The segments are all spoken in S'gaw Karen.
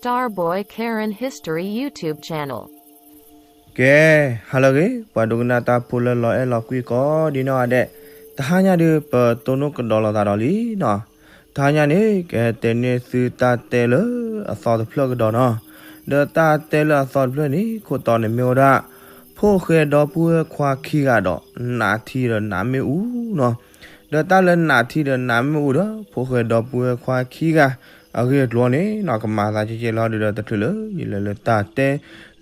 Starboy Karen History YouTube Channel. ကဲ, ဟါလၢအဂ့ၤ, ပှၤဒိကနၣ်တၢ်ဖိလၢလီၤအဲၣ်လီၤကွံကိးဒ်နီၢ်ဂၤဒဲး, တဟါညါဒုး ပတိၢ်နီၣ်ကဒီးလိာ်သးဒီးလံနီၤ. တဟါညါန့ၣ် ကဟဲတဲန့ၢ်သုတၢ်တဲလၢအသီတဖျၢၣ်ကဒီးနီၤ. ဒီးတၢ်တဲလၢအသီတဖျၢၣ်န့ၣ် ခိၣ်တီန့ၣ်မ့ၢ်ဝဲဒၣ် ဖိၣ်ဃဲဒီပုၢ်ဝဲၢ်ခွါခံဂၤဒီး နးထံဒီးနးမ့ၣ်အူနီၤ. ဒီးတၢ်လၢနးထံဒီးနးမ့ၣ်အူဒီး ဖိၣ်ဃဲဒီပုၢ်ဝဲၢ်ခွါခံဂၤ အဂ့ၢ်အကျိၤန့ၣ်နီၤ ကမၤသးကဲကဲလီၤဒုးဒီး တချုးလၢယလဲၤလၢတၢ်တဲ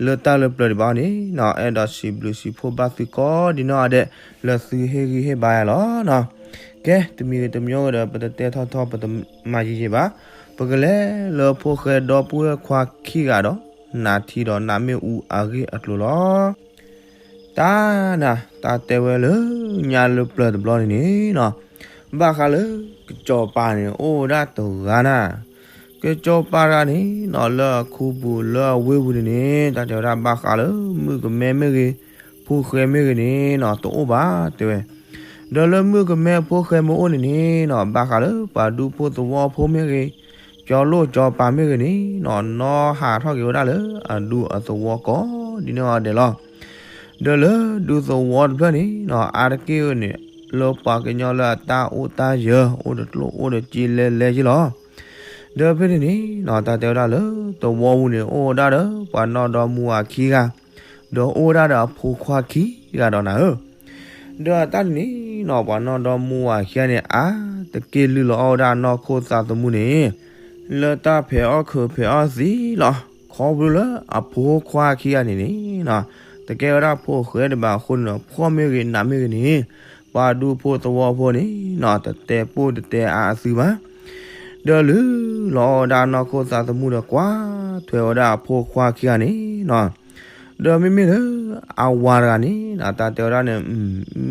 လၢတၢ်လၢပျၢၤဒံးဘၣ်န့ၣ်နီၤ အဲၣ်ဒိးစံးဘျုးစံးဖှိၣ်ဘၣ်သုကိးဒ်နီၢ်ဂၤဒဲး လၢသုဟ့ၣ်ဂံၢ်ဟ့ၣ်ဘါယၤလီၤနီၤ. ကဲ, တမံၤဂ့ၤတမံၤဂ့ၤဒီး ပတတဲထီၣ်ထီၣ် ပတမၤယံာ်ယံာ်ဘၣ်. ပကလဲၤလၢဖိၣ်ဃဲဒီပုၢ်ဝဲၢ်ခွါခံဂၤဒီး နးထံဒီးနးမ့ၣ်အူအဂ့ၢ်အကျိၤလီၤ. တၢ်နၤ, တၢ်တဲဝဲလၢညါလၢပျၢၤတဘျီန့ၣ်န့ၣ်နီၤ, ဘၣ်ဃးလၢကစီၤပၤန့ၣ် အိၣ်ဝဲဒၣ်တဂၤနၤ. ကစီၤပၤတဂၤန့ၣ်နီၤ လၢအခူပူၤလၢအဝ့ၢ်ပူၤန့ၣ်န့ၣ် တၢ်တဲဝဲဒၣ်ဘၣ်ဃးလၢမုၣ်ကမဲမ့ၢ်ဂ့ၤ, ဖိၣ်ဃဲမ့ၢ်ဂ့ၤန့ၣ်နီၤ တအိၣ်ဘၣ်တဲဝဲ. ဒီးလၢမုၣ်ကမဲဖိၣ်ဃဲမ့ၢ်အိၣ်န့ၣ်န့ၣ်နီၤ ဘၣ်ဃးလၢပှၤဒူဖိသဝီဖိမ့ၢ်ဂ့ၤ, ကၠီလိၣ်ကၠီပၤမ့ၢ်ဂ့ၤန့ၣ်နီၤ နီၢ်ဟးထီၣ်က့ၤဝဲဒၣ်လၢအဒူအသဝီကိးဒ်န့ၣ်အီၤဒဲးလီၤ. ဒီးလၢဒူသဝီတဖျၢၣ်န့ၣ်နီၤ အါတက့ၢ်န့ၣ် လၢပှၤကညီလၢအတၢ်အိၣ်တၢ်ယၢၤ အိၣ်တကျိၣ်အိၣ်တစ့လဲလဲက့လီၤ. ဒီးဖဲန့ၣ်န့ၣ်နီၤ တၢ်တဲဝဲဒၣ်လၢသဝီပူၤန့ၣ် အိၣ်ဝဲဒၣ်ဒီးပှၤနီၢ်ဒီမါဝၤခံဂၤ, ဒီးအိၣ်ဝဲဒၣ်ဒီးအဖိခွါခံဂၤဒီးနၤဧၢ. ဒီးတၢ်န့ၣ်နီၤ ပှၤနီၢ်ဒီမါဝၤခံဂၤန့ၣ် အါတက့ၢ်လုၢ်လီၤအီၣ်ဝဲဒၣ်နီၢ်ခိၣ်သးသမူန့ၣ် လၢတၢ်ဖဲးအီၣ်ခုးဖဲးအီၣ်သံလီၤ. ခီဖျိလၢအဖိခွါခံဂၤန့ၣ်န့ၣ်နီၤ တကဲဝဲဒၣ်ဖိၣ်ဃဲဒံးဘၣ်အဃိန့ၣ်ဒီး ဖှီၣ်မ့ၢ်ဂ့ၤနးမ့ၢ်ဂ့ၤန့ၣ် ပှၤဒူဖိသဝီဖိန့ၣ်နီၤ တတဲပိၢ်တတဲအါအသုဘၣ်. ဒီးလုၢ်လီၤအီၣ်ဝဲဒၣ်နီၢ်ခိၣ်သးသမူဒီးကွၢ်ထွဲဝဲဒၣ်အဖိခွါခံဂၤန့ၣ်နီၤ. ဒီးမ့မ့ၢ်လၢအဝၤတဂၤန့ၣ်နီၤ တၢ်တဲဝဲဒၣ်န့ၣ်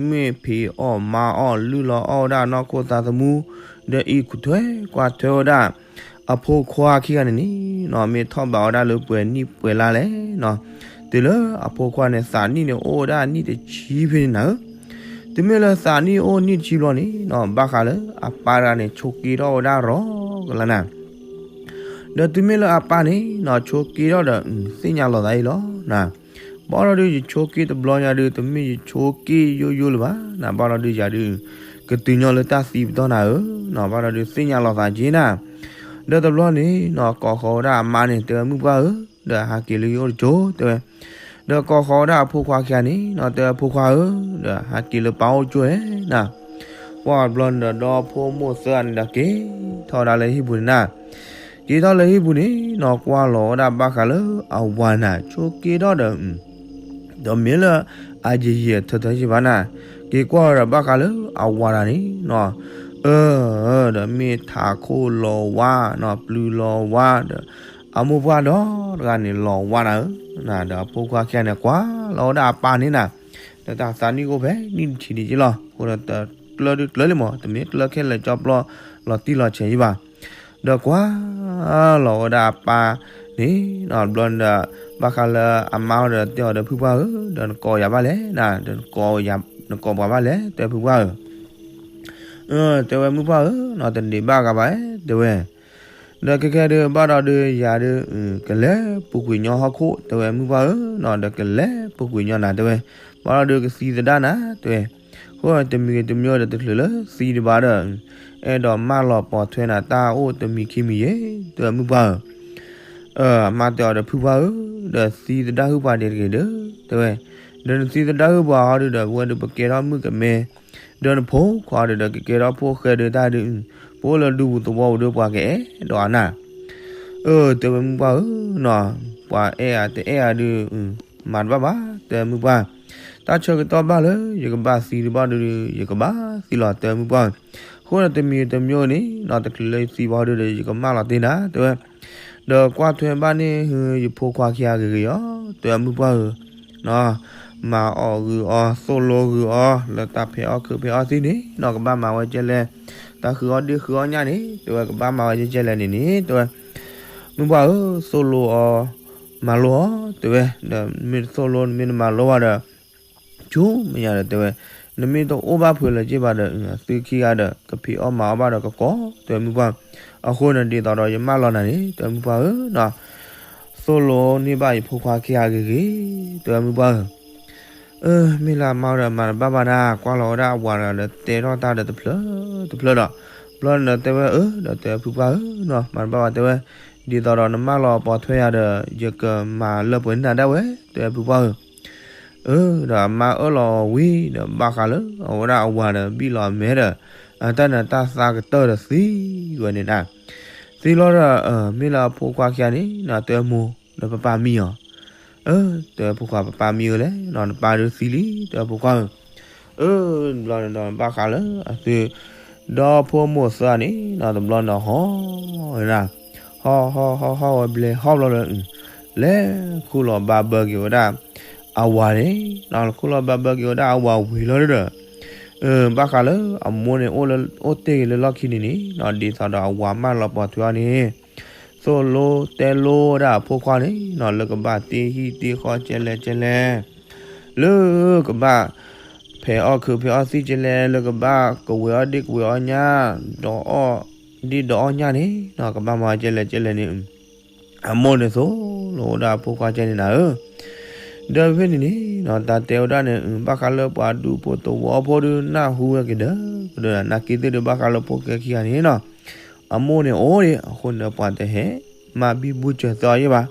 မ့ၢ်ဖံးအီၣ်မါအီၣ်လုၢ်လီၤအီၣ်ဝဲဒၣ်နီၢ်ခိၣ်သးသမူ ဒီးအံးကွၢ်ထွဲကွၢ်ထွဲဝဲဒၣ် အဖိခွါခံဂၤန့ၣ်န့ၣ်နီၤ မ့ၢ်ထီၣ်ဘးဝဲဒၣ်လၢပှဲၤနံၣ်ပှဲၤလါလဲၣ်နီၤ. တုၤလၢအဖိခွါန့ၣ် သးနံၣ်န့ၣ်အိၣ်ဝဲဒၣ်နံၣ်တဆံဖဲန့ၣ်နၤဧၢ. တုၤမ့ၢ်လၢသးနံၣ်အိၣ်နံၣ်တဆံဘျီန့ၣ်နီၤ ဘၣ်ဃးလၢအပၢ်တဂၤန့ၣ် ဆိးက့ထီၣ်ဝဲဒၣ်ရီကလါနၤ. ဒီးတုၤမ့ၢ်လၢအပၢ်န့ၣ်နီၤ ဆိးက့ထီၣ်ဒီး သ့ၣ်ညါလီၤသးအံၤလီၤနၤ. ဘၣ်ဒီးဒုးယဆိးက့တဘျီညါဒုး တမ့ၢ်ယဆိးက့ယိယိလၢၤဘၣ်နၤ. ဘၣ်ဒီးဒုးယၤဒုး ကတုၤညီလၢတၢ်သံပတီၢ်နၤဧၢနီၤ. ဘၣ်ဒီးဒုးသ့ၣ်ညါလီၤသးက့နၤ. ဒီးတဘျီန့ၣ်နီၤ ကိးဃီၤဝဲဒၣ်အမါန့ၣ် တဲဝဲမုၣ်ပှၢ်ဧၢ, ဒီးဟးက့ၤလၢယအိၣ်တကၠိတဲဝဲ. ဒီးကိးဃီၤဝဲဒၣ်အဖိခွါခံဂၤန့ၣ်နီၤ တဲဝဲဖိခွါဧၢ, ဒီးဟးက့ၤလၢပၢ်အိၣ်ကၠိဧဲနၤ. ပှၢ်တဘျီန့ၣ်ဒီး ဒီဖိမိၢ်သၢဂၤန့ၣ်ဒီးက့ၤထီၣ်ဝဲဒၣ်လၢဟံၣ်ပူၤန့ၣ်နၤ. က့ၤထီၣ်လၢဟံၣ်ပူၤန့ၣ်နီၤ ကွၢ်လီၤဝဲဒၣ်ဘၣ်ဃးလၢအဝၤနၤ ဆိးက့ထီၣ်ဒီး ဒီးမ့ၢ်လၢအယံာ်ယံာ်အထၢထၢယံာ်ဘၣ်နၤ. က့ၤကွၢ်ဝဲဒီးဘၣ်ဃးလၢအဝၤတဂၤန့ၣ်နီၤ အၢ ဒီးမ့ၢ်ထးခိၣ်လီၤဝါနီၤ ပျုၤလီၤဝါဒီး အမိၢ်ပှၢ်ဒီတဂၤန့ၣ်လီၤဝါနၤဧၢ. ဒီးအဖိခွါခံဂၤန့ၣ်ကွၢ်လီၤဝဲဒၣ်အပၢ်န့ၣ်နၤ ဒီးတၢ်သးနံၣ်အိၣ်ဖဲနံၣ်တဆံဒံးက့လီၤ. အဃိဒီးတကျၢဒုးကျၢလံမး တမ့ၢ်ကျၢခဲလၢာ်ကၠီပျီလီၤတံၢ်လီၤဆဲးယံာ်ဘၣ်. ဒီးကွၢ်လီၤဝဲဒၣ်အပၢ်န့ၣ်နီၤ တဘျီန့ၣ်ဒီး ဘၣ်ဃးလၢအမါဒီးတဲအီၤဒီးဖုပှၢ်ဧၢ, ဒီးနကိးယၤဘၣ်လဲၣ်နၤ, ဒီးနကိးယၤ နကိးပှၤဘၣ်လဲၣ် တဲဖုပှၢ်ဧၢ. တဲဝဲမုၣ်ပှၢ်ဧၢနီၤ တဒံးဘၣ်ဂၤဘၣ်တဲဝဲ. ဒီးခဲကဲဒုး ဘၣ်ဒီးဒုးယၤဒုး ကလဲၤပူၤကွံာ်ညီဟီၣ်ခိၣ် တဲဝဲမုၣ်ပှၢ်ဧၢနီၤ ဒီးကလဲၤပူၤကွံာ်ညီနၤတဲဝဲ. ဘၣ်ဒီးဒုးကသံသဒၣ်နၤတဲဝဲ. အဃိတမံၤဂ့ၤတမံၤဒီးတချုးလၢသံဒံးဘၣ်ဒီး အဲၣ်ဒိးမၢလီၤပိာ်ထွဲနၤတၢ်အိၣ်တမံၤခံမံၤယဲၢ် တဲဝဲမုၣ်ပှၢ်ဧၢ. အမါတဲအီၤဒီးဖုပှၢ်ဧၢ, ဒီးသံသဒၣ်ဟုၣ်ပှၤဒဲးတဂ့ၤဒီး တဲဝဲ. ဒီးနသံသဒၣ်ဟုၣ်ပှၤဟီဒုးဒီး ပဝဲဒုးပကဲထီၣ်မုၣ်ကမဲ ဒီးနဖိခွါဒီး ကကဲထီၣ်ဖိၣ်ဃဲဒီးတၢ်ဒုး ပအိၣ်လၢဒူပူၤသဝီပူၤဒီးပှၤကအဲၣ်ဒိးအါနၤ. အၢ တဲဝဲမုၣ်ပှၢ်ဧၢနီၤ, ပှၤအဲၣ်အါတအဲၣ်အါဒုး မၤတဘၣ်ဘၣ် တဲမုၣ်ပှၢ်. တၢ်ဆၢကတီၢ်ဘၣ်လၢ ယကဘၣ်သံဒံးဘၣ်ဒုး ယကဘၣ်သံလီၤ တဲမုၣ်ပှၢ်. အဃိဒီးတမံၤတမံၤန့ၣ်နီၤ တချုးလၢယသံဘၣ်ဒုးဒီး ယကမၢလီၤတ့ၢ်နၤ တဲဝဲ. ဒီးကွၢ်ထွဲဘၣ်န့ၣ် ယဖိခွါခံဂၤဂ့ၤဂ့ၤအီၤ တဲမုၣ်ပှၢ်ဧၢ. မၤအီၣ်ဂုာ်အီၤ သိၣ်လိဂုာ်အီၤ လၢတၢ်ဖဲးအီၣ်ခုးဖဲးအီၣ်သံန့ၣ်နီၤ ကဘၣ်မၤဝဲကဲလဲၣ်, တၢ်ဃုအီၣ်ဒ့ၣ်ဃုအီၣ်ညၣ်န့ၣ် တဲဝဲ ကဘၣ်မၤဝဲကဲကဲလဲၣ်န့ၣ်န့ၣ် တဲဝဲ. မုၣ်ပှၢ်ဧၢ, သိၣ်လိအီၤ မၤလိအီၤ တဲဝဲ. ဒီးမ့ၢ်တသိၣ်လိ မ့ၢ်တမၤလိဘၣ်ဒီး ဆူမဲာ်ညါဒီးတဲဝဲ, နမ့ၢ်တအိၣ်ဘၣ်ဖုးလၢၤက့ၤဘၣ်ဒီး သုခံဂၤဒီး ကဖံးအီၣ်မၤအီၣ်ဘၣ်ဒီးကကိး တဲမုၣ်ပှၢ်. အဃိန့ၣ်ဒ်သိးဒီးယမၢလီၤနၤန့ၣ် တဲမုၣ်ပှၢ်ဧၢနီၤ. သိၣ်လိန့ၢ်ဘၣ်ယဖိခွါခံဂၤဂ့ၤဂ့ၤ, တဲဝဲမုၢ်ပှၢ်ဧၢ, အၢ မ့ၢ်လၢအမါဒီးမၤတဘၣ်ဘၣ်နၤ, ကွၢ်လီၤဝဲဒၣ်အဝၤဒီးတဲထီၣ်တၢ်ဒီးတဖျၢၣ်တဖျၢၣ်ဒီး, ဘျီန့ၣ်ဒီးတဲဝဲအၢ, ဒီးတဲဝဲဖုပှၢ်ဧၢနီၤ, မၤတဘၣ်ဘၣ်တဲဝဲ, ဒ်သိးဒီးနမၢလီၤပိာ်ထွဲယၤဒီး ယကမၤလၢပှဲၤန့ၢ်နၤဒၣ်ဝဲ, တဲဝဲဖုပှၢ်ဧၢ. အၢ ဒီးအမါအၢၣ်လီၤဝံၤဒီး ဘၣ်ဃးလၢအဝဲဒၣ်အဝၤဒီးဘံၣ်လီၤအမဲဒီး, အတၢ်န့ၣ်တၢ်သးကတၢၢ်ဒီးသံဝဲန့ၣ်ဒၣ်, သံလီၤဒီး မ့ၢ်လၢအဖိခွါခံဂၤန့ၣ်နီၤ တဲဝဲမိၢ်ဒီးပပၢ်မံအီၤ, အၢ တဲဝဲဖိခွါပပၢ်မံဧၢလဲၣ်နီၤ, နပၢ်ဒုးသံလံ တဲဝဲဖိခွါဧၢ. အၢ ဘျီန့ၣ်ဒီးဘၣ်ဃးလၢအသု ဒီဖိမိၢ်သၢဂၤန့ၣ်နီၤ တဘျီန့ၣ်ဟီၣ်ဝဲဒၣ်, ဟီၣ်ဟီၣ်ဟီၣ်ဟီၣ်ဝဲဘျဲဟီၣ်ဘျီဒီး လဲၤခူၣ်လီၤဘၣ်ဘၢက့ၤဝဲဒၣ်အဝၤန့ၣ်နီၤ, ခူၣ်လီၤဘၣ်ဘၢက့ၤဝဲဒၣ်အဝၤဝံၤလီၤဒီး, ဘၣ်ဃးလၢအမိၢ်န့ၣ်အိၣ်လၢ အိၣ်တ့ၢ်လၢလီၢ်ခံန့ၣ်န့ၣ်နီၤ ဒ်သိးဒီးအဝၤမၢလီၤပိာ်ထွဲအီၤန့ၣ် သိၣ်လိတဲလိဝဲဒၣ်အဖိခွါန့ၣ်နီၤ လၢကဘၣ်တ့ဟံၣ်တ့ဃီကဲလဲၣ်ကဲလဲၣ်, လၢကဘၣ် ဖဲးအီၣ်ခုးဖဲးအီၣ်သံၣ်ကဲလဲၣ်, လၢကဘၣ်ကဝဲၤအီၣ်ဒ့ၣ်ကဝဲၤအီၣ်ညၣ်, ဒီးအီၣ်ဒ့ၣ်ဒီးအီၣ်ညၣ်န့ၣ်နီၤ ကဘၣ်မၤကဲလဲၣ်ကဲလဲၣ်န့ၣ် အမိၢ်န့ၣ်သိၣ်လိဝဲဒၣ်အဖိခွါကဲန့ၣ်နၤဧၢ. ဒီးဖဲန့ၣ်န့ၣ်နီၤ တၢ်တဲဝဲဒၣ်န့ၣ် ဘၣ်ဃးလၢပှၤဒူဖိသဝီဖိဒုးနၢ်ဟူဝဲက့ၤဒီး ကဒီးနာ်က့သ့ၣ်ဒုး ဘၣ်ဃးလၢဖိၣ်ဃဲခံဂၤန့ၣ်နီၤ အမိၢ်န့ၣ်အိၣ်ဒံး အဃိန့ၣ် ပှၤတဟဲမၤဘံဘူစၢၤသၢအီၤယဲၢ်ဘၣ်,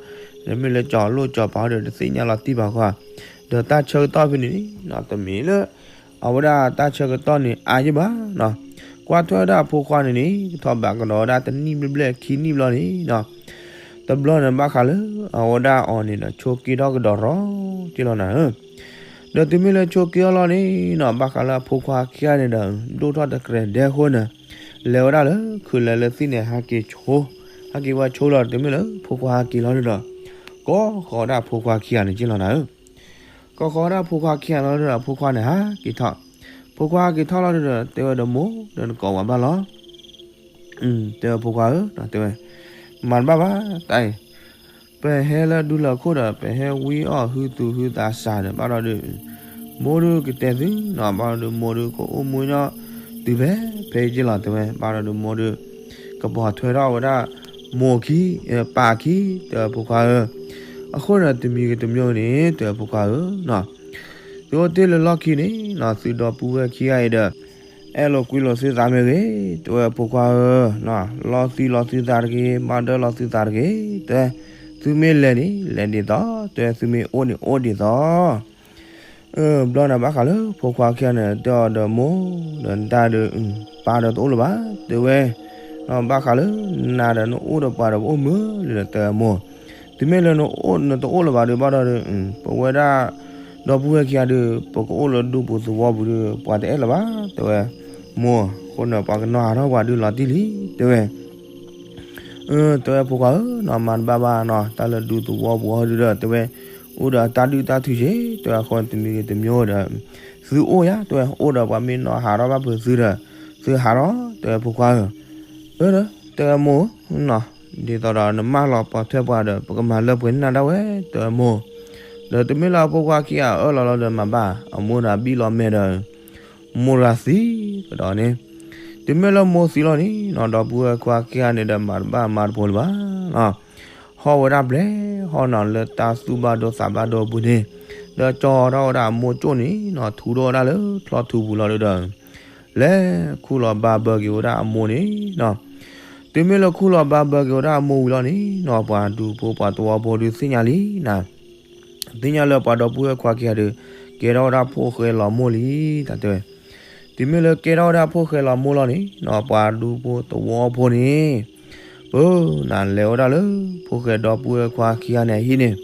ဒီးမ့ၢ်လၢကၠီၤလိၣ်ကၠီၤပၤဒီးတသ့ၣ်ညါလီၤတံၢ်ဘၣ်ဃီ, ဒီးတၢ်ဆၢကတီၢ်ဖဲန့ၣ်န့ၣ်နီၤ တမ့ၢ်လၢ အဝဲဒၣ်တၢ်ဆၢကတီၢ်န့ၣ်အါယဲၢ်ဘၣ်နီၤ, ကွၢ်ထွဲဝဲဒၣ်အဖိခွါန့ၣ်န့ၣ် ကထီၣ်ဘးကဒီးဝဲဒၣ်တနံၣ်ဘျဲၣ်ဘျဲၣ်ခံနံၣ်ဘျီန့ၣ်နီၤ တဘျီန့ၣ်ဘၣ်ဃးလၢ အဝဲဒၣ်အီၤန့ၣ်ဒီးဆိးက့ထီၣ်ကဒီးရီၤက့ၤလီၤနၤဧၢ. ဒီးတုၤမ့ၢ်လၢဆိးက့အီၤလီၤန့ၣ်နီၤ ဘၣ်ဃးလၢအဖိခွါခံဂၤန့ၣ်ဒီး ဒိၣ်ထီၣ်တကြဲးဒဲးအဃိန့ၣ် လဲၤဝဲဒၣ်လၢခုးလဲၤလၢသံၣ်န့ၣ် ဟးက့ၤဆိ ဟဲက့ၤဝဲဆိလီၤ တုၤမ့ၢ်လၢဖိခွါဟဲက့ၤလီၤဒီး ကိးဃီၤဒၣ်အဖိခွါခံဂၤန့ၣ်က့ၤလီၤနၤဧၢ. ကိးဃီၤဒၣ်ဖိခွါခံဂၤလီၤဒီး အဖိခွါန့ၣ်ဟးက့ၤထီၣ်, ဖိခွါဟဲက့ၤထီၣ်လီၤဒီး တဲဝဲဒီးမိၢ်ဒီးနကိးဝဲဘၣ်လီၤ တဲဝဲဖိခွါဧၢ, တဲဝဲ, မၤတဘၣ်ဘၣ်တၢ်အံၤ, ပဟဲလၢဒူလၢခိၣ်ဒီး ပဟဲဝံအီၣ်ဟုသူၣ်ဟုသးစၢ်ဒီး ဘၣ်ဒီးဒုး, မိၢ်ဒုးကတဲသုနီၤ ဘၣ်ဒီးဒုးမိၢ်ဒုးကအိၣ်မူညီတုၤဖဲဖဲအံၤက့ၤလီၤ တဲဝဲ, ဘၣ်ဒီးဒုးမိၢ်ဒုး ကပိာ်ထွဲထီၣ်ဝဲဒၣ်မိၢ်ခံ, ပၢ်ခံ, တဲဝဲဖိခွါဧၢ, အဃိန့ၣ်တမံၤဂ့ၤတမံၤဂ့ၤန့ၣ် တဲဝဲဖိခွါဧၢ, သုအိၣ်တ့ၢ်လၢလီၢ်ခံန့ၣ်နီၤ သုဒီပုၢ်ဝဲၢ်ခံဂၤအံၤဒီး အဲၣ်လိာ်ကွံလိာ်သုသးမ့ၢ်ဂ့ၤ, တဲဝဲဖိခွါဧၢ, လီသုလီၤသုသးတဂ့ၤ, မၤဒၢလီၤသုသးတဂ့ၤ, တဲဝဲ, သုမ့ၢ်လဲၤန့ၣ် လဲၤဒ်သိး, တဲဝဲသုမ့ၢ်အိၣ်န့ၣ်အိၣ်ဒ်သိး, ဘျီန့ၣ်ဘၣ်ဃးလၢဖိခွါခံဂၤန့ၣ် တဲအီၤဒီးမိၢ်, ဒီးနတၢ်ဒီး ပၢ်ဒီးတအိၣ်လၢၤဘၣ်, တဲဝဲ, ဘၣ်ဃးလၢနၤဒီးနအိၣ်ဒီးပှၤဒီးပအိၣ်မုာ်လံဒီး တဲဝဲမိၢ်, တုၤမ့ၢ်လၢနအိၣ်နတအိၣ်လၢၤဘၣ်ဒီး ဘၣ်ဒီးဒုး ပဝဲဒၣ် ဒီပုၢ်ဝဲၢ်ခံဂၤဒီး ပကအိၣ်လၢဒူပူၤသဝီပူၤဒီး ပှၤတအဲၣ်လၢၤဘၣ်, တဲဝဲ, မိၢ်, အဃိန့ၣ် ပှၤကနီၤဟးထီၣ်ပှၤဒုးလီၤတံၢ်လံ, တဲဝဲ, တဲဝဲဖိခွါဧၢ, မၤတဘၣ်ဘၣ်နီၤ, တၢ်လၢဒူသဝီပူၤဟီဒုးဒီး တဲဝဲ, အိၣ်ဒီးတၢ်ဒုၣ်တၢ်ထုးက့ၤ, တဲဝဲအဃိတမံၤဂ့ၤတမံၤဒီး သုအိၣ်ယါ, တဲဝဲ, အိၣ်ဒီးပှၤမ့ၢ်နီၤဟးထီၣ်ဘၣ်ဖုးသုဒီး သုဟးထီၣ်, တဲဝဲဖိခွါဧၢ, အၢ, တဲဝဲမိၢ် ဒ်သိးဒီးနမၢလီၤပိာ်ထွဲပှၤဒီး ပကမၤလၢပှဲၤန့ၢ်နၤဒၣ်ဝဲ, တဲဝဲမိၢ်, ဒီးတုၤမ့ၢ်လၢအဖိခွါခံဂၤအၢၣ်လီၤလီၤဒီးမၤဘၣ်, အမိၢ်ဒီးဘံၣ်လီၤမဲာ်ဒီး မိၢ်ရၤသံကဒီးန့ၣ်, တုၤမ့ၢ်လၢမိၢ်သံလီၤန့ၣ်နီၤ ဒီပုၢ်ဝဲၢ်ခွါခံဂၤန့ၣ်ဒီး မၤတဘၣ်မၤတဖိလၢၤဘၣ်နီၤ, ဟီၣ်ဝဲဒၣ်ဘျဲၣ်ဟီၣ်နီၤ လၢတၢ်သူၣ်ဘၣ်ဒိသးဘၣ်ဒိအပူၤန့ၣ်, ဒီးကၠီထီၣ်ဝဲဒၣ်အမိၢ်ကၠိၣ်န့ၣ်နီၤ ထူထီၣ်ဝဲဒၣ်လၢချီထူပူၤလီၤဒီး လဲၤခူၣ်လီၤဘါဘၢက့ၤဝဲဒၣ်အမိၢ်န့ၣ်နီၤ, တုၤမ့ၢ်လၢခူၣ်လီၤဘါဘၢက့ၤဝဲဒၣ်အမိၢ်ဝံၤလီၤန့ၣ်နီၤ ပှၤဒူဖိပှၤသဝီဖိဒုးသ့ၣ်ညါလံနၤ သ့ၣ်ညါလၢပှၤဒီပုၢ်ဝဲၢ်ခွါခံဂၤဒီး ကဲထီၣ်ဝဲဒၣ်ဖိၣ်ဃဲလီၤမိၢ်လံ တၢ်တဲဝဲ, တုၤမ့ၢ်လၢကဲထီၣ်ဝဲဒၣ်ဖိၣ်ဃဲလီၤမိၢ်လီၤန့ၣ်နီၤ ပှၤဒူဖိသဝီဖိန့ၣ် ပၢနၤလဲၤဝဲဒၣ်လၢ ဖိၣ်ဃဲဒီပုၢ်ဝဲၢ်ခွါခံဂၤန့ၣ်အဟံၣ်န့ၣ်,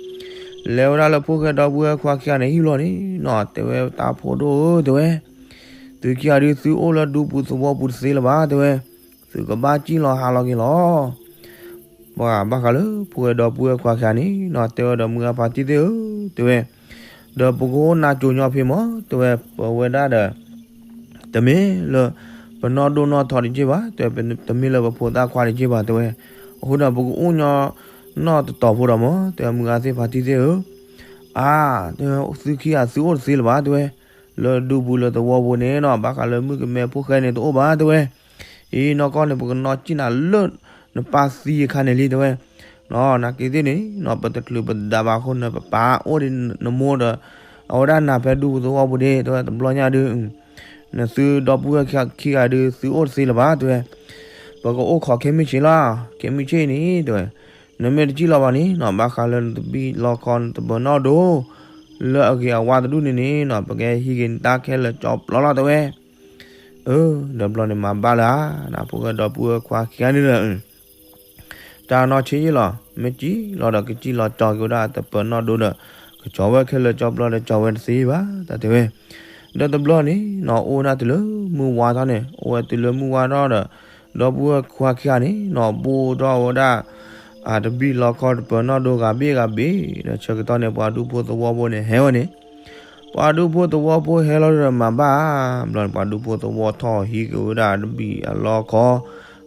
လဲၤဝဲဒၣ်လၢဖိၣ်ဃဲဒီပုၢ်ဝဲၢ်ခွါခံဂၤန့ၣ်ဟံၣ်လီၤန့ၣ်နီၤ တဲဝဲတၢ်ဖိဒိၣ်ဧၢ တဲဝဲ, သုခံဂၤဒုးသုအိၣ်လၢဒူပူၤသဝီပူၤတသ့လၢၤဘၣ် တဲဝဲ, သုကဘၣ်စံၣ်လီၤဟးလီၤက့ၤလီၤ ပှၤဘၣ်ဃးလၢဖိၣ်ဃဲဒီပုၢ်ဝဲၢ်ခွါခံဂၤန့ၣ်နီၤ တဲဝဲဒီးမုၢ်ဂၤဖါတံၢ်သ့ၣ်ဧၢ တဲဝဲ, ဒီးပကအိၣ်နၢ်ကိၤညီဖဲမၢ် တဲဝဲ, ပဝဲဒၣ်ဒီး တမ့ၢ်လၢ ပနီၢ်ဒိၣ်နီၢ်ထီတက့ၢ်ဘၣ် တဲဝဲ, တမ့ၢ်လၢပဖိသၣ်ခွါတက့ၢ်ဘၣ် တဲဝဲ, အဃိဒီးပကအိၣ်ညီနီၢ်တတီၤဖိဒီးမၢ် တဲဝဲမုၢ်ဂၤသ့ၣ်ဖါတံၢ်သ့ၣ်ဧၢ, အါ, တဲဝဲ, သုခံဂၤသုအိၣ်တသ့လၢၤဘၣ် တဲဝဲ, လၢဒူပူၤလၢသဝီပူၤန့ၣ်နီၤ ဘၣ်ဃးလၢမုၣ်ကမဲဖိၣ်ဃဲန့ၣ်တအိၣ်ဘၣ် တဲဝဲ, အံၤနီၢ်ကီၢ်န့ၣ် ပကနီၢ်စံၣ်နၤလၢနပၢ်သံအခါန့ၣ်လံ တဲဝဲ, နီၤ နာ်က့သ့ၣ်န့ၣ်နီၤ ပတချုးပတဒါဘၣ်အဃိန့ၣ် ပပာ်အိၣ်ဒံးနမိၢ်ဒီး အဝဲဒၣ်နၤဖဲဒူဖိသဝီဖိဒ့ တဲဝဲတဘျီညါဒုး နသုဒီပုၢ်ဝဲၢ်ခံဂၤဒုး သုအိၣ်တသ့လၢၤဘၣ် တဲဝဲ, ပကအိၣ်ခိးခဲမုၢ်ဆ့ၣ်လီၤ ခဲမုၢ်ဆ့ၣ်န့ၣ် တဲဝဲ, နမ့ၢ်တစံၣ်လီၤဘၣ်န့ၣ်နီၤ ဘၣ်ဃးလၢနတဘံၣ်လီခီနတပၢၤနီၣ်ဒိ လၢအဂ့ၤအဝါတဒူၣ်န့ၣ်န့ၣ်နီၤ ပကဟဲဟံးက့ၤနတၢ်ခဲလၢာ်ကၠီပျီလီၤ တဲဝဲ. အၢ ဒီးဘျီန့ၣ်မၤဘၣ်လၢၤဧါ နဖိၣ်ဃဲဒီပုၢ်ဝဲၢ်ခွါခံဂၤန့ၣ်ဒီး တၢ်နီၢ်ဆံးယံလီၤ မ့ၢ်စံၣ်လီၤဒီးကစံၣ်လီၤကၠီက့ၤဝဲဒၣ်အတပၢၤနီၣ်ဒိဒီး ကကၠီဝဲခဲလၢာ်ကၠီပျီဒီးကၠီဝဲတသ့ဘၣ် တၢ်တဲဝဲ. ဒီးတဘျီန့ၣ်နီၤ အိၣ်ဝဲဒၣ်တုၤလၢမုၢ်ဝါထီၣ်န့ၣ် အိၣ်ဝဲတုၤလၢမုၢ်ဝါထီၣ်ဒီး ဒီပုၢ်ဝဲၢ်ခွါခံဂၤန့ၣ်နီၤ ဘိၣ်ထီၣ်ဝဲဒၣ် အတဘံၣ်လီခီတပၢၤနီၣ်ဒိဂၤဘ့ၣ်ဂၤဘ့ၣ် ဒီးဆၢကတီၢ်န့ၣ် ပှၤဒူဖိသဝီဖိန့ၣ်ဟဲဝဲန့ၣ် ပှၤဒူဖိသဝီဖိဟဲလီၤဒီးမၤဘၣ်ဧါ ဘျီန့ၣ် ပှၤဒူဖိသဝီထီၣ်ဟံးက့ၤဝဲဒၣ်တဘံၣ်အလီခီ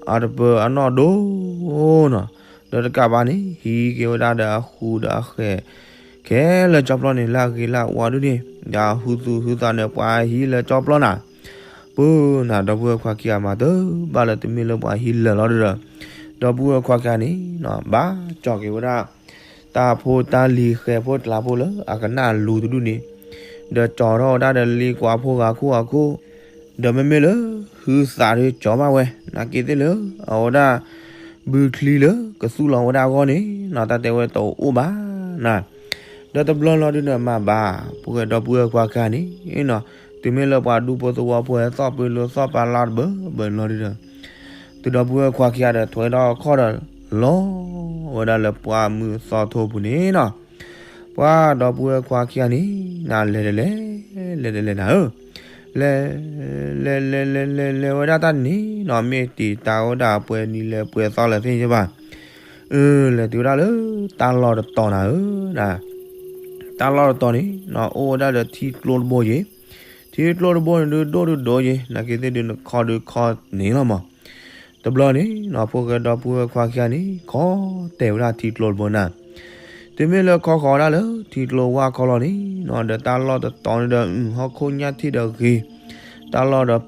အတပၢၤအနီၣ်ဒိနီၤ ဒီးတကးဘၣ်န့ၣ် ဟံးက့ၤဝဲဒၣ်ဒီးအဃူဒီးအဃဲၤ ခဲလၢာ်ကၠီပျီန့ၣ် လၢအဂ့ၤလၢအဝါဒုန့ၣ် ဒီးဟုသူၣ်ဟုသးန့ၣ် ပှၤဟံးလၢကၠီပျီနၤ ပၢနၤဒီပုၢ်ဝဲၢ်ခွါခံဂၤမၤတဘၣ်လၢတမ့ၢ်လၢပှၤဟံးလၢာ်လီၤဒီး ဒီပုၢ်ဝဲၢ်ခွါခံဂၤန့ၣ်နီၤ ဘၣ်ကၠီက့ၤဝဲဒၣ် တၢ်ဖိတၢ်လံၤဃဲၤဖိတလးဖိလၢအကနၣ်လူၤတဒူၣ်န့ၣ် ဒီးကၠီထီၣ်ဝဲဒၣ်ဒီးလ့ကွၢ်ဖိဂၤခိၣ်ဂၤခိၣ် ဒီးမ့မ့ၢ်လၢ ဟုသးဒုးကၠီဘၣ်ဝဲ နာ်က့သ့ၣ်လၢ အဝဲဒၣ် ဘုချံလၢကသူၣ်လီၤဝဲဒၣ်အဂီၢ်န့ၣ်နီၤ တၢ်တဲဝဲတအိၣ်ဘၣ်နၤ ဒီးတဘျီလီၤဒုးန့ၣ်မၤဘၣ် ပှၤဒီပုၢ်ဝဲၢ်ခွါခံဂၤန့ၣ်နီၤ တုၤမ့ၢ်လၢပှၤဒူဖိသဝီဖိဟဲသီၣ်ပၢလၢသီၣ်ပာ်လၢတဘၢဘၢလီၤဒုးဒီး တုၤဒီပုၢ်ဝဲၢ်ခွါခံဂၤဒီးထွဲထီၣ်အခီၣ်ဒီး လီၤဝဲဒၣ်လၢပှၢ်မုၢ်သီထိပူၤန့ၣ်နီၤ ပှၤဒီပုၢ်ဝဲၢ်ခွါခံဂၤန့ၣ် နလဲၤတလဲၤ လဲၤတလဲၤနၤဧၢ လဲၤ လဲၤလဲၤလဲၤလဲၤလဲၤဝဲဒၣ်တၢ်န့ၣ်နီၤ မ့ၢ်တံာ်တာ်ဝဲဒၣ်ပှဲၤနံၤလဲၣ်ပှဲၤသီလၢၤသ့ၣ်ညါဘၣ် အၢ လဲၤတုၤဝဲဒၣ်လၢ တၢ်လီၢ်တတီၤနၤဧၢ တၢ်လီၢ်တတီၤန့ၣ်နီၤ အိၣ်ဝဲဒၣ်ဒီးထံကျိတဘိယ့ၤ ထံကျိတဘိန့ၣ်ဒုးဒိၣ်ဒုးဒိၣ်ယ့ၤ နာ်က့သ့ၣ်ဒုးနခီဒုးခီန့ၣ်လီၤမး တဘျီန့ၣ်နီၤ ဖိၣ်ဃဲဒီပုၢ်ဝဲၢ်ခွါခံဂၤန့ၣ် ခီတဲာ်ဝဲဒၣ်ထံကျိတဘိနၤ တုၤမ့ၢ်လၢခီဃီၤဝဲဒၣ်လၢထံကျိဝၢ်ခီလီၤန့ၣ်နီၤ ဒီးတၢ်လီၢ်တတီၤန့ၣ်ဒီး ဟီၣ်ခိၣ်ညၣ်ထံၣ်ဒီးဂ့ၤ တၢ်လီၢ်ဒီးပၢၤ ဒီးလၢ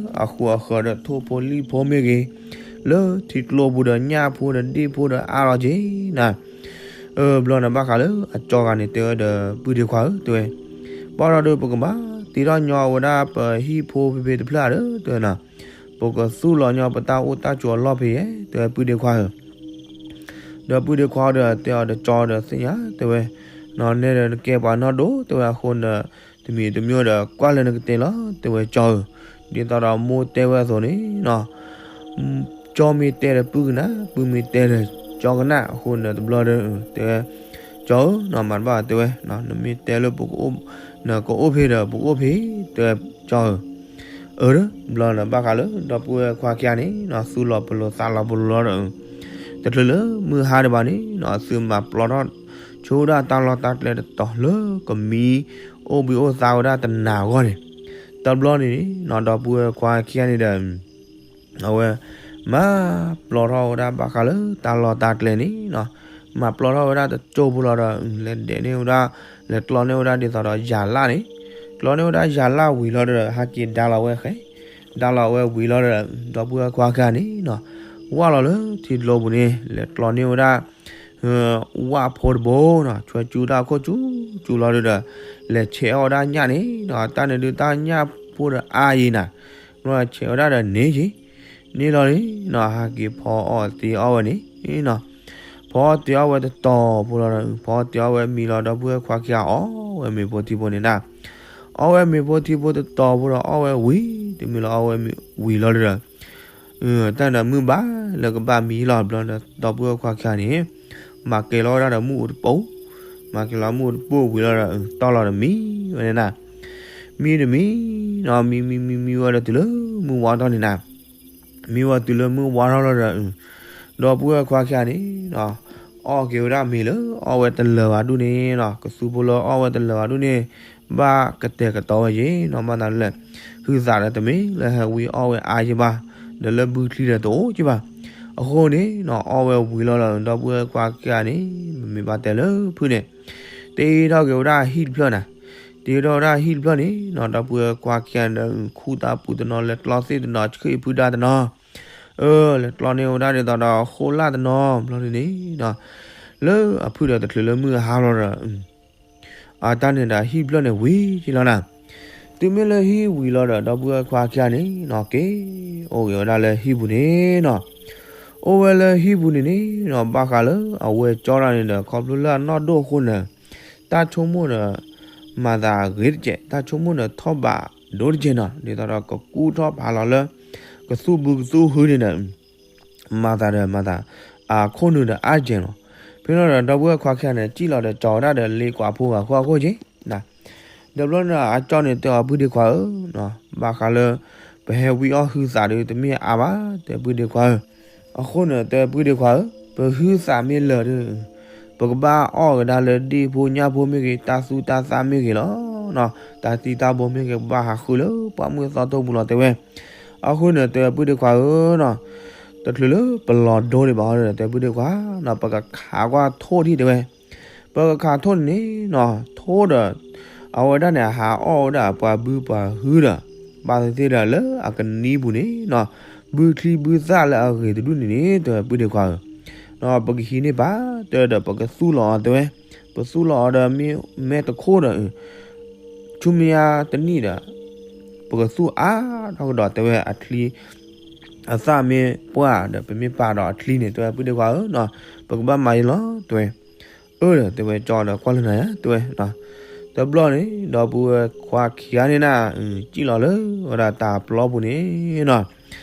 အဃူအဃၢၤဒီးထိၣ်ဖိလံၣ်ဖိမ့ၢ်ဂ့ၤ လၢထံကျိပူၤဒီးညၣ်ဖိဒီးဒ့ၣ်ဖိဒီးအါလီၤက့ၤနၤ အၢ ဘျီန့ၣ်ဘၣ်ဃးလၢအကၠီဂၤန့ၣ် တဲဝဲဒီးပုၢ်ဒ့ခွါဧၢ တဲဝဲ, ဘၣ်ဒီးဒုး ပကဘၣ်တ့ထီၣ်ညီအဝဲဒၣ်ပဟံၣ်ဖိဖံဖံတဖျၢၣ်ဒီး တဲဝဲနီၤ, ပကသူၣ်လီၤညီပတၢ်အိၣ်တၢ်ဆိးအလီၢ်ဖဲယဲၢ် တဲဝဲပုၢ်ဒ့ခွါဧၢ. ဒီးပုၢ်ဒ့ခွါဒီးတဲအီၤဒီး ကၠီဒီးသ့ၣ်ညါ တဲဝဲ, နဲဒၣ်နကဲပှၤနီၢ်ဒိၣ် တဲဝဲအဃိဒီး တမံၤတမံၤဒီးကွၢ်လၢနကတဲလီၤ တဲဝဲကၠီဧၢ. ဒ်သိးဒီးမိၢ်တဲဝဲအသိးန့ၣ်နီၤ ကၠီမ့ၢ်တဲဒီးပုၢ်ကနၣ် ပုၢ်မ့ၢ်တဲဒီးကၠီကနၣ်အဃိန့ၣ် တဘျီဒီး တဲဝဲ, ကၠီဧၢ မၤတဘၣ် တဲဝဲ, နမ့ၢ်တဲလၢပကအိၣ်, နကအိၣ်ဖဲဒီးပကအိၣ်ဖဲ, တဲဝဲကၠီဧၢ. အၢ ဘျီန့ၣ်ဘၣ်ဃးလၢ ဒီပုၢ်ဝဲၢ်ခွါခံဂၤန့ၣ်နီၤ သူၣ်လီၤပလိာ်သးလီၤပလိာ်လီၤဒီး တချုးလၢမုၢ်ဟါဒံးဘၣ်န့ၣ်နီၤ သုမၤပျီထီၣ်ဆိဒၣ်တၢ်လီၢ်တၢ်ကျဲတတီၤလၢကမံအိၣ်ဘှံးအိၣ်သါဝဲဒၣ်တနၤအဂီၢ်န့ၣ်, တဘျီန့ၣ်နီၤ ဒီပုၢ်ဝဲၢ်ခွါခံဂၤန့ၣ်ဒီး အဝဲ မၤပျီထီၣ်ဝဲဒၣ်ဘၣ်ဃးလၢတၢ်လီၢ်တၢ်ကျဲန့ၣ်နီၤ, မၤပျီထီၣ်ဝဲဒၣ်တစိၢ်ဖိလီၤဒီး လဲၤဒဲးန့ၢ်ဝဲဒၣ်, လဲၤကျီန့ၢ်ဝဲဒၣ်ဒ်သိးဒီးယၤလၣ်န့ၣ်, ကျီန့ၢ်ဝဲဒၣ်ယၤလၣ်ဝံၤလီၤဒီး ဟဲက့ၤဒါလီၤဝဲဃဲ, ဒါလီၤဝဲဝံၤလီၤဒီး ဒီပုၢ်ဝဲၢ်ခွါခံဂၤန့ၣ်နီၤ ဝၢ်လီၤလၢထံကျိပူၤန့ၣ် လဲၤကျီန့ၢ်ဝဲဒၣ် ဝၣ်ဖိတဘိနီၤ ဆွဲကၠူတၢ်ခိၣ်ကၠူကၠူလီၤဒုးဒီး လဲၤဆဲးအီၣ်ဝဲဒၣ်ညၣ်န့ၣ်နီၤ တၢ်န့ၣ်ဒုးတၢ်ညၣ်ဖိဒီးအါယံၤနၤ, ဘျီဆဲးဝဲဒၣ်ဒီးန့ၣ်ယံၤ, န့ၣ်လီၤန့ၣ်နီၤ ဟဲက့ၤဖီအီၣ်တ့ၤအီၣ်ဝဲန့ၣ်နီၤ, ဖီအီၣ်တ့ၤအီၣ်ဝဲတတီၤဖိလီၤဒီး ဖီအီၣ်တ့ၤအီၣ်ဝဲမံလီၤ ဒီပုၢ်ဝဲၢ်ခွါခံဂၤအီၣ်ဝဲမ့ၤဖိထံဖိန့ၣ်ဒၣ်, အီၣ်ဝဲမ့ၤဖိထံဖိတတီၤဖိဒီးအီၣ်ဝဲဝံၤ တမံၤလီၤအီၣ်ဝဲဝံၤလီၤဒုးဒီး တၢ်န့ၣ်မုၢ်ဘၣ်လၢကဘၣ်မံလီၤဘျီဒီး ဒီပုၢ်ဝဲၢ်ခွါခံဂၤန့ၣ် မၤကဲၤလီၤဝဲဒၣ်ဒီးမုၢ်အိၣ်တပိၢ်, မၤကဲၤလီၤမုၢ်အိၣ်တပိၢ်ဝံၤလီၤဒီး တီၢ်လီၤဒီးမံဝဲန့ၣ်နၤ, မံတမံၤနီၤ မံမံမံမံဝဲဒီးတုၤလၢမုၢ်ဝါထီၣ်န့ၣ်နၤ, မံဝဲတုၤလၢမုၢ်ဝါထီၣ်လီၤဒီး ဒီပုၢ်ဝဲၢ်ခွါခံဂၤန့ၣ်နီၤ အီၣ်က့ၤဝဲဒၣ်မ့ၤလၢအီၣ်ဝဲတလၢာ်ဘၣ်ဒူၣ်န့ၣ်နီၤ ကသူဖိလၢအီၣ်ဝဲတလၢာ်ဘၣ်ဒူၣ်န့ၣ် ဘၣ်ကတဲာ်ကတီၤဝဲယ့ၤနီၤ ဘၣ်သးလၢ ဟုသးဒီးတမ့ၢ်လၢဟဲဝံအီၣ်ဝဲအါယ့ၤဘၣ်, ဒီးလၢဘုချံဒီးတအိၣ်က့ၤဘၣ်, အဃိန့ၣ်နီၤ အီၣ်ဝဲဝံၤလီၤဒီး ဒီပုၢ်ဝဲၢ်ခွါခံဂၤန့ၣ် မ့မ့ၢ်ဘၣ်တဲလၢဖုၣ်န့ၣ် တ့ထီၣ်က့ၤဝဲဒၣ်ဟံၣ်တဖျၢၣ်နၤ, တ့ထီၣ်ဝဲဒၣ်ဟံၣ်တဖျၢၣ်န့ၣ်နီၤ ဒီပုၢ်ဝဲၢ်ခွါခံဂၤဒီး ခူၣ်တၢ်ပူၤတနီၤ လဲၤကျီသ့ၣ်တနီၤ ဆှ့ၣ်ဖုဒၣ်တနီၤ, အၢ လဲၤကျီန့ၢ်ဝဲဒၣ်ဒ်သိးဒီးဃိၣ်လၣ်တနီၤဘျီန့ၣ်န့ၣ်နီၤ, လၢအဖုၣ်ဒီးတချုးလၢမုၢ်ဟါလီၤဒီး အတၢ်န့ၣ်ဒီးဟံၣ်ဖျၢၣ်န့ၣ်ဝံၤက့လီၤနၤ, တုၤမ့ၢ်လၢဟံၣ်ဝံၤလီၤဒီး ဒီပုၢ်ဝဲၢ်ခွါခံဂၤန့ၣ်နီၤ က့ၤအိၣ်က့ၤဝဲဒၣ်လၢဟံၣ်ပူၤန့ၣ်နီၤ, အိၣ်ဝဲလၢဟံၣ်ပူၤန့ၣ်န့ၣ်နီၤ ဘၣ်ဃးလၢအဝဲကၠီတၢ်န့ၣ်ဒီး ခီဖျိလၢအနီၢ်ဒိၣ်အဃိန့ၣ် တၢ်ဆိကမိၣ်ဒီး မၤသးဂ့ၤတက့ၢ်, တၢ်ဆိကမိၣ်န့ၣ်ထီၣ်ဘးဒိၣ်တက့ၢ်နီၤ, ဒ်သိးဒီးကကူၣ်ထီၣ်ဖးလီၤလၢ ကသူၣ်ဘုကသူၣ်ဟုန့ၣ်ဒီး မၤသးဒီးမၤသး အခိၣ်နူာ်ဒီးအါကဲၤလီၤ. ဖဲလီၤဒီး ဒီပုၢ်ဝဲၢ်ခွါခံဂၤန့ၣ် စံၣ်လီၤဒီးကၠီၤဝဲဒၣ်ဒီးလ့ကွၢ်ဖိဂၤဃီအခိၣ်က့ၤ, ဒီးဘျီန့ၣ် အကၠီန့ၣ်တဲအီၤ ပုၢ်ဒ့ခွါဧၢ, ဘၣ်ဃးလၢ ပဟဲဝံအီၣ်ဟုသးဒီး တမ့ၢ်အါဘၣ် တဲပုၢ်ဒ့ခွါဧၢ, အဃိန့ၣ်တဲပုၢ်ဒ့ခွါဧၢ, ပဟုသးမ့ၢ်လၢာ်ဒီး ပကဘၣ်အီၣ်ကဒါလၢဒ့ၣ်ဖိညၣ်ဖိမ့ၢ်ဂ့ၤ တၢ်သူတၢ်သၣ်မ့ၢ်ဂ့ၤလီၤ. တၢ်သံတၢ်ဘိမ့ၢ်ဂ့ၤ ပဘၣ်ဟးဃုလၢပှၢ်မုၢ်သီထိပူၤလီၤတဲဝဲ. အဃိန့ၣ်တဲပုၢ်ဒ့ခွါဧၢ, တချုးလၢပလီၤဒိန့ၣ်ဘၣ်ဒီး တဲပုၢ်ဒ့ခွါ, ပကခးကွၢ်ထိၣ်ထံၣ်တဲဝဲ. ပကခးထိၣ်န့ၣ်န့ၣ်နီၤ ထိၣ်ဒီး အဝဲဒၣ်န့ၣ် အဟးအီၣ်ဝဲဒၣ်ပှၤဘုပှၤဟုဒီး ဘၣ်သ့ၣ်သ့ၣ်ဒီးလၢအကနံပူၤန့ၣ်နီၤ ဘုချံဘုသၣ်လၢအဂ့ၤတဒူၣ်န့ၣ်န့ၣ် တဲပုၢ်ဒ့ခွါဧၢ, ပကဟံးန့ၢ်ပၢ် တဲဒီး ပကသူၣ်လီၤအီၤတဲဝဲ. ပသူၣ်လီၤအီၤဒီး မ့ၢ်မဲတခိၣ်ဒီး ဆူမဲာ်ညါတနံၣ်ဒီး ပကသူၣ်အါထီၣ်ကဒီးတဲဝဲ အချံ အသၣ်မ့ၢ်ပှၢ်ဒီး ပမ့ၢ်ပာ်ဒီးအချံန့ၣ် တဲဝဲပုၢ်ဒ့ခွါဧၢနီၤ ပကဘၣ်မၤအံၤလီၤတဲဝဲ. အၢ ဒီးတဲဝဲကၠီဒီးကွၢ်လၢနၤယါတဲဝဲ, တဘျီန့ၣ် ဒီပုၢ်ဝဲၢ်ခွါခံဂၤန့ၣ်နၤ စံၣ်လီၤလၢဝဲဒၣ်တၢ်ပျီပူၤန့ၣ်နီၤ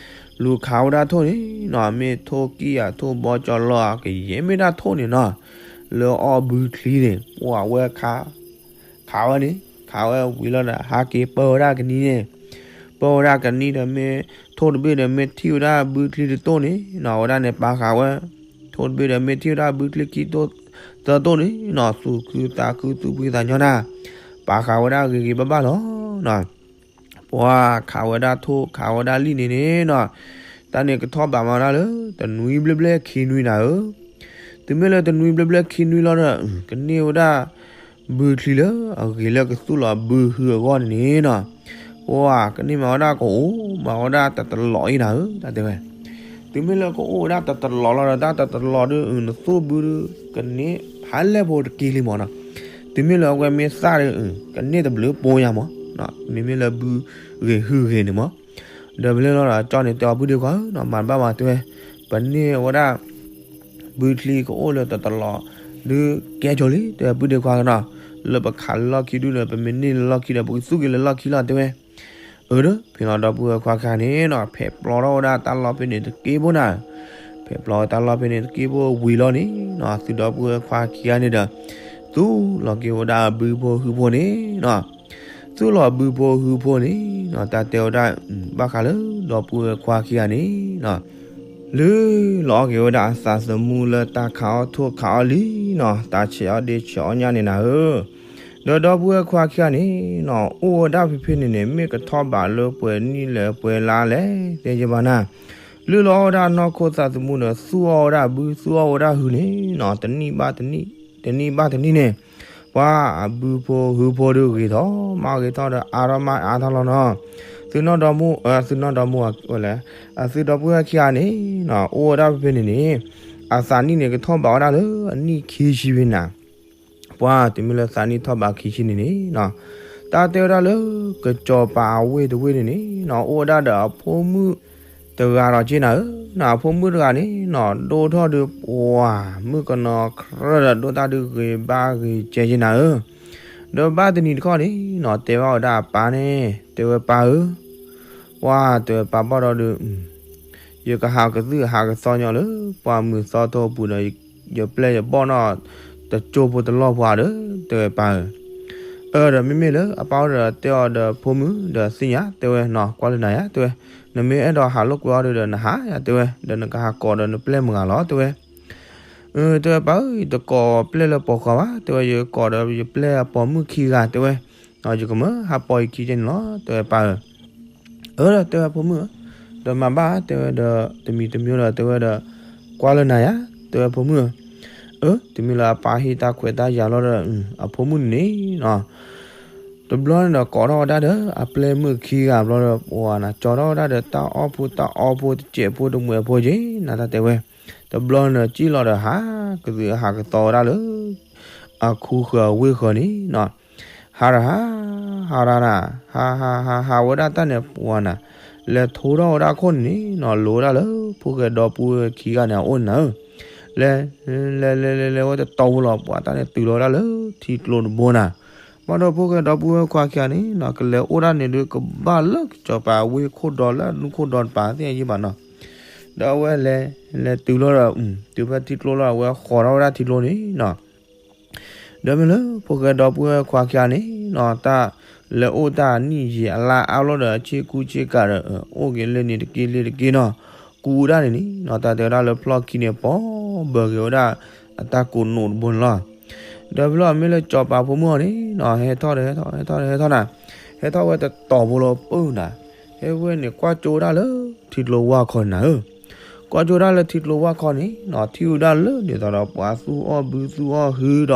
လူၤခးဝဲဒၣ်ထိၣ်န့ၣ်နီၤ မ့ၢ်ထိၣ်ကံၢ်ဧါ ထိၣ်ဘီကၠီလီၤဧါ ကယဲၢ်မ့ၢ်ဒၣ်ထိၣ်န့ၣ်နီၤ လၢအီၣ်ဘုချံန့ၣ် ပှၤဝဲခး ခးဝဲန့ၣ် ခးဝဲဝံၤလီၤဒီး ဟးက့ၤပၢဝဲဒၣ်ကနံၤန့ၣ် ပၢဝဲဒၣ်ကနံၤဒီးမ့ၢ်ထိၣ်တဘ့ၣ်ဒီး မ့ၢ်ထံၣ်ဝဲဒၣ်ဘုချံတတိၣ်န့ၣ်နီၤ အဝဲဒၣ်န့ၣ် ပာ်ဃာ်ဝဲ ထိၣ်တဘ့ၣ်ဒီး မ့ၢ်ထံၣ်ဝဲဒၣ်ဘုချံခံတိၣ်သၢတိၣ်န့ၣ်နီၤ သူၣ်ခုသးခုသူၣ်ဖှံသးညီနၤ ပာ်ဃာ်ဝဲဒၣ်ဂ့ၤဂ့ၤဘၣ်ဘၣ်လီၤနီၤ ပှၤခးဝဲဒၣ်ထိၣ်ခးဝဲဒၣ်လံၣ်န့ၣ်န့ၣ်နီၤ တၢ်န့ၣ်ကထီၣ်ဘးမၤဒၣ်လၢ တနွံဘျဲၣ်ဘျဲၣ်ခံနွံနၤဧၢ, တုၤမ့ၢ်လၢတနွံဘျဲၣ်ဘျဲၣ်ခံနွံလီၤဒီး ကန့ၢ်ဝဲဒၣ် ဘုချံလၢအဂ့ၤလၢကသူၣ်လီၤဘုဟုအဂီၢ်န့ၣ်န့ၣ်နီၤ, ပှၤကန့ၢ်မၤဝဲဒၣ်ကအိၣ်မၤဝဲဒၣ်တတလီၤအံၤနၤဧၢ တၢ်တဲဝဲ, တုၤမ့ၢ်လၢကအိၣ်ဝဲဒၣ်တတလီၤလီၤဒီး တၢ်တတလီၤဒီး နသူၣ်ဘုဒီး ကန့ၢ်ဖးလဲၢ်ဖိတက့ၢ်လံမးနီၤ, တုၤမ့ၢ်လၢအဝဲမ့ၢ်သၣ်ဒီး ကန့ၢ်တဘျုးပိညါမး, မ့မ့ၢ်လၢဘုဂ့ၤဟုဂ့ၤန့ၣ်မး, ဒီးဖဲလီၤဒီးကၠီန့ၣ်တဲအီၤ ပုၢ်ဒ့ခွါဧၢနီၤ မၤတဘၣ်ဘၣ်တဲဝဲ, ပန့ၢ်ဝဲဒၣ် ဘုချံကအိၣ်လၢတတလီၤ ဒုးကဲကၠီလံ တဲပုၢ်ဒ့ခွါနီၤ, လၢပခးလၢလီၢ်ခံဒုဒီး ပမ့ၢ်န့ၢ်လၢလီၢ်ခံဒီး ပကသူၣ်က့ၤလၢလီၢ်ခံလီၤတဲဝဲ, အၢ ဒီးဖဲလီၤဒီပုၢ်ဝဲၢ်ခွါခံဂၤန့ၣ်နီၤ ဖဲပျီထီၣ်ဝဲဒၣ်တၢ်လီၢ်ဖဲန့ၣ်တက့ၢ်ဖိနၤ, ဖဲပျီဝဲတၢ်လီၢ်ဖဲန့ၣ်တက့ၢ်ဖိဝံၤလီၤန့ၣ်နီၤ သုဒီပုၢ်ဝဲၢ်ခွါခံဂၤန့ၣ်ဒီး သူၣ်လီၤက့ၤဝဲဒၣ်ဘုဖိဟုဖိန့ၣ်နီၤ သူၣ်လီၤဘုဖိဟုဖိန့ၣ်နီၤ တၢ်တဲဝဲဒၣ် ဘၣ်ဃးလၢဒီပုၢ်ဝဲၢ်ခွါခံဂၤန့ၣ်နီၤ လုၢ်လီၤအီၣ်က့ၤဝဲဒၣ်အသးသမူလၢတၢ်ခးအီၣ်ထိၣ်ခးအီၣ်လံနီၤ တၢ်ဆဲးအီၣ်ဒ့ဆဲးအီၣ်ညၣ်န့ၣ်နၤဧၢ, ဒီးဒီပုၢ်ဝဲၢ်ခွါခံဂၤန့ၣ်နီၤ အိၣ်ဝဲဒၣ်ဖဲဖဲန့ၣ်န့ၣ် မ့ၢ်ကထီၣ်ဘးလၢပှဲၤနံၣ်လဲၣ်ပှဲၤလါလဲၣ် တဲယဘၣ်နၤ, လုၢ်လီၤအီၣ်ဝဲဒၣ်နီၢ်ခိသးသမူဒီး သူၣ်အီၣ်ဝဲဒၣ်ဘု သူၣ်အီၣ်ဝဲဒၣ်ဟုန့ၣ်နီၤ တနံၣ်ဘၣ်တနံၣ် တနံၣ်ဘၣ်တနံၣ်န့ၣ် ပှၤအဘုဖိဟုဖိဒီးဂ့ၤထီၣ် မးဂ့ၤထီၣ်ဒီးအါထီၣ်မးအါထီၣ်လီၤနီၤ, သုနီၢ်ဒီမါ သုနီၢ်ဒီမါဝဲလဲၣ်, သုဒီပုၢ်ဝဲၢ်ခံဂၤန့ၣ်နီၤ အိၣ်ဝဲဒၣ်ဖဲဖဲန့ၣ်န့ၣ် အသးနံၣ်န့ၣ်ကထီၣ်ဘးဝဲဒၣ်လၢအနံၣ်ခံဆံဖဲနၤ ပှၤတုၤမ့ၢ်လၢသးနံၣ်ထီၣ်ဘးခံဆံန့ၣ်န့ၣ်နီၤ, တၢ်တဲဝဲဒၣ်လၢ ကစီၤပၤအဝ့ၢ်တဝ့ၢ်န့ၣ်န့ၣ်နီၤ အိၣ်ဝဲဒၣ်ဒီးအဖိမုၣ်တဂၤဒီးက့နၤဧၢ, နီၤ အဖိမုၣ်တဂၤန့ၣ်နီၤ ဒိၣ်ထီၣ်ဒီးပှၤမုၣ်ကနီၤခရၢဒီး ဒိၣ်တၢ်ဒုးဂ့ၤဘၣ်ဂ့ၤကဲက့နၤဧၢ, ဒီးဘၣ်တနံၤတခီန့ၣ်နီၤ တဲဘၣ်ဝဲဒၣ်အပၢ်န့ၣ် တဲဝဲပၢ်ဧၢ, ပှၤတဲဝဲပၢ်ဘၣ်ဒီးဒုး ယကဟးကသုၣ်ဟးကသီညီလၢ ပှၢ်မုၢ်သီထိပူၤဒီး ယပျဲၢ်ယဘီၣ်နီၤ တကၠိဖိတလီၢ်ဖိဧါဒီး တဲဝဲပၢ်ဧၢ, အၢ ဒီးမ့မ့ၢ်လၢအပၢ်အိၣ်ဒီးတဲအီၤဒီးဖိမုၣ်ဒီးသ့ၣ်ညါ တဲဝဲနီၤ ကွၢ်လၢနၤယါ တဲဝဲ, နမ့ၢ်အဲၣ်ဒိးဟးလိာ်ကွဲအီၤဒီး နဟးယါ တဲဝဲ, ဒီးနကဟးကိးဒီးနပျဲၢ်မုၢ်ဂၤလီၤ တဲဝဲ တဲဝဲပၢ်ဧၢ ယတကိးပျဲၢ်လၢပိာ်ခွါဘၣ် တဲဝဲ, ယကိးဒီးယပျဲၢ်အပိာ်မုၣ်ခံဂၤ တဲဝဲ, ယကမၢဟးပိာ်ယခံကဲန့ၣ်လီၤ တဲဝဲပၢ်ဧၢ, အၢ ဒီးတဲဝဲဖိမုၣ်ဧၢ, ဒီးမၤဘၣ် တဲဝဲဒီး တမံၤတမံၤဒီး တဲဝဲဒီး ကွၢ်လၢနၤယါ တဲဝဲဖိမုၣ်ဧၢ, အၢ တုၤမ့ၢ်လၢအပၢ်ဟ့ၣ်တၢ်ခွဲးတၢ်ယာ်လီၤဒီး အဖိမုၣ်န့ၣ်န့ၣ်နီၤ တဘျီန့ၣ်ဒီးကိးထီၣ်ဝဲဒၣ်ဒီး အပျဲၢ်မုၣ်ခံဂၤဘျီဒီး ပှၤနၤ ကၠီထီၣ်ဝဲဒၣ်ဒီး တၢ်အီၣ်ဖိတၢ်အီဖိတစဲးဖိတမှဲးဖိက့ၤ နၤတၢ်တဲဝဲ, တဘျီန့ၣ်ဒီး စံၣ်လီၤဒီးဟး ကသုးဟးကသီဝဲဒၣ်လၢ အခူဃၢၤဝ့ၢ်ဃၢၤန့ၣ်နီၤ, ဟးဒီးဟး, ဟးဒီးနၤ, ဟးဟးဟးဟးဝဲဒၣ်တၢ်န့ၣ် ပှၤနၤ လဲၤထိထီၣ်ဝဲဒၣ်ခိၣ်န့ၣ်နီၤ လိၤဝဲဒၣ်လၢ ဖိၣ်ဃဲဒီပုၢ်ဝဲၢ်ခံဂၤန့ၣ် အအိၣ်နၤဧၢ, လဲၤ လဲၤလဲၤလဲၤလဲၤဝဲတတီၤဖိလီၤ ပှၤတၢ်န့ၣ်တုၤလီၤဝဲဒၣ်လၢ ထံကျိတဘိနၤ, ဘၣ်ဒီးဖိၣ်ဃဲဒီပုၢ်ဝဲၢ်ခွါခံဂၤန့ၣ်နီၤ ကလဲၤအိၣ်ဒၣ်န့ၣ်ဒုး ကဘၣ်လၢကစီၤပၤဝ့ၢ်ခိၣ်ဒီးလၢအဒူၣ်ခိၣ်ဒီတပၤသ့ၣ်ညါယံၤဘၣ်နီၤ, ဒီးအဝဲလဲၤ လဲၤတုၤလီၤဒီး တုၤဖဲထံကျိလီၤ အဝဲဃီၤထီၣ်ဝဲဒၣ်ထံကျိန့ၣ်နီၤ ဒီးမ့ၢ်လၢဖိၣ်ဃဲဒီပုၢ်ဝဲၢ်ခွါခံဂၤန့ၣ်နီၤ တၢ်လဲၤအိၣ်တၢ်နံၣ်ယံာ်အလါအါလီၤဒီး ဆ့ကူဆ့ကၤဒီး အိၣ်က့ၤလၢန့ၣ်တက့ၢ်လၢတက့ၢ်နီၤ, ကူးတၢ်န့ၣ်န့ၣ်နီၤ တၢ်တဲဝဲဒၣ်လၢဖျီၣ်ခံန့ၣ် ပီဘၢက့ၤဝဲဒၣ် အတၢ်ကိးနိးတဘိန့ၣ်လီၤ. ဒီးဖဲလီၤမ့ၢ်လၢစီၤပၤဖိမုၣ်အီၤန့ၣ်နီၤ ဟဲထီၣ်ဒီးဟဲထီၣ် ဟဲထီၣ်ဒီးဟဲထီၣ်နၤ, ဟဲထီၣ်ဝဲတတီၤဖိလီၤပၢနၤ, ဟဲဝဲန့ၣ်ကွၢ်ကၠိဒၣ်လၢ ထံကျိဝၢ်ခီန့ၣ်နၤဧၢ ကွၢ်ကၠိဒၣ်လၢထံကျိဝၢ်ခီန့ၣ်နီၤ ထံၣ်ဝဲဒၣ်လၢဒ်သိးဒီး ပှၤသူၣ်အီၣ်ဘုသူၣ်အီၣ်ဟုဒီး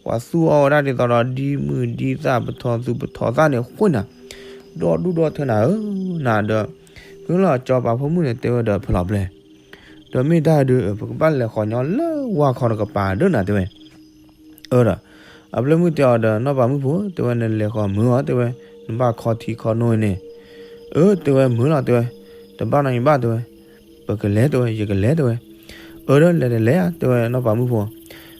ပှၤသူၣ်အီၣ်ဝဲဒၣ်ဒ်သိးဒီး ဒ်မုၢ်ဒ်သၣ်ပထီသူပထီသၣ်န့ၣ်ဃိနၤ, ဒီဒူၣ်ဒီထၢနၤဧၢ, နၤဒီး ဖဲလီၤစီၤပၤဖိမုၣ်န့ၣ်တဲဝဲဒီးဖဲလီၤပျဲၢ်, ဒီးမ့ၢ်တၢ်ဒုး ပကဘၣ်လဲၤဃီၤညီလၢဝၢ်ခီတကပၤဒၢနၤတဲဝဲ အၢဒီး အပျဲၢ်မုၣ်တဲအီၤဒီး နီၢ်ပၤမုၣ်ဖိ တဲဝဲ နလဲၤဃီၤမုာ်အီၤ တဲဝဲ, နဘၣ်ခီထံခီနိန့ၣ်, အၢ တဲဝဲ မုာ်လီၤ တဲဝဲ, တဘၣ်နီတမံၤဘၣ် တဲဝဲ, ပကလဲၤ တဲဝဲ ယကလဲၤ တဲဝဲ, အၢဒီး လဲၤတလဲၤဧါ တဲဝဲ နီၢ်ပၤမုၣ်ဖိ,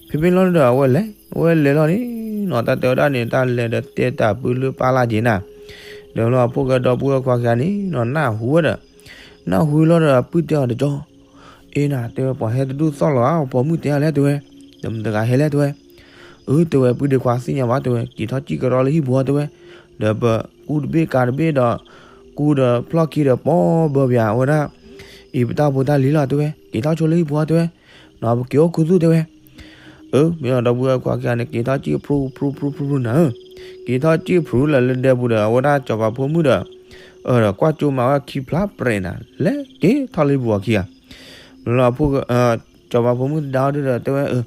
ဖဲဖဲလီၤဒီး အဝဲလဲၤ အဝဲလဲၤလီၤန့ၣ်နီၤ တၢ်တဲဝဲဒၣ်န့ၣ် တၢ်လဲၤဒီးတဲတၢ်ပၢလၢပၢ်လၢ်က့ၤနၤ, ဒီးလီၤဖိၣ်ဃဲဒီပုၢ်ဝဲၢ်ခွါခံဂၤန့ၣ်နီၤ နၢ်ဟူဝဲဒီး နၢ်ဟူလီၤဒီး ပုၢ်တဲအီၤတကီၢ် အ့နၤ တဲဝဲ ပှၤဟဲတဒူၣ်သီၣ်လီၤဧါ ပိာ်မုၣ်တဲအီၤလဲၣ် တဲဝဲ, ဒီးမတဂၤဟဲလဲၣ် တဲဝဲ, အၢ တဲဝဲ ပုၢ်ဒ့ခွါသ့ၣ်ညါဘၣ် တဲဝဲ က့ၤထီၣ်စံၣ်ကဒီးလၢဟံၣ်ပူၤ တဲဝဲ, ဒီးပကူးတဘ့ၣ်ကၤတဘ့ၣ်ဒီး ကူးဒီးဖျီၣ်ခံဒီး ပိာ်ဘၢပယၤဝဲဒၣ် အံၤပတၢ်ဖိတၢ်လံၤလီၤ တဲဝဲ, က့ၤထီၣ်ဆိလၢဟံၣ်ပူၤ တဲဝဲ, နီၤ ပက့ၤအိၣ်ခူသူၣ် တဲဝဲ, အၢ မ့ၢ်ဒီပုၢ်ဝဲၢ်ခွါခံဂၤန့ၣ် က့ၤထီၣ်စံၣ်ဖရူဖရူဖရူဖရူနၤဧၢ, က့ၤထီၣ်စံၣ်ဖရူလၢလၢဒဲပူၤဒီး အဝဲဒၣ်စီၤပၤဖိမုၣ်ဒီး အၢဒီးကွၢ်ကၠိမၤဝဲခံဖျါပြဲးနၤ လဲၤက့ၤထီၣ်လၢဟံၣ်ပူၤအခံဂၤ, လီၤဖိၣ်ဃဲ စီၤပၤဖိမုၣ်တဒါအီၤဒုဒီး တဲဝဲ အၢ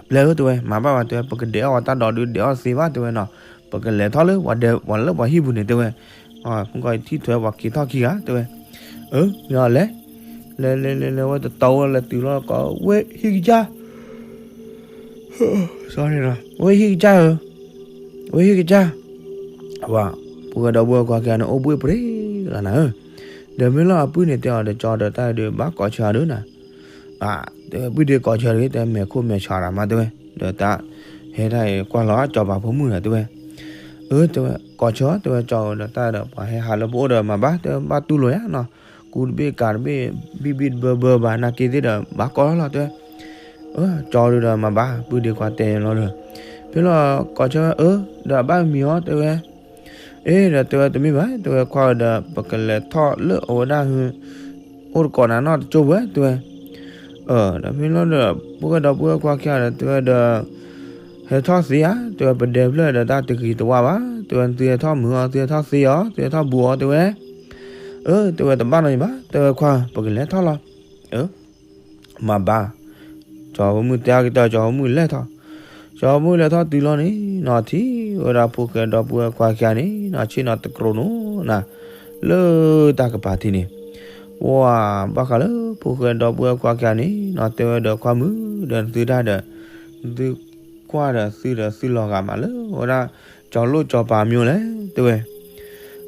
ပျဲၢ်ဧၢ တဲဝဲ မၤဘၣ်ဘၣ် တဲဝဲ ပကဒဲးအီၣ်ဝဲတၢ်ဒိးဒုး ဒဲးအီၣ်သ့ဘၣ် တဲဝဲနီၤ, ပကလဲၤထီၣ်လၢပှၤဒဲး ပှၤလၢပှၤဟံၣ်ပူၤန့ၣ် တဲဝဲ, မ့ၢ်ကီးထံၣ်ထွဲပှၤက့ၤထီၣ်ခံဂၤ တဲဝဲ, အၢ မ့ၢ်အီၤလဲၤ လဲၤလဲၤလဲၤလဲၤဝဲတတီၤဝဲလဲၤတုၤလီၤကီး ဝဲဟံၣ်ကစၢ် sorry ဝဲဟံၣ်ကစၢ်ဧၢ, ဝဲဟံၣ်ကစၢ်, ဝဲ ဖိၣ်ဃဲဒီပုၢ်ဝဲၢ်ခွါခံဂၤန့ၣ် အိၣ်ဘှ့ၣ်ပြ့လီၤနၤဧၢ, ဒီးမ့ၢ်လီၤအပုၢ်န့ၣ်တဲအီၤဒီး ကၠီဒီးတၢ်ဒုးဘၣ်ကိးဆၢအီၤဒုးနၤ, တဲဝဲ ပုၢ်ဒ့ကိးဆၢတဂ့ၤ တဲမဲာ်ခိၣ်မဲာ်ဆှးတၢ်မး တဲဝဲ, ဒီးတၢ်ဟဲတၢ်အံၤကွၢ်လီၤစီၤပၤဖိမုၣ်ဒီး တဲဝဲ, အၢ တဲဝဲ ကိးဆၢ တဲဝဲ ကၠီဒီးတၢ်ဒီး ပှၤဟဲဟးလၢပအိၣ်ဒီးမၤဘၣ် တဲဝဲ ဘၣ်တူၢ်လိာ်ယါနီၤ, ကူးတဘ့ၣ်ကၤတဘ့ၣ် ဘံၣ်ဘံၣ်တဘၢဘၢဘၣ် နာ်က့သ့ၣ်ဒီး ဘၣ်ကိးလီၤလီၤ တဲဝဲ, အၢ ကၠီဒုးဒီးမၤဘၣ် ပုၢ်ဒ့ခွါတဲလီၤဒီး, ဖဲလီၤကိးဆၢဝဲ အၢ ဒီးအဘၣ်မံၤအီၤ တဲဝဲ အ့ ဒီးတဲဝဲတမ့ၢ်ဘၣ် တဲဝဲခွါဧၢဒီး ပကလဲၤထီၣ်လၢအဝဲဒၣ်ဟူ အိၣ်တကိးနၤနီၢ်တကၠိၢ်ဝဲ တဲဝဲ, ဒီးမ့ၢ်လီၤဒီး ဖိၣ်ဃဲဒီပုၢ်ဝဲၢ်ခွါခံဂၤဒီး တဲဝဲဒီး ဟဲထီၣ်သ့ဧါ တဲဝဲ ပဒဲဖျၢၣ်ဒီးတၢ်တဂ့ၤတဝါဘၣ် တဲဝဲ သုဟဲထီၣ်မုာ်အီၤ သုဟဲထီၣ်သ့အီၤ သုဟဲထီၣ်ဘူးအီၤ တဲဝဲ, အၢ တဲဝဲတဘၣ်နီတမံၤဘၣ် တဲဝဲခွါဧၢ ပကလဲၤထီၣ်လီၤ အၢ မၤဘၣ်, စီၤဖိမုၣ်တဲအကတၢၢ် စီၤဖိမုၣ်လဲၤထီၣ်, စီၤဖိမုၣ်လဲၤထီၣ်တုၤလီၤန့ၣ်နီၤ ထံၣ်ဝဲဒၣ်ဖိၣ်ဃဲဒီပုၢ်ဝဲၢ်ခွါခံဂၤန့ၣ်နီၤ ဆ့ၣ်နီၤတကြိးနီၤနၤ, လၢတၢ်ကပၤထံးန့ၣ်, ပှၤဘၣ်ဃးလၢဖိၣ်ဃဲဒီပုၢ်ဝဲၢ်ခွါခံဂၤန့ၣ်နီၤ တဲဝဲဒီးခွါမုၣ်ဒီးသုတၢ်ဒီး သုကွၢ်ဒီးသုဒီးသုလီၤဂာ်မးလၢ ဝဲဒၣ်စီၤလိၣ်စီၤပၤမၠိလဲၣ် တဲဝဲ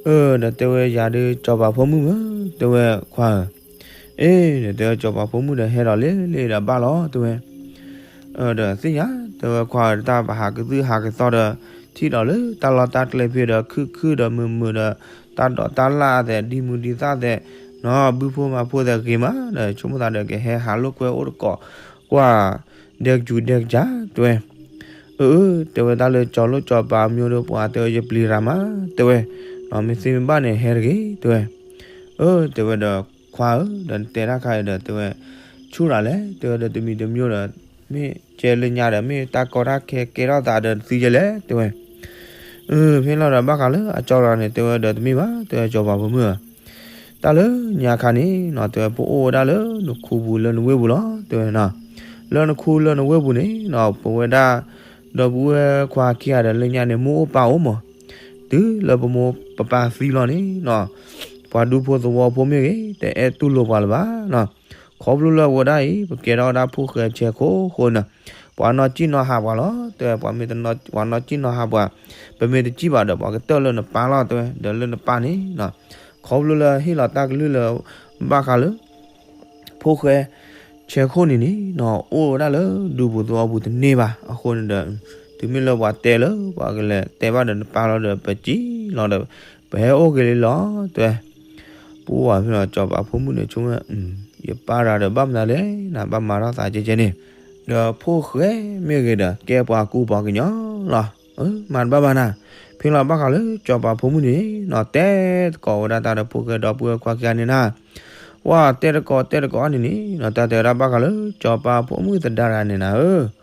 အၢ ဒီးတဲဝဲယၤဒုးစီၤပၤဖိမုၣ်မ့ၢ် တဲဝဲခွါဧၢ, အ့ ဒီးတဲဝဲစီၤပၤဖိမုၣ်ဒီးဟဲဒီးလ့လ့ဒီးဘၣ်လီၤ တဲဝဲ, ဒီးသ့ၣ်ညါ တဲဝဲခွါဧၢ တၢ်ပဟးကသုၣ်ဟးကသီဒီး ထံၣ်ဒီးလၢတၢ်လီၢ်တၢ်ကျဲဖဲဒီး ခုၣ်ခုၣ်ဒီးမုာ်မုာ်ဒီး တၢ်ဒိးတၢ်လၣ်သဲး ဒ်မုၢ်ဒ်သၣ်သဲး နီၤ ဘုဖိမၤဖိသဲးဂ့ၤမး ဒီးဆိကမိၣ်သးဒီးကဟဲဟးလိာ်ကွဲအိၣ်တကိး ကွၢ် ဒဲကစူၤဒဲကစၢ် တဲဝဲ အၢ အၢ တဲဝဲတၢ်လၢစီၤလိၣ်စီၤပၤမၠိဒီးပှၤတဲဝဲယပျံၤရၤမး တဲဝဲ, မ့ၢ်သ့မ့ၢ်ဘၣ်န့ၣ်ဟဲတဂ့ၤ တဲဝဲ, အၢ တဲဝဲဒီးခွါဧၢ ဒီးနတဲတၢ်ခါအံၤဒီး တဲဝဲ ဆူၣ်ရၤလဲၣ် တဲဝဲဒီးတမံၤတမံၤဒီး မ့ၢ်ကဲလၢညါဒီး မ့ၢ်တၢ်ကီတၢ်ခဲကဲထီၣ်သးဒီးသုယဲလဲၣ် တဲဝဲ အၢ ဖဲလီၤဒီးဘၣ်ဃးလၢအကၠီရၤန့ၣ် တဲဝဲဒီးတမ့ၢ်ဘၣ် တဲဝဲစီၤပၤဖိမုၣ်ဧၢ, တၢ်လၢညါခါန့ၣ်နီၤ တဲဝဲပအိၣ်ဝဲဒၣ်လၢနခူပူၤလၢနဝ့ၢ်ပူၤလီၤ တဲဝဲနီၤ, လၢနခူလၢနဝ့ၢ်ပူၤန့ၣ်နီၤ ပဝဲဒၣ် ဒီပုၢ်ဝဲၢ်ခွါခံဂၤဒီးလၢညါန့ၣ် မိၢ်အိၣ်ပၢ်အိၣ်မး တုၤလၢပမိၢ်ပပၢ်သံလီၤန့ၣ်နီၤ, ပှၤဒူဖိသဝီဖိမ့ၢ်ဂ့ၤ တအဲၣ်တူၢ်လိာ်ပှၤလၢၤဘၣ်နီၤ. ခီဖျိလၢအဝဲဒၣ်အံၤ ပကဲထီၣ်ဝဲဒၣ်ဖိၣ်ဃဲဆဲးခိၣ်အဃိန့ၣ်, ပှၤနီၣ်စံၣ်နီၤဟးပှၤလီၤ တဲဝဲ, ပှၤမ့ၢ်တနီၣ်စံၣ်နီၤဟးပှၤ, ပမ့ၢ်တစံၣ်ဘၣ်ဒီး ပှၤကတၢၢ်လၢနပၢ်လီၤ တဲဝဲ, ဒီးလၢနပၢ်န့ၣ်နီၤ, ခီဖျိလၢဟ့ၣ်လီၤတၢ်ကလုၢ်လၢ ဘၣ်ဃးလၢ ဖိၣ်ဃဲဆဲးခိၣ်န့ၣ်န့ၣ်နီၤ အိၣ်ဝဲဒၣ်လၢဒူပူၤသဝီပူၤတန့ၢ်ဘၣ်. အဃိန့ၣ်ဒီး တုၤမ့ၢ်လၢပှၤတဲလၢ ပှၤကလဲၤတဲဘၣ်ဒီးနပၢ်လီၤဒီး ပစံၣ်လီၤဒီး ပဟဲအိၣ်က့ၤလံလီၤ တဲဝဲ. ပှၤဖဲလီၤ စီၤပၤဖိမုၣ်န့ၣ် ဆိကမိၣ် ယပၢ်တဂၤဒီး ဘၣ်မနုၤလဲၣ်နၤ ဘၣ်မၤထီၣ်သးကဲကဲန့ၣ်, ဒီးဖိၣ်ဃဲမ့ၢ်ဂ့ၤဒီး ကဲပှၤကူပှၤကညီလီၤ. မၤတဘၣ်ဘၣ်နၤ. ဖဲလီၤဘၣ်ဃးလၢ စီၤပၤဖိမုၣ်န့ၣ်နီၤ တဲသကိးဝဲဒၣ်တၢ်ဒီး ဖိၣ်ဃဲဒီပုၢ်ဝဲၢ်ခွါခံဂၤန့ၣ်နၤ, ပှၤတဲသကိးတဲသကိးန့ၣ်န့ၣ်နီၤ တၢ်တဲဝဲဒၣ်ဘၣ်ဃးလၢ စီၤပၤဖိမုၣ်သဒါတဂၤန့ၣ်နၤဧၢ,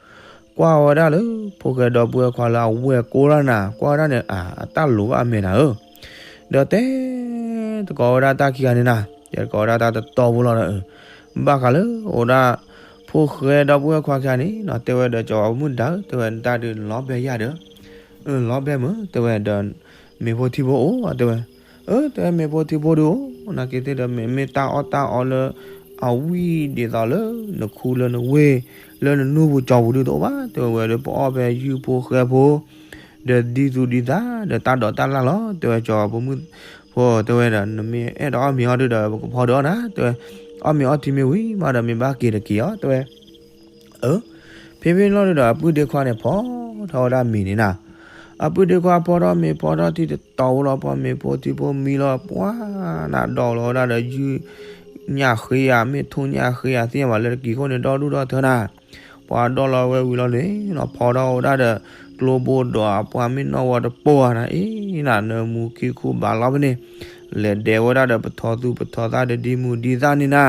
ကွၢ်ဝဲဒၣ်လၢ ဖိၣ်ဃဲဒီပုၢ်ဝဲၢ်ခွါလၢအဝဲၢ်ကိးတၢ်နၤ ကွၢ်ဝဲဒၣ်န့ၣ် အတၢ်လိၤဘၣ်အမဲာ်နၤဧၢ, ဒီးတဲသကိးဝဲဒၣ်တၢ်ခံဂၤန့ၣ်နၤ, တဲသကိးဝဲဒၣ်တၢ်တတီၤဖိလီၤဒီး ဘၣ်ဃးလၢ အိၣ်ဒၣ် ဖိၣ်ဃဲဒီပုၢ်ဝဲၢ်ခွါခံဂၤန့ၣ်နီၤ တဲဝဲဒီး စီၤပၤဖိမုၣ်တဒါဧၢ တဲဝဲ နတၢ်ဒုးလီၤဘဲယၢ်ဒီး လီၤဘဲမုၢ် တဲဝဲဒီး မ့ၤဖိထံဖိအိၣ် တဲဝဲ, အၢ တဲဝဲ မ့ၤဖိထံဖိဒုးအိၣ် နာ်က့သ့ၣ်ဒီး မ့မ့ၢ်တၢ်အီၣ်တၢ်အီလၢ အဝံၣ်ဒ်သိးလၢ နခူလၢနဝ့ၢ် လၢနနူၢ်ပူၤကၠီပူၤဒုးတအိၣ်ဘၣ် တဲဝဲ, ဝဲဒီးပအီၣ်ဖဲယုၢ်ဖိဃဲဖိ ဒီးဒ်သူဒ်သၣ်ဒီးတၢ်ဒိးတၢ်လၢ်လီၤ တဲဝဲ စီၤပၤဖိမုၣ်ဖိ တဲဝဲဒီး နမ့ၢ်အဲၣ်ဒိးအီၣ်မ့ၤအီထံဒီး ပကဖီဒုးအီၣ်နၤ တဲဝဲ, အီၣ်မ့ၤအီထံမ့ၢ်ဝံၤမးဒီး မ့ၢ်ဘၣ်က့ၤတက့ၤအီၤ တဲဝဲ အၢ ဖဲဖဲလီၤဒီး အပုၢ်ဒ့ခွါန့ၣ် ဖီထီၣ်ဝဲဒၣ်မ့ၤန့ၣ်နၤ, အပုၢ်ဒ့ခွါဖီထီၣ်မ့ၤဖီထီၣ်ထံတတီၤဖိလီၤ ပှၤမ့ၤဖိထံဖိမံလီၤ ပှၤနးဒီးလီၤဝဲဒၣ်ဒီး ယုၢ်ညၣ်ဃ့ဧါ မ့ၢ်ထူညၣ်ဃ့ဧါ သ့ၣ်ညါဘၣ်လၢတကံၤခိၣ်န့ၣ် ဒီဒူၣ်ဒီထၢနၤ, ပှၤဒီလီၤဝဲဝံၤလီၤန့ၣ်နီၤ ဖီထီၣ်ဝဲဒၣ်ဒီး ကျိဘိဒီး အပှၤမ့ၢ်နီၢ်ဝဲတပိၢ်ဧါနၤ အံၤနၤ နၢမူခံခူဘၣ်လီၤဖဲန့ၣ် လဲၤဒဲးဝဲဒၣ်ဒီး ပထီသူၣ်ပထီသၣ်ဒီး ဒ်မုၢ်ဒ်သၣ်န့ၣ်နၤ,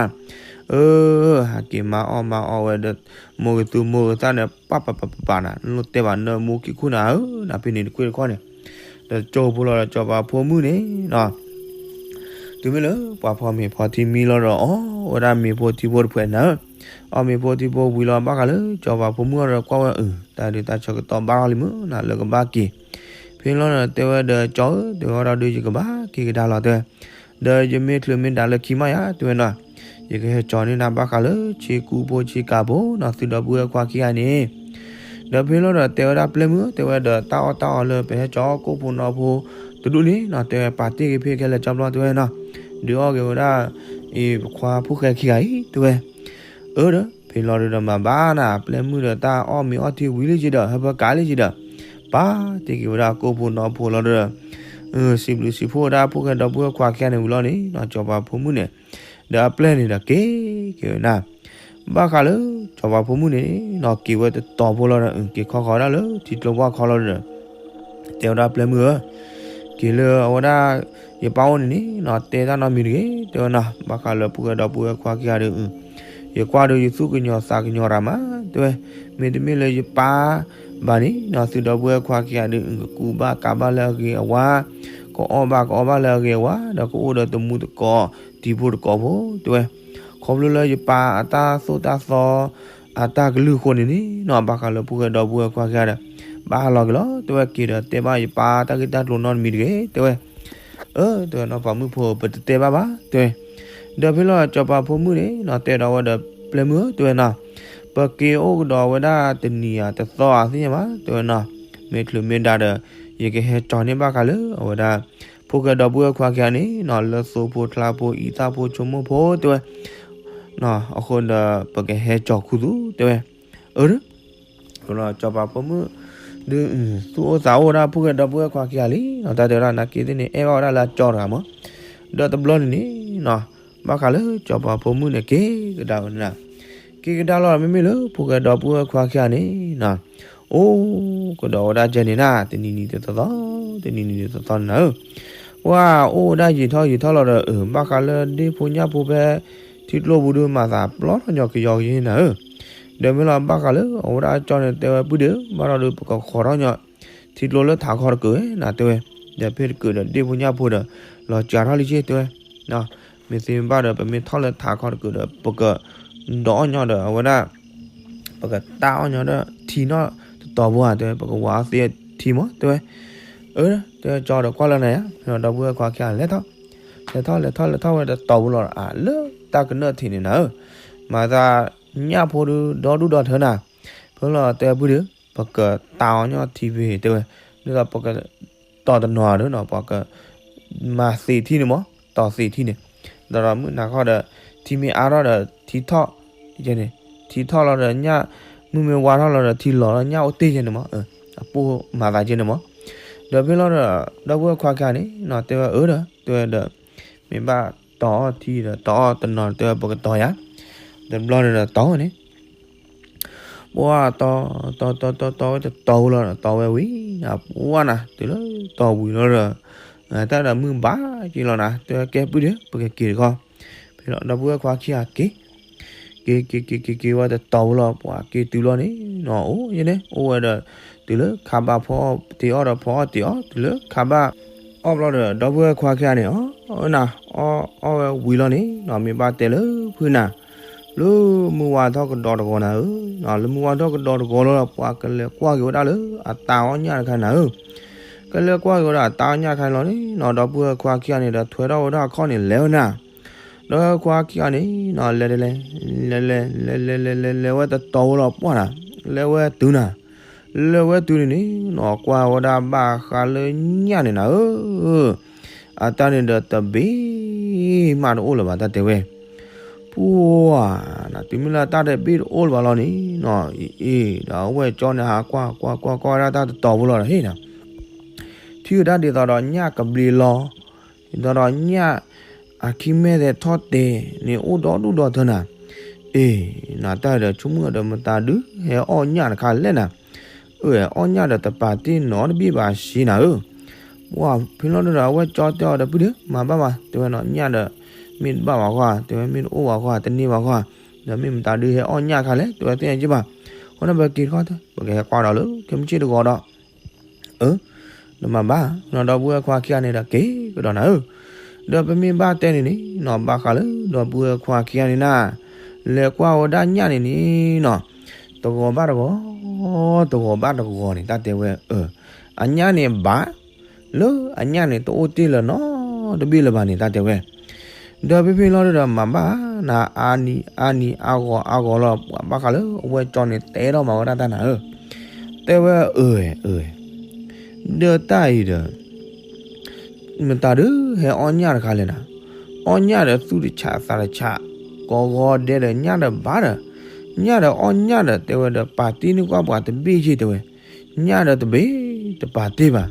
အၢ ဟးက့ၤမၤအီၣ်မၤအီၣ်ဝဲဒီး မိၢ်ဂ့ၤသူမိၢ်ဂ့ၤသၣ်န့ၣ် ပၢ်ပၢ်ပၢ်ပၢ်ပၢ်နၤ နလိၣ်တဲဘၣ် နၢမူခံခူနၤဧၢ နၤဖဲန့ၣ်တခွ့တခီန့ၣ်, ဒီးကၠိဖိလီၤဒီး စီၤပၤဖိမုၣ်န့ၣ်နီၤ တုၤမ့ၢ်လၢပှၤဖီမ့ၤဖီထံမံလီၤဒီး အီၣ်ဝဲဒၣ်မ့ၤဖိထံဖိတဖျၢၣ်နၤဧၢ, အီၣ်မ့ၤဖိထံဖိဝံၤလီၤ ဘၣ်ဃးလၢ စီၤပၤဖိမုၣ်အီၤဒီး ကွၢ်ဝဲအု တၢ်ဒုးတၢ်ဆၢကတီၢ်ဘၣ်ထီၣ်လံမုၢ်နၤ လၢကဘၣ်က့ၤ, ဖဲလီၤဒီး တဲဝဲဒီး ကၠီဧၢ တဲဝဲဒီး ဒုးယကဘၣ်က့ၤကဒါလီၤ တဲဝဲ, ဒီးယမ့ၢ်ချုးမ့ၢ်ဒၣ်လၢခံမးယါ တဲဝဲနီၤ, ယကဟဲကၠီန့ၢ်နၤဘၣ်ဃးလၢ ဆ့ကူဖိဆ့ကၤဖိနီၤ သုဒီပုၢ်ဝဲၢ်ခွါခံဂၤန့ၣ် ဒီးဖဲလီၤဒီး တဲဝဲဒၣ်ပျဲၢ်မုၣ်ဧၢ တဲဝဲဒီး တၢ်အီၣ်တၢ်အီလၢပဟဲကၠီကိၣ်ဖိနီဖိတဒူၣ်န့ၣ်နီၤ တဲဝဲ ပာ်တ့ၢ်က့ၤဖဲခဲလၢာ်ကၠီဘျီ တဲဝဲနီၤ, ဒုးအီၣ်က့ၤဝဲဒၣ် အံၤ ပခွါဖိၣ်ဃဲခံဂၤအံၤ တဲဝဲ, အၢဒီး ဖဲလီၤဒီး မၤဘၣ်နၤ ပျဲၢ်မုၣ်ဒီး တၢ်အီၣ်မ့ၤအီထံဝံၤလံက့ၤဒီး ဟဲဖၢကးလံက့ၤဒီး ပာ်တ့ၢ်က့ၤဝဲဒၣ်ကိၣ်ဖိနီဖိလီၤဒီး စံးဘျုးစံးဖှိၣ်ဝဲဒၣ် ဖိၣ်ဃဲဒီပုၢ်ဝဲၢ်ခွါခံဂၤန့ၣ်ဝံၤလီၤန့ၣ်နီၤ စီၤပၤဖိမုၣ်န့ၣ် ဒီးအပျဲၢ်န့ၣ်ဒီးက့ၤက့ၤဝဲနၤ, ဘၣ်ဃးလၢ စီၤပၤဖိမုၣ်န့ၣ်နီၤ က့ၤဝဲတတီၤဖိလီၤဒီး က့ၤခီဃီၤဝဲဒၣ်လၢထံကျိပှၢ်ခီလီၤဒီး တဲဝဲဒၣ်ပျဲၢ်မုၣ်ဧၢ, က့ၤလၢအဝဲဒၣ် ယပၢ်အိၣ်န့ၣ်န့ၣ်နီၤ တဲတၢ်နီတမံၤတဂ့ၤ တဲဝဲနီၤ, ဘၣ်ဃးလၢဖိၣ်ဃဲဒီပုၢ်ဝဲၢ်ခွါခံဂၤဒီး ယကွၢ်ဒီးယသူၣ်ကညီၤသးကညီၤတၢ်မး တဲဝဲ, မ့တမ့ၢ်လၢယပၢ်ဘၣ်န့ၣ်နီၤ သုဒီပုၢ်ဝဲၢ်ခွါခံဂၤဒီး ကကူးဘၣ်ကးဘၣ်လၢအဂ့ၤအဝါ, ကအီၣ်ဘၣ်ကအီဘၣ်လၢအဂ့ၤအဝါ ဒီးကအိၣ်ဒီးတမူတကိး တံၤဖိတကိးဖိ တဲဝဲ, ခီဖျိလၢယပၢ်အတၢ်သိၣ်တၢ်သီ အတၢ်ကလုၢ်အဃိန့ၣ်န့ၣ်နီၤ ဘၣ်ဃးလၢဖိၣ်ဃဲဒီပုၢ်ဝဲၢ်ခွါခံဂၤဒီး ဘၣ်ဟးလီၤက့ၤလီၤ တဲဝဲ, က့ၤဒီးတဲဘၣ်ယပၢ်တၢ်ဂ့ၢ်တၢ်ကျိၤနီတမံၤတဂ့ၤ တဲဝဲ, အၢ တဲဝဲနီၤ ပှၤမုၣ်ဖိ ပတတဲဘၣ်ဘၣ် တဲဝဲ, ဒီးဖဲလီၤစီၤပၤဖိမုၣ်န့ၣ်နီၤ တဲဒီးဝဲဒီး ပျဲၢ်မုၣ်ဧၢ တဲဝဲနီၤ, ပက့ၤအိၣ်ကဒီးဝဲဒၣ်တနံၤဧါတသီဧါသ့ၣ်ညါဘၣ် တဲဝဲနီၤ, မ့ၢ်ချုးမ့ၢ်ဒါဒီး ယကဟဲကၠီၤန့ၢ်ဘၣ်ဃးလၢအဝဲဒၣ် ဖိၣ်ဃဲဒီပုၢ်ဝဲၢ်ခွါခံဂၤန့ၣ်နီၤ လၢသိဖိချါဖိအံသၣ်ဖိဆိကမိၣ်ဖိ တဲဝဲ, အဃိဒီးပကဟဲကၠီၤခူသူၣ် တဲဝဲ, အၢ စီၤပၤဖိမုၣ် ဒုး သူၣ်အိၣ်သးအိၣ်ဝဲဒၣ်ဖိၣ်ဃဲဒီပုၢ်ဝဲၢ်ခွါခံဂၤလံနီၤ တၢ်တဲဝဲဒၣ်နာ်က့သ့ၣ်န့ၣ် အဲၣ်ဘၣ်ဝဲဒၣ်လၢအကၠီတဂၤမး, ဒီးတဘျီန့ၣ်န့ၣ်နီၤ ဘၣ်ဃးလၢစီၤပၤဖိမုၣ်န့ၣ် က့ၤကဒါဝဲန့ၣ်နီၤ, က့ၤကဒါလီၤ မ့မ့ၢ်လၢဖိၣ်ဃဲဒီပုၢ်ဝဲၢ်ခွါခံဂၤန့ၣ်နီၤ အိၣ်ကဒီးဝဲဒၣ်ကဲန့ၣ်နၤ တနံၤနံၤတသီသီ တနံၤနံၤတသီသီန့ၣ်နၤဧၢ, ပှၤအိၣ်ဝဲဒၣ်ယံာ်ထီၣ်ယံာ်ထီၣ်လီၤဒီး အၢ ဘၣ်ဃးလၢဒ့ၣ်ဖိညၣ်ဖိဖဲ ထံကျိပူၤဒုးမၤသးပျီထီၣ်ညီကယီကယီနၤဧၢ, ဒီးမ့ၢ်လီၤဘၣ်ဃးလၢအဝဲဒၣ်ကၠီန့ၣ် တဲဝဲပုၢ်ဒ့ဧၢ ဘၣ်ထီၣ်ဒီး ပကဃီၤထီၣ်ညီ ထံကျိလၢထးခီတကုာ်ဝဲနၤ တဲဝဲ, ဒီးဖဲတကုာ်ဒီးဒ့ၣ်ဖိညၣ်ဖိဒီး လီၤစှၤထီၣ်လံက့ တဲဝဲ မ့ၢ်သ့မ့ၢ်ဘၣ်ဒီး ပမ့ၢ်ထီၣ်လၢထးခီတကုာ်ဒီး ပကဒီးအီၣ်ညီဒီး အဝဲဒၣ် ပကတၢ်အီၣ်ညီဒီးထံနီၣ်တတီၤဖိဧါ တဲဝဲ ပကဝၤအီၣ်သ့ထံမး တဲဝဲ, အၢ တဲကၠီဒီးကွၢ်လၢနၤယါ, ဒီပုၢ်ဝဲၢ်ခွါခံဂၤလဲၤထီၣ်, လဲၤထီၣ်လဲၤထီၣ်လဲၤထီၣ်ဝဲတတီၤဝံၤလီၤ အလၢတၢ်ကနၢၣ်ထံးန့ၣ်နၤဧၢ, မၤသးညၣ်ဖိဒုဒီဒူၣ်ဒီထၢနၤ, ဖဲလီၤတဲပုၢ်ဒီး ပကတးအီၤညီထံဖဲတဲဝဲ, ဒ်သိးပကတီၤတနီၤဒီးနီၤ ပှၤက မၤသ့ထံန့ၣ်မး တီၤသ့ထံန့ၣ်, ဒီးဒီးမုၢ်နၤခီဒီး ထံမ့ၢ်အါထီၣ်ဒီးထံထီၣ်, န့ၣ်, ထံထီၣ်လီၤဒီးညၣ်, မုၢ်မ့ၢ်ဝါထီၣ်လီၤဒီးထံလီၤလီၤ ညၣ်အိၣ်တ့ၢ်ယဲန့ၣ်မး, အပိၢ်မၤသးယဲန့ၣ်မး, ဒီးဖဲလီၤဒီး ဒီပုၢ်ဝဲၢ်ခွါခံဂၤန့ၣ်နီၤ တဲဝဲအၢဒီး တဲဝဲဒီး မ့ၢ်ဘၣ်တီၤအီၤထံဒီးတီၤအီၤတနီၤ တဲဝဲပကတီၤယါ, တဘျီန့ၣ်ဒီးတီၤန့ၣ် ပှၢ်တီၤ, တီၤတီၤတီၤတီၤဝဲတတီၤဝံၤလီၤဒီး တီၤဝဲဝံၤနၤ ပှၢ်နၤ တုၤလၢတီၤဝံၤလီၤဒီး, တၢ်ဒီးမုၢ်ဘၣ်က့ၤလီၤနၤ တဲဝဲကဲပုၢ်ဒီး ပကက့ၤတခီ, ဖဲလီၤဒီပုၢ်ဝဲၢ်ခွါခံဂၤက့ၤ, က့ၤက့ၤက့ၤက့ၤက့ၤဝဲတတီၤဝံၤလီၤ ပှၤက့ၤတုၤလီၤန့ၣ်နီၤ အိၣ်ယဲန့ၣ် အိၣ်ဝဲဒီး တုၤလၢခါဘၣ်ဖီအီၣ်တ့ၤအီၣ်ဒီးဖီအီၣ်တ့ၤအီၣ် တုၤလၢခါဘၣ်အီၣ်ဘျီဒီး ဒီပုၢ်ဝဲၢ်ခွါခံဂၤန့ၣ် အီၣ်နၤ, အီၣ်ဝဲဝံၤလီၤန့ၣ်နီၤ မ့ၢ်ဘၣ်တဲလၢဖုနၤ လၢမုၢ်ဝါထီၣ်ကဒီးတဂီၤနၤဧၢ, လၢမုၢ်ဝါထီၣ်ကဒီးတဂီၤလီၤ ပှၤကလဲၤကွၢ်က့ၤဝဲဒၣ်လၢအတၢ်အီၣ်ညၣ်တခါနၤဧၢ, ကလဲၤကွၢ်က့ၤဝဲဒၣ်အတၢ်အီၣ်ညၣ်တခါန့ၣ်လီၤန့ၣ်နီၤ ဒီပုၢ်ဝဲၢ်ခွါခံဂၤန့ၣ်ဒီး ထွဲထီၣ်ဝဲဒၣ်အခီၣ်န့ၣ် လဲၤဝဲနၤ, ဒီပုၢ်ဝဲၢ်ခွါခံဂၤန့ၣ်နီၤ လဲၤတလဲၤ, လဲၤလဲၤလဲၤလဲၤလဲၤလဲၤလဲၤဝဲတတီၤဝံၤလီၤ ပှၢ်နၤ, လဲၤဝဲတုၤနၤ, လဲၤဝဲတုၤန့ၣ်န့ၣ်နီၤ ကွၢ်ဝဲဒၣ်ဘၣ်ဃးလၢညၣ်န့ၣ်နၤဧၢ အတၢ်န့ၣ်ဒီးတဘ့ၣ်မးတအိၣ်လၢၤဘၣ် တၢ်တဲဝဲ, ပှၢ်နၤ တုၤမ့ၢ်လၢတၢ်တဘ့ၣ်တအိၣ်လၢၤဘၣ်လီၤန့ၣ်နီၤ အ့ၣ် ဒီးအဝဲၢ်ကၠီန့ၣ် ဟးကွၢ်ကွၢ်ကွၢ်ကွၢ်ဝဲဒၣ်တၢ်တတီၤဝံၤလီၤဒီး ဟ့ၣ်နၤ ထံၣ်ဝဲဒၣ်ဒ်သိးဒီးညၣ်ကဘျံးလီၤ, ဒ်သိးဒီးညၣ် အခံမဲာ်သဲးထီၣ်တဲာ်န့ၣ် အိၣ်ဒီဒူၣ်ဒီထၢနၤ, အ့ၣ် နတၢ်ဒီးဆိကမိၣ်ဒီး မတၤဒုးဟဲအီၣ်ညၣ်တခါလဲၣ်နၤ, အၢ အီၣ်ညၣ်ဒီးတပာ်တ့ၢ်နီတဘ့ၣ်ဘၣ်စ့နၤဧၢ, ပှၢ်ဖဲလီၤဒီး အဝဲၢ်ကၠီတဲအီၤဒီး ပုၢ်ဒီး မၤဘၣ်ဘၣ် တဲဝဲနီၤ ညၣ်ဒီး မ့ၢ်တဘၣ်ဘၣ်ဃီ တဲဝဲ မ့ၢ်တအိၣ်ဘၣ်ဃီ တန့ၢ်ဘၣ်ဃီ, ဒီးမ့ၢ်မတၤဒုးဟဲအီၣ်ညၣ်ခါလဲၣ် တဲဝဲသ့ၣ်ညါက့ဘၣ်, အဃိန့ၣ် ပက့ၤတခီ ပကဟဲကွၢ်ဒီးလၢ ခဲမုၢ်ဆ့ၣ်တဂီၤဒီး အၢ ဒီးမၤဘၣ်နီၤ ဒီပုၢ်ဝဲၢ်ခွါခံဂၤန့ၣ်ဒီးက့ၤကဒီးနၤဧၢ, ဒီးပမ့ၢ်ဘၣ်တဲန့ၣ်န့ၣ်နီၤ ဘၣ်ဃးလၢဒီပုၢ်ဝဲၢ်ခွါခံဂၤန့ၣ်နၤ, လဲၤကွၢ်ဝဲဒၣ်ညၣ်န့ၣ်န့ၣ်နီၤ, တဂီၤဘၣ်တဂီၤ, တဂီၤဘၣ်တဂီၤန့ၣ် တၢ်တဲဝဲအၢ, အညၣ်န့ၣ်ဘၣ်, လၢအညၣ်န့ၣ်တအိၣ်တ့ၢ်လၢၤနီတဘ့ၣ်လၢၤဘၣ်န့ၣ် တၢ်တဲဝဲ ဒီးဖဲဖဲလီၤဒီး မၤဘၣ်နၤ အါနံၤအါနံၤအါဂီၤအါဂီၤလီၤ ပှၤဘၣ်ဃးလၢအဝဲၢ်ကၠီန့ၣ် တဲထီၣ်မၤဝဲဒၣ်တၢ်နၤဧၢ, တဲဝဲအၢ အၢ ဒီးတၢ်အံၤဒီး မတၤဒုးဟဲအီၣ်ညၣ်တခါလဲၣ်နၤ, အီၣ်ညၣ်ဒီးသူၣ်တဆးသးတဆး, ကိးဂီၤဒဲးဒီးညၣ်ဒီးဘၣ်ဒီး, ညၣ်ဒီးအီၣ်ညၣ်ဒီး တဲဝဲဒီးပာ်တ့ၢ်န့ၢ်ကွၢ်ပှၤတဘ့ၣ်ယ့ၢ်တဲဝဲ, ညၣ်ဒီးတဘ့ၣ်တပာ်တ့ၢ်ဘၣ်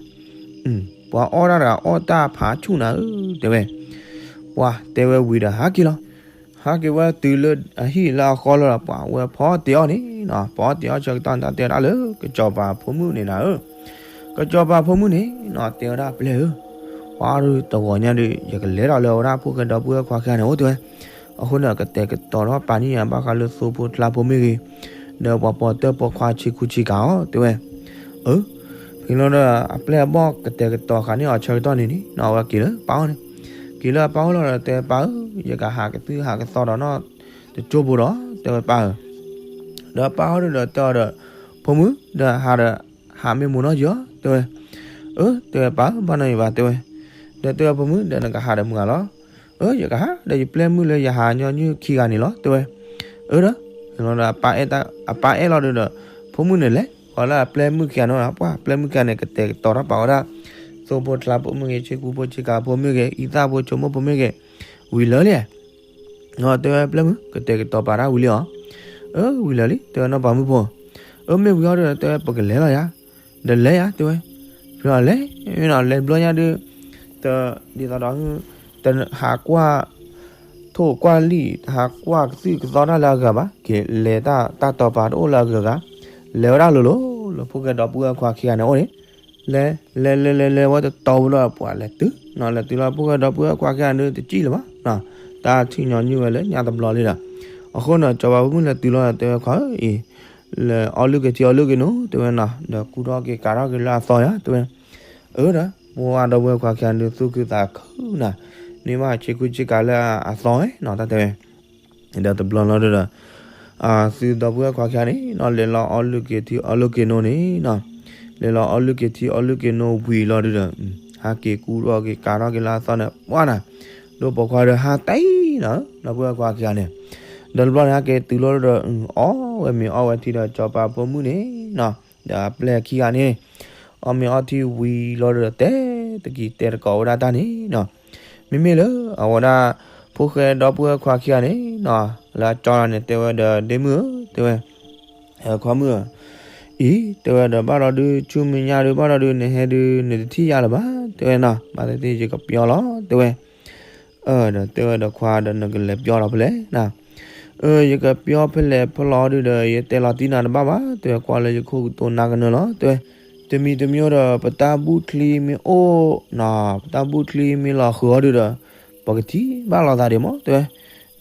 ပှၤအီၣ်တၢ်တဂၤအီၣ်တၢ်ဖးဆူၣ်နၤဧၢ တဲဝဲ, ပှၤတဲဝဲဝံၤဒီးဟးက့ၤလီၤ, ဟးက့ၤဝဲတုၤလၢအဟံၣ်လၢအဃီလီၤဒီး ပှၤဝဲဖီတ့ၢ်အီၣ်န့ၣ်နီၤ ဖီတ့ၢ်အီၣ်ဆၢကတီၢ်န့ၣ် တၢ်တဲဝဲဒၣ်လၢကစီၤပၤဖိမုၣ်န့ၣ်နၤဧၢ, ကစီၤပၤဖိမုၣ်န့ၣ်နီၤ တဲဝဲဒၣ်ပျဲၢ်ဧၢ, ပှၤဒုးတဂီၤညါဒီး ယကလဲၤဒီးလၢဝဲဒၣ်ဖိၣ်ဃဲဒီပုၢ်ဝဲၢ်ခွါခံဂၤန့ၣ်အိၣ်တဲဝဲ, အဃိန့ၣ် ကတဲာ်ကတီၤထီၣ်ပာ်န့ၢ်ယၤဘၣ်ဃးလၢသိဖိတဖၣ်ဖိမ့ၢ်ဂ့ၤ, ဒီးပှၤပိာ်တၢၢ်ပိာ်ခွါဆ့ကူဆ့ကၤအီၤတဲဝဲ, အၢ ဖဲလီၤဒီး အပျဲၢ်အဘီၣ်ကတဲာ်ကတီၤဃာ်န့ၢ်အီၤဆၢကတီၢ်န့ၣ်န့ၣ်နီၤ အဝဲက့ၤလၢပၢ်အိၣ်န့ၣ်, က့ၤလၢအပၢ်အိၣ်လီၤဒီး တဲပၢ်ဧၢ, ယကဟးကသုၣ်ဟးကသီဒီးနီၢ်တကၠိဖိဒီး တဲဝဲပၢ်ဧၢ, ဒီးပၢ်အိၣ်ဒီးတဲအီၤဒီး, ဖိမုၣ် ဒီးဟးဒီး ဟးမ့ၢ်မိၢ်နီၢ်ယီၤ တဲဝဲ, အၢ တဲဝဲပၢ်ဧၢ ဘၣ်နီၢ်ယံၤဘၣ်တဲဝဲ, ဒီးတဲဝဲဖိမုၣ် ဒီးနကဟးဒီးမုၢ်ဂၤလီၤ, အၢ ယကဟးဒီးယပျဲၢ်မုၣ်လၢယဟးညီနုၢ်ခံဂၤန့ၣ်လီၤ တဲဝဲ, အၢ ဒီး အပၢ်အဲၣ်လီၤဒီး ဖိမုၣ်န့ၣ်လဲၤဃီၤလၢအပျဲၢ်မုၣ်ခံဂၤန့ၣ်, ပှၤပျဲၢ်မုၣ်ခံဂၤန့ၣ် ကတဲာ်ကတီၤထီၣ်ပာ်ဝဲဒၣ် သိဖိတဖၣ်ဖိမ့ၢ်ဂ့ၤ ဆ့ကူဖိဆ့ကၤဖိမ့ၢ်ဂ့ၤ အံသၣ်ဖိဆိကမိၣ်ဖိမ့ၢ်ဂ့ၤ, ဝံၤလၢာ်လံ, တဲဝဲပျဲၢ်မုၣ် ကတဲာ်ကတီၤပာ်တၢ်ဝံၤလံဧါ, အၢ ဝံၤလၢာ်လံ တဲဝဲနီၢ်ပၤမုၣ်ဖိ, အၢ မ့ၢ်ဝံၤအီၤဒီး တဲဝဲပကလဲၤလီၤယါ, ဒီးလဲၤယါ တဲဝဲ, ဖဲလီၤလဲၤ, လဲၤဘျီညါဒီး တ ဒ်သိးဒီး ဟးကွၢ် ထိၣ်ကွၢ်လံၣ် ဟးကွၢ်ကသုၣ်ကသီတၢ်လၢအဂၤဘၣ်, က့ၤလဲၤတၢ်တၢ်တီၤပာ်တအိၣ်လၢအဂၤဂၤ, လဲၤဝဲဒၣ်လိၤလိၤ လၢဖိၣ်ဃဲဒီပုၢ်ဝဲၢ်ခွါခံဂၤန့ၣ်အိၣ်န့ၣ်, လဲၤ လဲၤလဲၤလဲၤလဲၤဝဲတတီၤဝံၤလီၤ ပှၤလဲၤတုၤနီၤ လဲၤတုၤလီၤ ဖိၣ်ဃဲဒီပုၢ်ဝဲၢ်ခွါခံဂၤန့ၣ်တစံၣ်လၢၤဘၣ်နီၤ, တၢ်ထံၣ်ညီနုၢ်ဝဲလၢညါတဘျီလံဒီး, အဃိန့ၣ် စီၤပၤဖိမုၣ်လဲၤတုၤလီၤ တဲဝဲခွါဧၢအံၤ, လဲၤအီလုၢ်က့ၤထံအီလုၢ်က့ၤနိ တဲဝဲနီၤ ဒီးကူထီၣ်က့ၤကးထီၣ်က့ၤလၢအသီယါ တဲဝဲ, အၢ ဒီး ပဝဲဒီပုၢ်ဝဲၢ်ခွါခံဂၤန့ၣ် သူၣ်ခုသးခုနၤ, န့ၢ်ဘၣ်ဆ့ကူဆ့ကၤလၢအသီဝဲနီၤ တၢ်တဲဝဲ, ဒီးတဘျီလီၤဒီး သုဒီပုၢ်ဝဲၢ်ခွါခံဂၤန့ၣ်နီၤ လဲၤလီၤအီလုၢ်က့ၤထံအီလုၢ်က့ၤနိန့ၣ်နီၤ, လဲၤလီၤအီလုၢ်က့ၤထံအီလုၢ်က့ၤနိဝံၤလီၤဒုဒီး ဟးက့ၤကူထီၣ်က့ၤကးထီၣ်က့ၤလၢအသီန့ၣ် ပှၢ်နၤ, ဒိၣ်ပိာ်ခွါဒီးဟးတံၢ်နၤဧၢ ဒီပုၢ်ဝဲၢ်ခွါခံဂၤန့ၣ်, ဒီးတဘျီန့ၣ် ဟဲက့ၤတုၤလီၤဒီး အီၣ်ဝဲမ့ၤအီၣ်ဝဲထံဒီး စီၤပၤဖိမုၣ်န့ၣ်နီၤ, ဒီးအပျဲၢ်ခံဂၤန့ၣ် အီၣ်မ့ၤအီထံဝံၤလီၤဒီး တဲတကံၤတဲတကိးဝဲဒၣ်တၢ်န့ၣ်နီၤ, မ့မ့ၢ်လၢအဝဲဒၣ် ဖိၣ်ဃဲဒီပုၢ်ဝဲၢ်ခွါခံဂၤန့ၣ်နီၤ လၢအကၠီလီၤန့ၣ် တဲဝဲဒီး ဒ့မုၣ်ဧၢ တဲဝဲ ခွါမုၣ်ဧၢ, အံၤ တဲဝဲဒီး ဘၣ်ဒီးဒုး ဆူမဲာ်ညါဒုး ဘၣ်ဒီးဒုး နဟဲဒုး နတထံၣ်ယၤလၢၤဘၣ် တဲဝဲနီၤ, မၤသ့ၣ်သ့ၣ် ယကပျီလီၤ တဲဝဲ, အၢ ဒီးတဲဝဲဒီး ခွါဒီး နကလဲၤပျီလီၤဖဲလဲၣ်နီၤ, အၢ ယကပျီဖဲလဲၣ်ဖဲလဲၣ်ဒုဒီး ယတဲလီၤတံၢ်နၤတဘၣ်ဘၣ် တဲဝဲ ကွၢ်လၢယခိၣ်ကတိၤနၤကနၢၤလီၤ တဲဝဲ, တမံၤတမံၤဒီး ပတၢ်ဘူၣ်ချံမ့ၢ်အိၣ်နီၤ ပတၢ်ဘူၣ်ချံမ့ၢ်လီၤဃုာ်အီၤဒုဒီး ပကထံၣ်ဘၣ်လိာ်သးဒံးမး တဲဝဲ,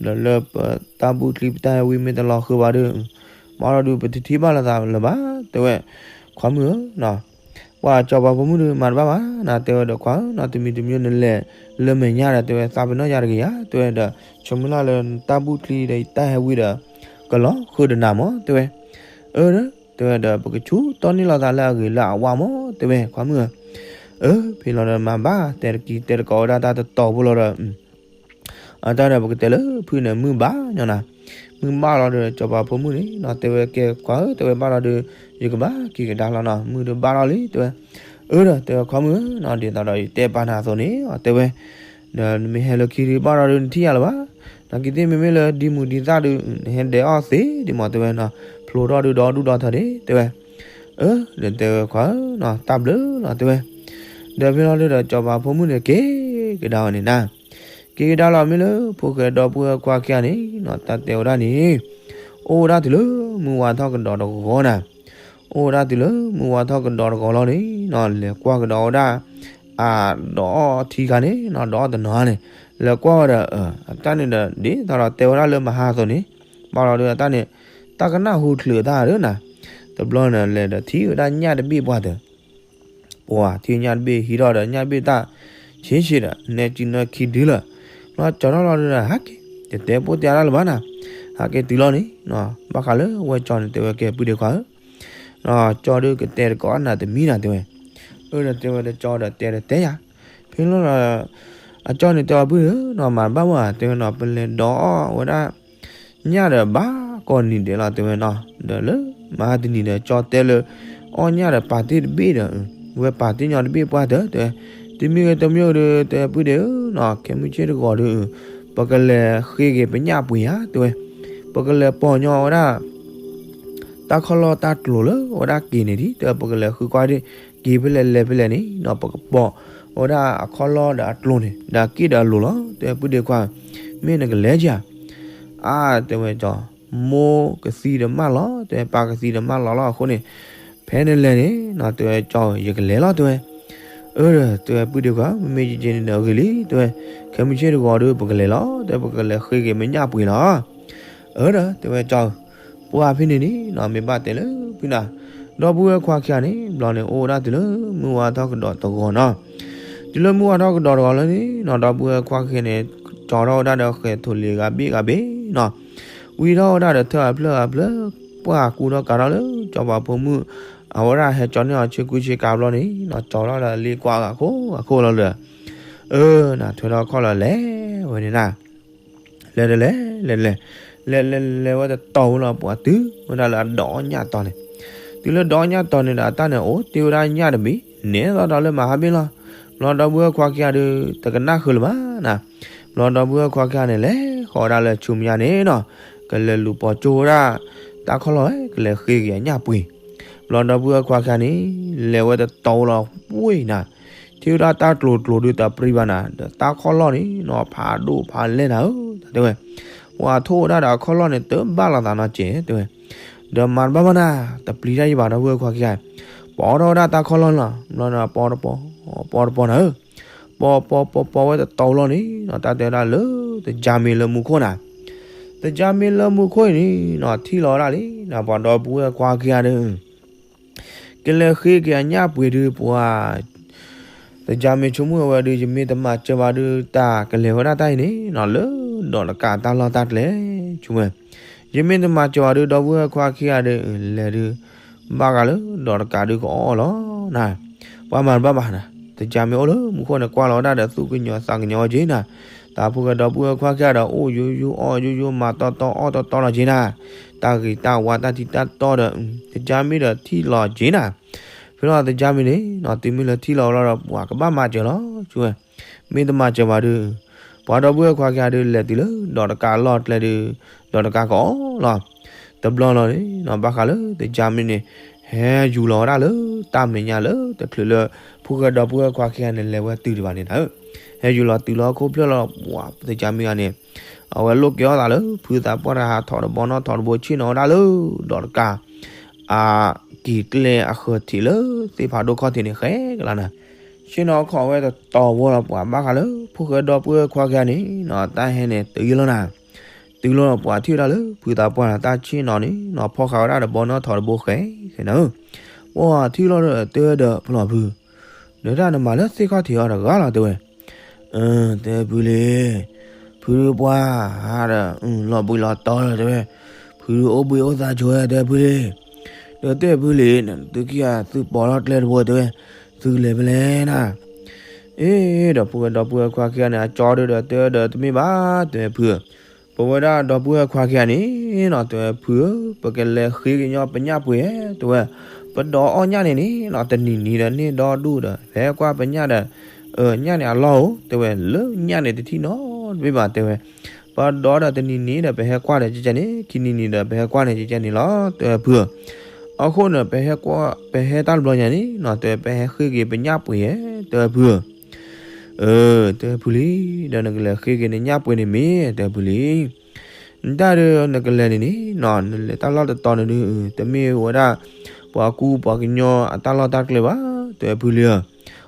ဒီးလၢပတၢ်ဘူၣ်ချံပတၢ်ဟဲဝံမ့ၢ်တလီၤဃုာ်ဘၣ်ဒီး ဘၣ်ဒီးဒုး ပတထံၣ်ဘၣ်လိာ်သးလၢၤဘၣ် တဲဝဲ, ခွါမုၣ်ဧၢနီၤ, ပှၤစီၤပၤဖိမုၣ်ဒုး မၤတဘၣ်ဘၣ်နီၤ တဲဝဲဒီး ခွါဧၢနီၤ တမံၤတမံၤနလဲၤလၢမဲာ်ညါဒီး တဲဝဲ သးပ့ၤနီၣ်ယၤတကယၤ တဲဝဲဒီး ဆိမိၣ်လၢ်လၢနတၢ်ဘူၣ်ချံဒီး ယတၢ်ဟဲဝံဒီး ကလီၤဃုာ်ဒီးနၤမး တဲဝဲ, အၢ တဲဝဲဒီး ပကဆူၣ်တီန့ၢ်လိာ်သးလၢအဂ့ၤလၢအဝါမး တဲဝဲ ခွါမုၣ်ဧၢ, အၢ ဖဲလီၤဒီးမၤဘၣ် တဲတကံၤတဲတကိးဝဲဒၣ်တၢ်တတီၤဖိလီၤဒီး အတၢ်ဒီးပကတဲလၢဖုၣ်န့ၣ် မုၢ်ဘၣ်ညီနၤ, မုၢ်ဘၣ်လီၤဒီး စီၤပၤဖိမုၣ်န့ၣ်နီၤ တဲဝဲ ကဲခွါဧၢ တဲဝဲ ဘၣ်လီၤဒီး ယကဘၣ်က့ၤကဒါလီၤနီၤ မုၢ်ဒီးဘၣ်လီၤလံ တဲဝဲ, အၢ ဒီးတဲဝဲ ခွါမုၣ်ဧၢနီၤ ဒ်သိးဒီးယတဲပာ်နၤအသိးန့ၣ် တဲဝဲ, ဒီးနမ့ၢ်ဟဲလၢခံဒုး ဘၣ်လီၤဒီးနထံၣ်ယၤလၢၤဘၣ်, နာ်က့သ့ၣ်မ့မ့ၢ်လၢဒံမုၢ်ဒံသၣ်ဒုး နဟဲဒဲးအီၣ်သ့ဒံးမး တဲဝဲနီၤ ဖျိထီၣ်ဒုးဒီဒူၣ်ဒီထၢဒံး တဲဝဲ, အၢ ဒီးတဲဝဲ ခွါဧၢနီၤ တၢ်ဘျုးလီၤ တဲဝဲ, ဒီးဖဲလီၤဒုးဒီး စီၤပၤဖိမုၣ်န့ၣ် က့ၤကဒါဝဲန့ၣ်နၤ, က့ၤကဒါလီၤ မ့ၢ်လၢဖိၣ်ဃဲဒီပုၢ်ဝဲၢ်ခွါခံဂၤန့ၣ်နီၤ တၢ်တဲဝဲဒၣ်န့ၣ်, အိၣ်ဝဲဒၣ်တုၤလၢမုၢ်ဝါထီၣ်ကဒီးတဂီၤနၤ, အိၣ်ဝဲဒၣ်တုၤလၢမုၢ်ဝါထီၣ်ကဒီးတဂီၤလီၤန့ၣ်နီၤ လဲၤကွၢ်ကဒီးဝဲဒၣ် အဒီးအီၣ်ထံခါန့ၣ်နီၤ ဒီးအီၣ်တနီၤန့ၣ်, လဲၤကွၢ်ဝဲဒီး အတၢ်န့ၣ်ဒီး ဒ်သိးဒီးတဲဝဲဒၣ်လၢမဟါအသိးန့ၣ်, ဘၣ်လီၤဒုးအတၢ်န့ၣ်, တၢ်ကနၣ်ဟူချုးအတၢ်ဒုးနၤ, တဘျီန့ၣ်လဲၤဒီးထံၣ်ဝဲဒၣ်ညၣ်တဘ့ၣ်ပှၢ်တၢၢ် ပှၤထံၣ်ညၣ်တဘ့ၣ်ဟံးထီၣ်ဒီးညၣ်တဘ့ၣ်တၢ်ဆံးဆံးဒီး နဲကုနဲခံဒုလၢာ်, ဘျီကၠီထီၣ်လီၤဒုဒီး ဟးက့ၤ တတဲပိၢ်တဲတၢ်လၢၤဘၣ်နၤ, ဟးက့ၤတုၤလီၤန့ၣ်, ဘၣ်ဃးလၢဝဲကၠီန့ၣ် တဲဝဲကဲပုၢ်ဒ့ခွါဧၢ, ကၠီဒုကတဲတကိးနၤတမံၤနၤ တဲဝဲ, အၢ ဒီးတဲဝဲဒီးကၠီဒီးတဲဒီးတဲယၤ, ဖဲလီၤ အကၠီန့ၣ်တဲအီၤပုၢ်ဧၢနီၤ မၤတဘၣ်ဘၣ် တဲဝဲနီၤ ပလဲၤဒီးအီၣ်ဝဲဒၣ် ညၣ်ဒီးဘၣ်ကိးနံၤဒဲးလီၤ တဲဝဲနီၤ, ဒီးလၢမဟါတနံၤဒီး ကၠီတဲလၢ အီၣ်ညၣ်ဒီးပာ်တ့ၢ်တဘ့ၣ်ဒီး ဝဲပာ်တ့ၢ်ညီတဘ့ၣ်ပှၢ်တၢၢ် တဲဝဲ, တမံၤဂ့ၤတမံၤဂ့ၤဒီး တဲပုၢ်ဒ့ဧၢနီၤ ခဲမုၢ်ဆ့ၣ်တဂီၤဒီး ပကလဲၤဃ့က့ၤပညၣ်ပှ့ၤဧါ တဲဝဲ, ပကလဲၤပိာ်ညီဝဲဒၣ် တၢ်ခီၣ်လီၢ်တၢ်ကျိၤလၢဝဲဒၣ်က့ၤန့ၣ်ဒံး တဲဝဲ ပကလဲၤဃုကွၢ်ဒံး က့ၤဖဲလဲၣ်လဲၤဖဲလဲၣ်န့ၣ်နီၤ ပကပိာ်ဝဲဒၣ်အခီၣ်လီၢ်ဒီးအကျိၤန့ၣ် ဒီးက့ၣ်ဒီးအလိၤလီၤ တဲပုၢ်ဒ့ခွါ, မ့ၢ်နကလဲၤကဧါ, အါ တဲဝဲကၠီ, မိၢ်ကသံဒီးမၢ်လီၤ တဲဝဲ ပၢ်ကသံဒီးမၢ်လီၤလီၤအဃိန့ၣ်, ဖဲနလဲၤန့ၣ်နီၤ တဲဝဲကၠီ ယကလဲၤလီၤ တဲဝဲ, အၢ ဒီးတဲဝဲပုၢ်ဒ့ခွါ မ့မ့ၢ်ယက့ၤန့ၣ်ဒီးအဂ့ၤလံ တဲဝဲ, ခဲမုၢ်ဆ့ၣ်တဂီၤဒီး ပကလဲၤလီၤ တဲဝဲ ပကလဲၤဃ့က့ၤပညၣ်ပှ့ၤလီၤ အၢ ဒီးတဲဝဲကၠီ, ပှၢ်ဖဲန့ၣ်န့ၣ်နီၤ မ့ၢ်ဘၣ်တဲလၢဖုၣ်နၤ, ဒီပုၢ်ဝဲၢ်ခွါခံဂၤန့ၣ် ဘျီန့ၣ် အိၣ်ဝဲဒၣ်တုၤလၢမုၢ်ဝါထီၣ်ကဒီးတဂီၤနီၤ, တုၤလၢမုၢ်ဝါထီၣ်ကဒီးတဂီၤလီၤန့ၣ်နီၤ ဒီပုၢ်ဝဲၢ်ခွါခံဂၤန့ၣ် ကၠီထီၣ်ဝဲဒၣ်ဒီးဃဲၤထိၣ်လံၤဂၤဘ့ၣ်ဂၤဘ့ၣ်နီၤ, ဝံထီၣ်ဝဲဒၣ်ဒီးထၢၣ်အဖျၢၣ်အဖျၢၣ် ပှၢ်ကူထီၣ်ကးထီၣ်လၢ စီၤပၤဖိမုၣ် အဝဲဒၣ်ဟဲကၠီန့ၢ်အီၤဆ့ကူဆ့ကၤဘျီန့ၣ်နီၤ ကၠီထီၣ်ဒီးလ့ကွၢ်ဂၤခိၣ်ဂၤခိၣ်လီၤလၢ အၢ နၤထွဲထီၣ်ခီၣ်လီၤလဲၤဝဲန့ၣ်နၤ လဲၤတလဲၤ လဲၤတလဲၤ လဲၤလဲၤလဲၤဝဲတတီၤဝဲလီၤ ပှၤတုၤဝဲဒၣ်လၢအဒီးအီၣ်ညၣ်တီၤန့ၣ်, တုၤလၢဒီးအီၣ်ညၣ်တီၤန့ၣ်ဒီး အတၢ်န့ၣ်အိၣ်တ့ၢ်ဝဲဒၣ်ညၣ်တဘ့ၣ် နဲသိးဒီးလၢမဟါဘ့ၣ်လီၤ. ဘျီဒီပုၢ်ဝဲၢ်ခွါခံဂၤဒီး တကနၣ်ဃုာ်လၢၤဘၣ်နၤ. ဘျီဒီပုၢ်ဝဲၢ်ခွါခံဂၤန့ၣ် လဲၤဃီၤဝဲဒၣ်လၢဆူမဲာ်ညါန့ၣ်နီၤ, ကလဲၤလူၤပိာ်ကၠိဝဲဒၣ် တၢ်ခီၣ်လီၢ်ဝဲ ကလဲၤဃ့က့ၤအညၣ်ပှ့ၤ ဘျီဒီပုၢ်ဝဲၢ်ခွါခံဂၤန့ၣ် လဲၤဝဲတတီၤဝဲလီၤပှ့ၤနၤ, ထံၣ်ဝဲဒၣ်တၢ်ကျိၤကျိၤဒုးတပျံၤဘၣ်နၤ ဒီးတၢ်ခီၣ်လီၢ်န့ၣ်နီၤ ဖးဒိၣ်ဖးလဲၢ်နၤဧၢ တဲဝဲ, ပှၤထိၣ်ဝဲဒၣ်ဒီးအခီၣ်လီၢ်န့ၣ် တဘၣ်လိာ်သးနီတစဲးတဲဝဲ, ဒီးမၤတဘၣ်ဘၣ်နၤ တပျံၤတၢ်ယဘၣ်ဒီပုၢ်ဝဲၢ်ခွါခံဂၤ, ပိာ်ထီၣ်ဝဲဒၣ်တၢ်ခီၣ်လီၢ်လီၤ. ဘျီန့ၣ် ပိာ်တပိာ် ပိာ်တပိာ်နၤဧၢ, ပိာ်ပိာ်ပိာ်ပိာ်ဝဲတတီၤလီၤန့ၣ်နီၤ တၢ်တဲဝဲဒၣ်လၢ တကၠါမ့ၢ်လၢမူခိၣ်နၤ တကၠါမ့ၢ်လၢမူခိၣ်အံၤန့ၣ်နီၤ ထံၣ်လီၤဝဲဒၣ်လံနၤ ပှၤဒီပုၢ်ဝဲၢ်ခွါခံဂၤဒီး ကလဲၤဃ့က့ၤအညၣ်ပှ့ၤဒုးပှၤ တကၠါမ့ၢ်ဆိကမိၣ်ဝဲဒုး ယမ့ၢ်တမၤစၢၤဘၣ်ဒုး တၢ်ကလဲၤဝဲဒၣ်တၢ်အံၤန့ၣ်နီၤ လၢဒီးတကးတၢ်လီၢ်တၢ်ကျဲ ဆိကမိၣ်ဝဲ, ယမ့ၢ်တမၤစၢၤဘၣ်ဒုး ဒီပုၢ်ဝဲၢ်ခွါခံဂၤဒီး လဲၤဒုး ဘၣ်ဃးလၢဒီးတကးဒုးကအီၣ်အီၤလီၤနၤ. ပှၤမၤတဘၣ်ဘၣ်နၤ, သကၢ်မ့ၢ်အိၣ်လၢမူခိၣ်န့ၣ် ကွၢ်လီၤဝဲဒၣ်ဒီးသူၣ်ကညီၤသးကညီၤဝဲက့ၤနၤ. တၢ်ဖိၣ်ဃဲဒီပုၢ်ဝဲၢ်ခွါခံဂၤဒီးအိၣ်ယိယိအီၣ်ယိယိ မၤတီတီအီၣ်တီတီလီၤက့ၤနၤ. တၢ်ဂ့ၤတၢ်ဝါတၢ်ထံတၢ်တီဒီး သကၢ်မ့ၢ်ဒီးထံၣ်လီၤက့ၤနၤ. ဖဲလီၤသကၢ်မ့ၢ်န့ၣ် တုၤမ့ၢ်လၢထံၣ်လီၤဝဲလီၤဒီးပှၤကဘၣ်မၤစၢၤလီၤ ဆိဝဲ. မ့ၢ်တမၤစၢၤဘၣ်ဒီး ပှၤဒီပုၢ်ဝဲၢ်ခွါခံဂၤဒုးလဲၤတုၤလၢဒီးတကးအလီၢ်ကျဲဒုး ဒီးတကးကအီၣ်လီၤ. တဘျီလီၤန့ၣ် ဘၣ်ဃးလၢသကၢ်မ့ၢ်န့ၣ် ဟဲယူၤလီၤဝဲဒၣ်လၢတၢ်မဲာ်ညါလၢတချုးလၢ ဖိၣ်ဃဲဒီပုၢ်ဝဲၢ်ခွါခံဂၤန့ၣ် လဲၤဝဲတုၤဒံးဘၣ်န့ၣ်နၤဧၢ. ဟဲယူၤလီၤတုၤလၢဟီၣ်ခိၣ်ဖျၢၣ်လီၤ ပှၤသကၢ်မ့ၢ်ဂၤန့ၣ် အဝဲလိၣ်ကဲအီၣ်သးလၢ ဖုသးပှၢ်တဟးထီၣ်တဘီနီၣ်ထီၣ်တဘိ ဆ့ၣ်နီၤဝဲဒၣ်လၢ ဒီးတကး အက့ၤကျဲအဃၢၤထံးလၢသ့ၣ်ဖးဒိၣ်ခီၣ်ထံးန့ၣ် ဃဲကလါနၤ. ဆ့ၣ်နီၤခီၣ်ဝဲတတီၤဝီလီၤ ပှၤဘၣ်ဃးလၢ ဖိၣ်ဃဲဒီပုၢ်ဝဲၢ်ခွါခံဂၤန့ၣ်နီၤ တၢ်ဟဲန့ၣ်တုၤယံၤလီၤနၤ. တုၤလီၤပှၤထံၣ်ဝဲဒၣ်လၢ ဖုသးပှၢ်တၢ်ဆ့ၣ်နီၤန့ၣ်နီၤ ဖီၣ်ဃာ်ဝဲဒၣ်တဘီနီၣ်ထီၣ်တဘိဃဲဃဲနၤဧၢ. ပှၤထံၣ်လီၤဒီးတဲဝဲဒီးဖျီၣ်ဖု ဒီးတၢ်နမၤလၢသ့ၣ်ခီၣ်ထံးအီၤတဂၤလီၤ တဲဝဲ. တဲဖုလံ, ဖုဒုးပှၤဒီး လီၤဘှံးလီၤတီၤလီၤ တဲဝဲ. ဖုဒုးအိၣ်ဘှံးအိၣ်သါဆိဝဲ တဲဖုလံ. ဒီးတဲဖုလံ, သုခံဂၤသုပိာ်ထီၣ်ကျဲတဘိ တဲဝဲ, သုလဲၤဖဲလဲၣ်နၤ. အ့ ဒီးဖိၣ်ဃဲဒီပုၢ်ဝဲၢ်ခွါခံဂၤန့ၣ် အကၠီဒုးဒီးတဲဒီးတမ့ၢ်ဘၣ် တဲဝဲဖုဧၢ. ပဝဲဒၣ်ဒီပုၢ်ဝဲၢ်ခွါခံဂၤန့ၣ်နီၤ တဲဝဲဖုဧၢ, ပကလဲၤဃ့ကညီပညၣ်ပှ့ၤဧါ တဲဝဲ. ပဒီးအီၣ်ညၣ်န့ၣ်န့ၣ်နီၤ တနံၤနံၤဒီးန့ၢ်ဒီဒူၣ်ဒီး ပဟဲကွၢ်ပညၣ်ဒီး ညၣ်န့ၣ်အလီၢ်ဧိၤ တဲဝဲ, လၢညၣ်န့ၣ်တထံၣ်နီတဘ့ၣ်ဘၣ် တဲဝဲ. ပဒီးဒီးတနံၤနံၤဒီး ပဟဲကွၢ်ဒီးကကဲန့ၣ် ခံနံၤနံၤဒီး ပဟဲကွၢ်န့ၣ်ကကဲန့ၣ်လီၤ တဲဝဲဖုဧၢ. အဃိန့ၣ် ပဟဲကွၢ် ပဟဲတၢ်တဘျီညါန့ၣ်နီၤ တဲဝဲ ပဟဲဃ့က့ၤပညၣ်ပှ့ၤဧါ တဲဝဲဖုဧၢ. တဲဝဲဖုလံ, ဒီးနကလဲၤဃ့က့ၤနညၣ်ပှ့ၤန့ၣ်မ့ၢ် တဲဝဲဖုလံ. နတၢ်ဒီးနကလဲၤန့ၣ်န့ၣ်နီၤ နလဲၤတၢ်လီၢ်တတီၤန့ၣ်ဒုး တမ့ၢ်ဝဲဒၣ် ပှၤကူပှၤကညီအတၢ်လီၢ်တၢ်ကျဲဘၣ် တဲဝဲဖုလံဧၢ.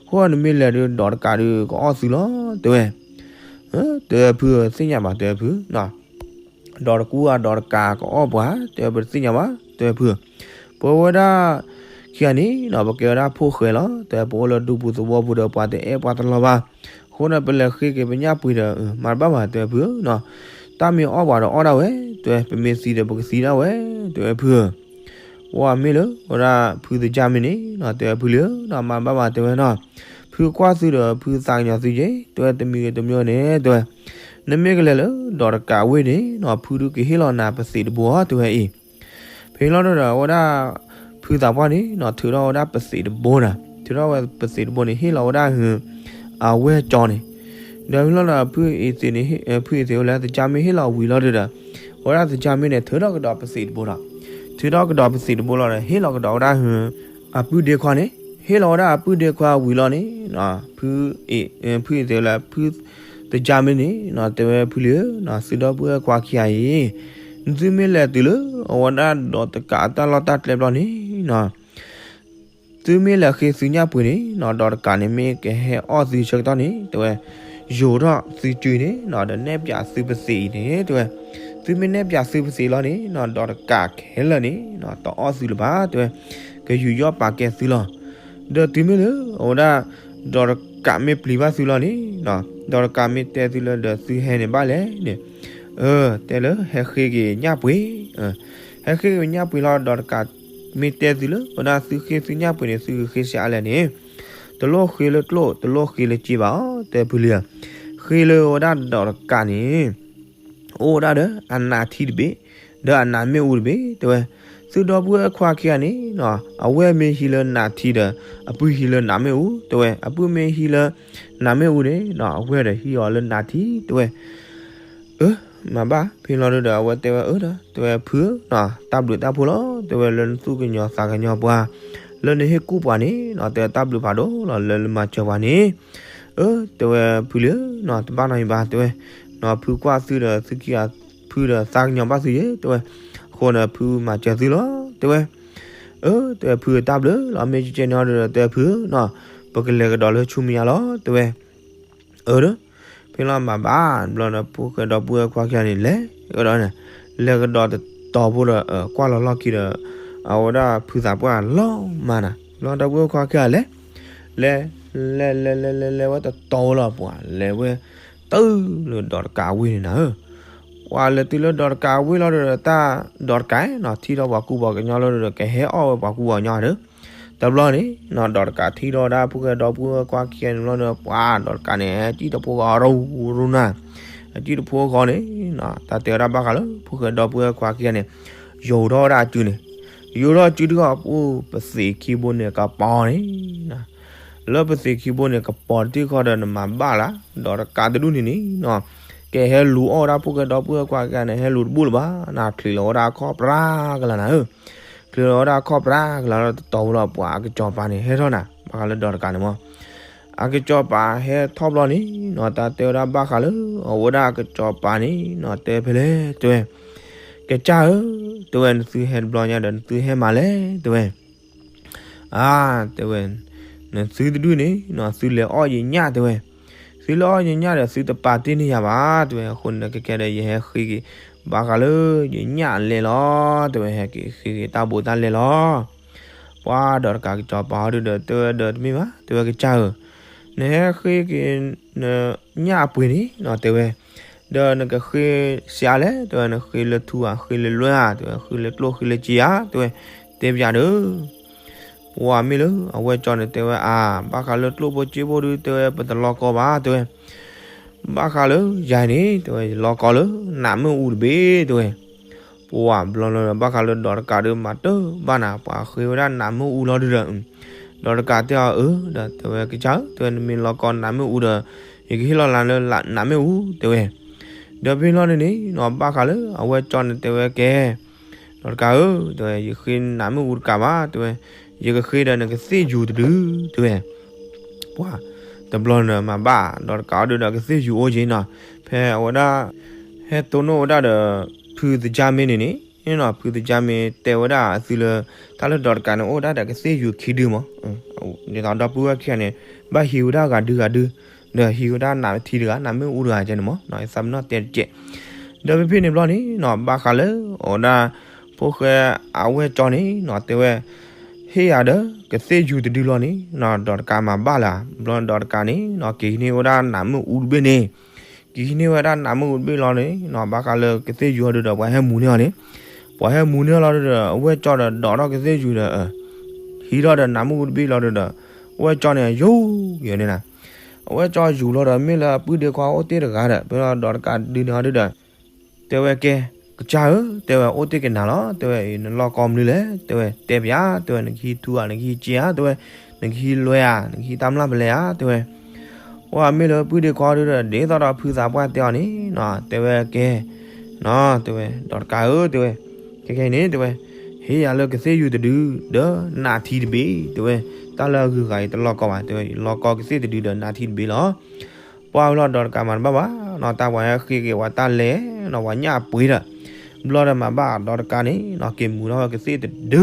အဃိနမ့ၢ်လဲၤဒုး ဒီးတကးဒုးကအီၣ်သုလီၤ တဲဝဲ. တဲဝဲဖုဧၢ သ့ၣ်ညါဘၣ် တဲဝဲဖု ဒီးတကူအဒီးတကးကအီၣ်ပှၤ တဲဝဲ ပတသ့ၣ်ညါဘၣ် တဲဝဲဖုဧၢ. ပဝဲဒၣ်ခံဂၤန့ၣ်နီၤ ပကဲဝဲဒၣ်ဖိၣ်ဃဲလီၤ တဲဝဲ, ပအိၣ်လၢဒူပူၤသဝီပူၤဒီး ပှၤတအဲၣ်ပှၤတလီၤဘၣ်. အဃိန့ၣ် ပလဲၤဃ့က့ၤပညၣ်ပှ့ၤဒီး မၤတဘၣ်ဘၣ် တဲဝဲဖုဧၢနီၤ. တၢ်မ့ၢ်အီၣ်ပှၤဒီးအီၣ်ဒၣ်ဝဲ တဲဝဲ, ပမ့ၢ်သံဒီးပကသံဒၣ်ဝဲ တဲဝဲဖုဧၢ. ပှၤမ့ၢ်လၢ ဝဲဒၣ်ဖုသကၢ်မ့ၢ်န့ၣ်နီၤ တဲဝဲဖုလံဧၢနီၤ မၤတဘၣ်ဘၣ် တဲဝဲနီၤ. ဖုကွၢ်သုဒီး ဖုသးကညီၤသုက့ၤ တဲဝဲ, တမံၤဂ့ၤတမံၤဂ့ၤန့ၣ် တဲဝဲ, နမ့ၢ်ကလဲၤလၢဒီးတကးဝ့ၢ်န့ၣ်နီၤ ဖုဒုးကဟ့ၣ်လီၤနၤပသံးတဘိဧါ တဲဝဲအံၤ. ဖဲလီၤဒီး အဝဲဒၣ်ဖုသးပှၢ်န့ၣ်နီၤ ထုးထီၣ်ဝဲဒၣ်ပသံးတဘိနၤ, ထုးထီၣ်ဝဲပသံးတဘိန့ၣ် ဟ့ၣ်လီၤဝဲဒၣ် အဝဲၢ်ကၠီန့ၣ်. ဒီးဖဲလီၤဒီး ဖုအံၤသ့းန့ၣ် ဖုအံၤသ့းအိၣ်လၢသကၢ်မ့ၢ်ဟ့ၣ်လီၤဝံၤလီၤဒီး အဝဲဒၣ်သကၢ်မ့ၢ်န့ၣ် ထုးထီၣ်ကဒီးပသံးတဘိဒီး ထုးထီၣ်ကဒီးပသံးတဘိလီၤဒီး ဟ့ၣ်လီၤကဒီးဝဲဒၣ် အပုၢ်ဒ့ခွါန့ၣ်, ဟ့ၣ်လီၤဝဲဒၣ်အပုၢ်ဒ့ခွါဝံၤလီၤန့ၣ် ဖုအံၤသ့းလၢ ဖုသကၢ်မ့ၢ်န့ၣ်နီၤ တဲဝဲဖုလံဧၢနီၤ သုဒီပုၢ်ဝဲၢ်ခွါခံဂၤအံၤ, သုမ့ၢ်လဲၤတုၤလၢ အဝဲဒၣ်ဒီးတကးအတၢ်လီၢ်တၢ်ကျဲဘျီန့ၣ်နီၤ သုမ့ၢ်လဲၤဃ့သုညၣ်ပှ့ၤန့ၣ်နီၤ ဒီးတကးန့ၣ် မ့ၢ်ကဟဲအီၣ်သုဆၢကတီၢ်န့ၣ် တဲဝဲ, ယိၤထီၣ်သုစုန့ၣ်နီၤ ဒီးနဲၣ်ပၠးသုပသံးအံၤန့ၣ် တဲဝဲ, သုမ့ၢ်နဲၣ်ပၠးသုပသံးလီၤန့ၣ်နီၤ ဒီးတကးခဲလၢာ်န့ၣ်နီၤ တအီၣ်သုလၢၤဘၣ် တဲဝဲ, ကယူးယီၣ်ပာ်ကဲသုလီၤ. ဒီးတုၤမ့ၢ်လၢ အဝဲဒၣ် ဒီးတကးမ့ၢ်ပျံၤဘၣ်သုလီၤန့ၣ်နီၤ ဒီးတကးမ့ၢ်တဲသုလၢဒီးသုဟဲန့ၣ်ဘၣ်လဲၣ်န့ၣ်, အၢ တဲလၢဟဲဃ့က့ၤညၣ်ပှ့ၤ ဟဲဃ့က့ၤညၣ်ပှ့ၤလီၤ ဒီးတကးမ့ၢ်တဲသုလၢ ဝဲဒၣ်သုဃ့သုညၣ်ပှ့ၤန့ၣ် သုကဃ့ဆံးအါလဲၣ်န့ၣ်, တလိၣ်ဃ့လၢကျိၣ် တလိၣ်ဃ့လၢစ့ဘၣ်အီၤ တဲဖုလံဧၢ, ဃ့လၢဝဲဒၣ်ဒီးတကးန့ၣ် အိၣ်ဝဲဒၣ်ဒီးအနးထံတဘ့ၣ် ဒီးအနးမ့ၣ်အူတဘ့ၣ် တဲဝဲ, သုဒီပုၢ်ဝဲၢ်ခွါခံဂၤန့ၣ်နီၤ အဝဲၢ်မ့ၢ်ဟံးလၢနးထံဒီး အပုၢ်ဟံးလၢနးမ့ၣ်အူ တဲဝဲ, အပုၢ်မ့ၢ်ဟံးလၢ နးမ့ၣ်အူန့ၣ်နီၤ အဝဲၢ်ဒီးဟံးအီၤလၢနးထံ တဲဝဲ. အၢ မ့ၢ်ဘၣ် ဖဲလီၤဒီး အဝဲတဲဝဲအၢဒီး တဲဝဲဖုဧၢနီၤ တၢ်ဘျုးတၢ်ဖှိၣ်လီၤ တဲဝဲလၢနသူၣ်ကညီၤသးကညီၤပှၤ လၢနဟ့ၣ်ကူၣ်ပှၤန့ၣ်နီၤ တဲဝဲတၢ်ဘျုးဖးဒိၣ်လီၤ လၢနမၤစၢၤပှၤန့ၣ် အၢ တဲဝဲဖုလံဧၢနီၤ တဘၣ်နီတမံၤဘၣ် တဲဝဲ, နီၤဖုကွၢ်သုဒီးသုခံဂၤ ဖုဒီးသးကညီၤဘၣ်သုယဲ တဲဝဲ, အဃိန့ၣ်ဖုမၤစၢၤသုလီၤ တဲဝဲ. အၢ တဲဝဲဖုတၢ်ဘျုးလီၤ မ့ၢ်ကကဲန့ၣ်အီၤဒီး တဲဝဲဖုဧၢနီၤ ပကလဲၤကဒီးလၢဆူမဲာ်ညါလီၤ တဲဝဲ. အၢ ဒီး ဖဲလီၤမၤဘၣ်တဘျီဒီး ဖိၣ်ဃဲဒီပုၢ်ဝဲၢ်ခွါခံဂၤန့ၣ် လဲၤကဒီးန့ၣ် လဲၤကဒီးတတီၤဖိဒီး ကွၢ်လီၤလီၢ်ခံဒီး အဝဲဒၣ်ဖုသးပှၢ်လီၤမၢ်နၤ လီၤဒီပုၢ်ဝဲၢ်ခွါခံဂၤလဲၤ လဲၤ လဲၤ လဲၤ လဲၤ လဲၤ လဲၤဝဲတတီၤဖိလီၤ ပှၤလဲၤဝဲ တုၤလၢဒီးတကးဝ့ၢ်န့ၣ်နၤဧၢ, ပှၤလဲၤတုၤလၢဒီးတကးဝ့ၢ်လီၤဒီး တၢ်ဒီးတကးနီၤ ထံၣ်ထီၣ်ပှၤကူပှၤကညီလီၤဒီး ကဟဲအီၣ်ဝဲပှၤကူပှၤကညီဒီး တဘျီန့ၣ်နီၤ ဒီးတကးထံၣ်ထီၣ်ဝဲဒၣ်ဖိၣ်ဃဲဒီပုၢ်ဝဲၢ်ခွါခံဂၤန့ၣ်ဘျီဒီး ပှၤဒီးတကးန့ၣ် ဟဲစံၣ်တဖိဂီၤရူရူနၤ, ဟဲစံၣ်တဖိဂီၤန့ၣ်နီၤ တၢ်တဲဝဲဒၣ်ဘၣ်ဃးလၢဖိၣ်ဃဲဒီပုၢ်ဝဲၢ်ခွါခံဂၤန့ၣ် ယိၤထီၣ်ဝဲဒၣ်အစုန့ၣ်, ယိၤထီၣ်စုတခီ ပအိၣ်ပသံးခံဘိန့ၣ်ကပီၤန့ၣ် လၢပသံးခံဘိန့ၣ် ကပီၤတထံၣ်ဃီဒီးနမၤဘၣ်လၢ ဒီးတကးတဒူၣ်န့ၣ်န့ၣ်နီၤ, ကဟဲလူၤအီၣ်ဝဲဒၣ်ဖိၣ်ဃဲဒီပုၢ်ဝဲၢ်ခွါခံဂၤန့ၣ် ဟဲလူၤတဘူၣ်လၢၤဘၣ်, နချုးလီၤဝဲဒၣ်အခီၣ်ပြးကလၤနၤဧၢ, ချုးလီၤဝဲဒၣ်အခီၣ်ပြးကလၤလီၤတတီၤဝဲလီၤ ပှၤအကစီၤပၤန့ၣ် ဟဲထီၣ်နၤ ဘၣ်ဃးလၢဒီးတကးန့ၣ်မး အကစီၤပၤဟဲထီၣ်ဘျီန့ၣ်နီၤ တၢ်တဲဝဲဒၣ်ဘၣ်ဃးလၢ အဝဲဒၣ်အကစီၤပၤန့ၣ်နီၤ တဲဖဲလဲၣ် တဲဝဲ, ကစၢ်ဧၢ, တဲဝဲ နသုဟဲတဘျီညါဒီး နသုဟဲမၤလဲၣ် တဲဝဲ, အါ, တဲဝဲ, နသုတဒူၣ်န့ၣ်နီၤ သုလဲၤအီၣ်ယညၣ် တဲဝဲ, သုလဲၤအီၣ်ယညၣ်ဒီး သုတပာ်တ့ၢ်န့ၢ်ယၤဘၣ် တဲဝဲ, အဃိန့ၣ် ကကဲဒီး ယဟဲဃ့က့ၤ ဘၣ်ဃးလၢယညၣ်အလဲလီၤ တဲဝဲ, ဟဲက့ၤဃ့က့ၤတၢ်ဘိးတၢ်လဲလီၤ ပှၤဒီးတကးကစီၤပၤဟီဒုဒီး တဲဝဲဒီးတမ့ၢ်ဘၣ် တဲဝဲကစၢ်ဧၢ, နဟဲဃ့က့ၤ နညၣ်အပှ့ၤန့ၣ်နီၤ တဲဝဲ, ဒီးနကဃ့ဆံးအါလဲၣ် တဲဝဲ, နဃ့လၢထူဧါ ဃ့လၢလွဲၢ်ဧါ တဲဝဲ, ဃ့လၢကျိၣ်ဃ့လၢစ့ဧါ တဲဝဲ, တဲပၠးဒီး ပှၤမ့ၢ်လၢအဝဲၢ်ကၠီန့ၣ် တဲဝဲအါ, ဘၣ်ဃးလၢကျိၣ်ဖိစ့ဖိဒု တဲဝဲ ပတလီၤကီဘၣ် တဲဝဲ, ဘၣ်ဃးလၢယၤန့ၣ် တဲဝဲ ယလီၤကီလၢ နးမ့ၣ်အူတဘ့ၣ် တဲဝဲ, ပှၤဘျီလီၤ ဘၣ်ဃးလၢဒီးတကးဒု မၤတၢ်ဘၣ်နၤ ပှၤဃ့ဝဲဒၣ်နးမ့ၣ်အူလီၤဒုဒီး, ဒီးတကးတဲအီၤအၢ ဒီးတဲဝဲကစၢ်ဧၢ တဲဝဲ နမ့ၢ်လီၤကီနးမ့ၣ်အူဒီး ယကဟ့ၣ်လီၤလၢနးမ့ၣ်အူ တဲဝဲ, ဒီးဖဲလီၤန့ၣ်န့ၣ်နီၤ ဘၣ်ဃးလၢအဝဲၢ်ကၠီန့ၣ် တဲဝဲကဲ ဒီးတကးဧၢ တဲဝဲ ယဃ့နးမ့ၣ်အူတကးဘၣ် တဲဝဲ, ယကဃ့ဒီးနကသ့ၣ်ယူၤတဒု တဲဝဲ, ပှၤတဘျီန့ၣ်မၤဘၣ် ဒီးတကးအီၤဒုဒီး ကသ့ၣ်ယူၤအိၣ်က့ၤနီၤ, ဖဲအဝဲဒၣ် ဟဲတိၢ်နီၣ်ဝဲဒၣ်ဒီး ဖုသကၢ်မ့ၢ်န့ၣ်န့ၣ်နီၤ ဖုသကၢ်မ့ၢ်တဲဝဲဒၣ်အသုလၢ တၢ်လၢဒီးတကးန့ၣ် အိၣ်ဒၣ်ဒီးကသ့ၣ်ယူၤခံဒုမး, ဒ်သိးဒီပုၢ်ဝဲၢ်ခံဂၤန့ၣ် ဘၣ်ဟံးဝဲဒၣ်ဂၤဒုဂၤဒု, ဒီးဟံးဝဲဒၣ်နးထံတဂၤ နးမ့ၣ်အူတဂၤကဲန့ၣ်မး သးပ့ၤနီၣ်တဲတကဲး, ဒီးဖဲဖဲန့ၣ်ဘျီန့ၣ်နီၤ ဘၣ်ဃးလၢ အဝဲဒၣ် ဖိၣ်ဃဲအဝဲၢ်ကၠီန့ၣ်နီၤ တဲဝဲ ဟ့ၣ်ယၤဒီး ကသ့ၣ်ယူၤတဒုလီၤန့ၣ်နီၤ ဒီးတကးမၤဘၣ်လၢၤ, ဘျီဒီးတကးန့ၣ်နီၤ က့ၤဟံးန့ၢ်ဝဲဒၣ်နးမ့ၣ်အူတဘ့ၣ်န့ၣ်, က့ၤဟံးန့ၢ်ဝဲဒၣ်နးမ့ၣ်အူတဘ့ၣ်လီၤန့ၣ်နီၤ ဘၣ်ဃးလၢကသ့ၣ်ယူၤအီၤဒုဒီး ပှၤဟဲမူၤန့ၢ်အီၤန့ၣ်, ပှၤဟဲမူၤန့ၢ်အီၤလီၤဒုဒီး အဝဲၢ်ကၠီဒီး ဒိးထီၣ်ကသ့ၣ်ယူၤဒီး ဟံးထီၣ်ဒီးနးမ့ၣ်အူတဘ့ၣ်လီၤဒုဒီး အဝဲၢ်ကၠီန့ၣ် ယူၤက့ၤန့ၣ်နီၤ, အဝဲၢ်ကၠီယူၤလီၤဒီး မ့ၢ်လၢအပုၢ်ဒ့ခွါအိၣ်တ့ၢ်တဂၤဒီး ဖဲလီၤဒီးတကးဒုန့ၣ်အီၤဒုဒီး တဲဝဲကဲ ကစၢ်ဧၢ တဲဝဲ အိၣ်တ့ၢ်ကနၤလီၤ တဲဝဲ နလီၢ်ကီမနုၤလဲၣ် တဲဝဲ တဲပၠး တဲဝဲ နကဟံးထူဧါ နကဟံးစ့ဧါ တဲဝဲ နကဟံးလွဲဧါ နကဟံးတၢ်မျၢ်ဖဲလဲၣ်ဧါ တဲဝဲ, ပှၤမ့ၢ်လၢပုၢ်ဒ့ခွါဒုဒီး ဒ်သိးဒီးဖုသးပှၢ်တဲအီၤန့ၣ်နီၤ တဲဝဲကဲ နီၤ တဲဝဲ ဒီးတကးဧၢ တဲဝဲ, ခဲခဲအံၤန့ၣ် တဲဝဲ ဟ့ၣ်ယၤလၢကသ့ၣ်ယူၤတဒု ဒီးနးထံတဘ့ၣ် တဲဝဲ, တၢ်လၢအဂုၤအဂၤအံၤတလီၢ်ကီဘၣ် တဲဝဲ ယလီၢ်ကီကသ့ၣ်တဒုဒီးနးထံတဘ့ၣ်လီၤ ပှၤဝဲလီၤဒီးတကးမၤတဘၣ်ဘၣ်နီၤ တၢ်ပှၤဟဲဃ့က့ၤဝဲတၢ်လဲၤနီၤ ပှၤညၣ်အပှ့ၤဒီး ဘျီဒီးမၤဘၣ်ဒီးတကးန့ၣ်နီၤ က့ၤမူၤထီၣ်ဝဲကသ့ၣ်တဒု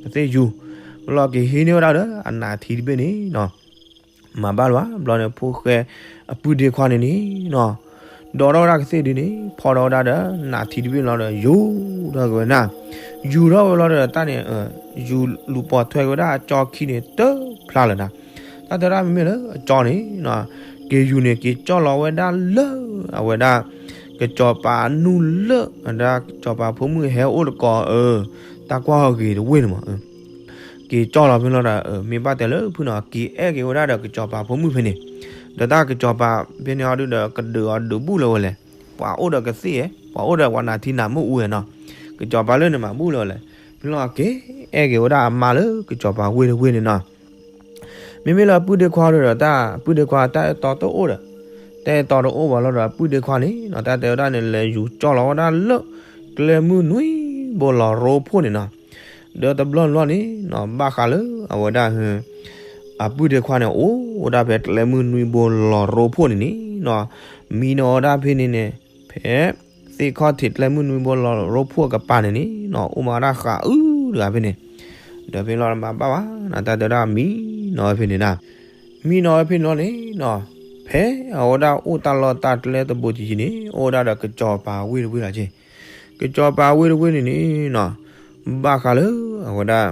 ကသ့ၣ်ယူၤ ဘျီက့ၤဟံးန့ၢ်ဝဲဒၣ်ဒီး အနးထံတဘ့ၣ်န့ၣ်နီၤ မၤဘၣ်လၢၤဘၣ် ဘျီန့ၣ် ဖိၣ်ဃဲအပုၢ်ဒ့ခွါန့ၣ်န့ၣ်နီၤ ဒိးထီၣ်ဝဲဒၣ်ကသ့ၣ်ဒုန့ၣ် ဖီၣ်ထီၣ်ဝဲဒၣ်ဒီး နးထံတဘ့ၣ်လီၤဒီး ယူၤထီၣ်က့ၤဝဲနၤ ယူၤထီၣ်ဝဲလီၤဒီး တၢ်န့ၣ် ယူၤလူၤပိာ်ထွဲက့ၤဝဲဒၣ်အကၠီခံန့ၣ် တဖျါလၢၤနၤ တၢ်တဲဒၣ်မ့မ့ၢ်လၢအကၠီန့ၣ် က့ၤယူၤန့ၣ် က့ၤကၠီၣ်လီၤဝဲဒၣ်လၢ အဝဲဒၣ် ကစီၤပၤနူၢ်လၢ အဝဲဒၣ်ကစီၤပၤဖိမုၣ်ဟဲအိၣ်တကိးအ တၢ်ကွၢ်ဟီၣ်ဂ့ၤတဝ့ၢ်န့ၣ်မး က့ၤကၠီၣ်လီၤဖဲလီၤဒီး မ့ၢ်ဘၣ်တဲလၢဖုနီၤ က့ၤအဲၣ်က့ၤဝဲဒၣ်ဒီးကစီၤပၤဖိမုၣ်ဖဲန့ၣ် ဒီးတၢ်ကစီၤပၤဖဲန့ၣ်အီၤဒုဒီး ကဒုးအီၤဒုးဘူၣ်လၢၤဝဲလဲၣ် ပှၤအိၣ်ဒီးကသ့ၣ် ပှၤအိၣ်ဒီးပှၤနးထံနးမ့ၣ်အူဝဲနီၤ ကစီၤပၤလၢန့ၣ်မၤဘူၣ်လၢၤဝဲလဲၣ် ဖဲလီၤက့ၤအဲၣ်က့ၤဝဲဒၣ်အမါလၢကစီၤပၤဝ့ၢ်တဝ့ၢ်န့ၣ်နီၤ မ့မ့ၢ်လၢအပုၢ်ဒ့ခွါဒီး တၢ်ပုၢ်ဒ့ခွါတၢ်အဲၣ်တီတအိၣ်ဒီး တၢ်အဲၣ်တီတအိၣ်ဘၣ်လီၤဒီး အပုၢ်ဒ့ခွါန့ၣ်နီၤ တၢ်တဲဝဲဒၣ်န့ၣ် လဲၤယူၤကၠီၣ်လီၤဝဲဒၣ်လၢ ကျဲမုၢ်နွံဘိလီၤရိဖှိၣ်န့ၣ်နီၤ ဒီးတဘျီတဘျီန့ၣ်နီၤ ဘၣ်ဃးလၢအဝဲဒၣ် အပုၢ်ဒ့ခွါန့ၣ် အိၣ်ဝဲဒၣ်ဖဲကျဲမုၢ်နွံဘိလီၤရိဖှိၣ်န့ၣ်န့ၣ်နီၤ မံနီၤဝဲဒၣ်ဖဲန့ၣ်န့ၣ် ဖဲ သ့ၣ်ခီၣ်ထံးကျဲမုၢ်နွံဘိလီၤရိဖှိၣ်အကပၤန့ၣ်န့ၣ်နီၤ အိၣ်မးဝဲဒၣ်ဃးအုးတဂၤဖဲန့ၣ် ဒီးဖဲလီၤမၤဘၣ်ဘၣ်နီၤ တၢ်တဲဝဲဒၣ်မံနီၤဝဲဖဲန့ၣ်ဒၣ် မံနီၤဝဲဖဲန့ၣ်လီၤန့ၣ်နီၤ ဖဲအဝဲဒၣ်အိၣ်တၢ်လီၢ်တၢ်ကျဲတဘိတယံၤန့ၣ် အိၣ်ဝဲဒၣ်ဒီးကစီၤပၤဝ့ၢ်တဝ့ၢ်လီၤက့ၤ ကစီၤပၤဝ့ၢ်တဝ့ၢ်န့ၣ်န့ၣ်နီၤ ဘၣ်ဃးလၢအဝဲဒၣ်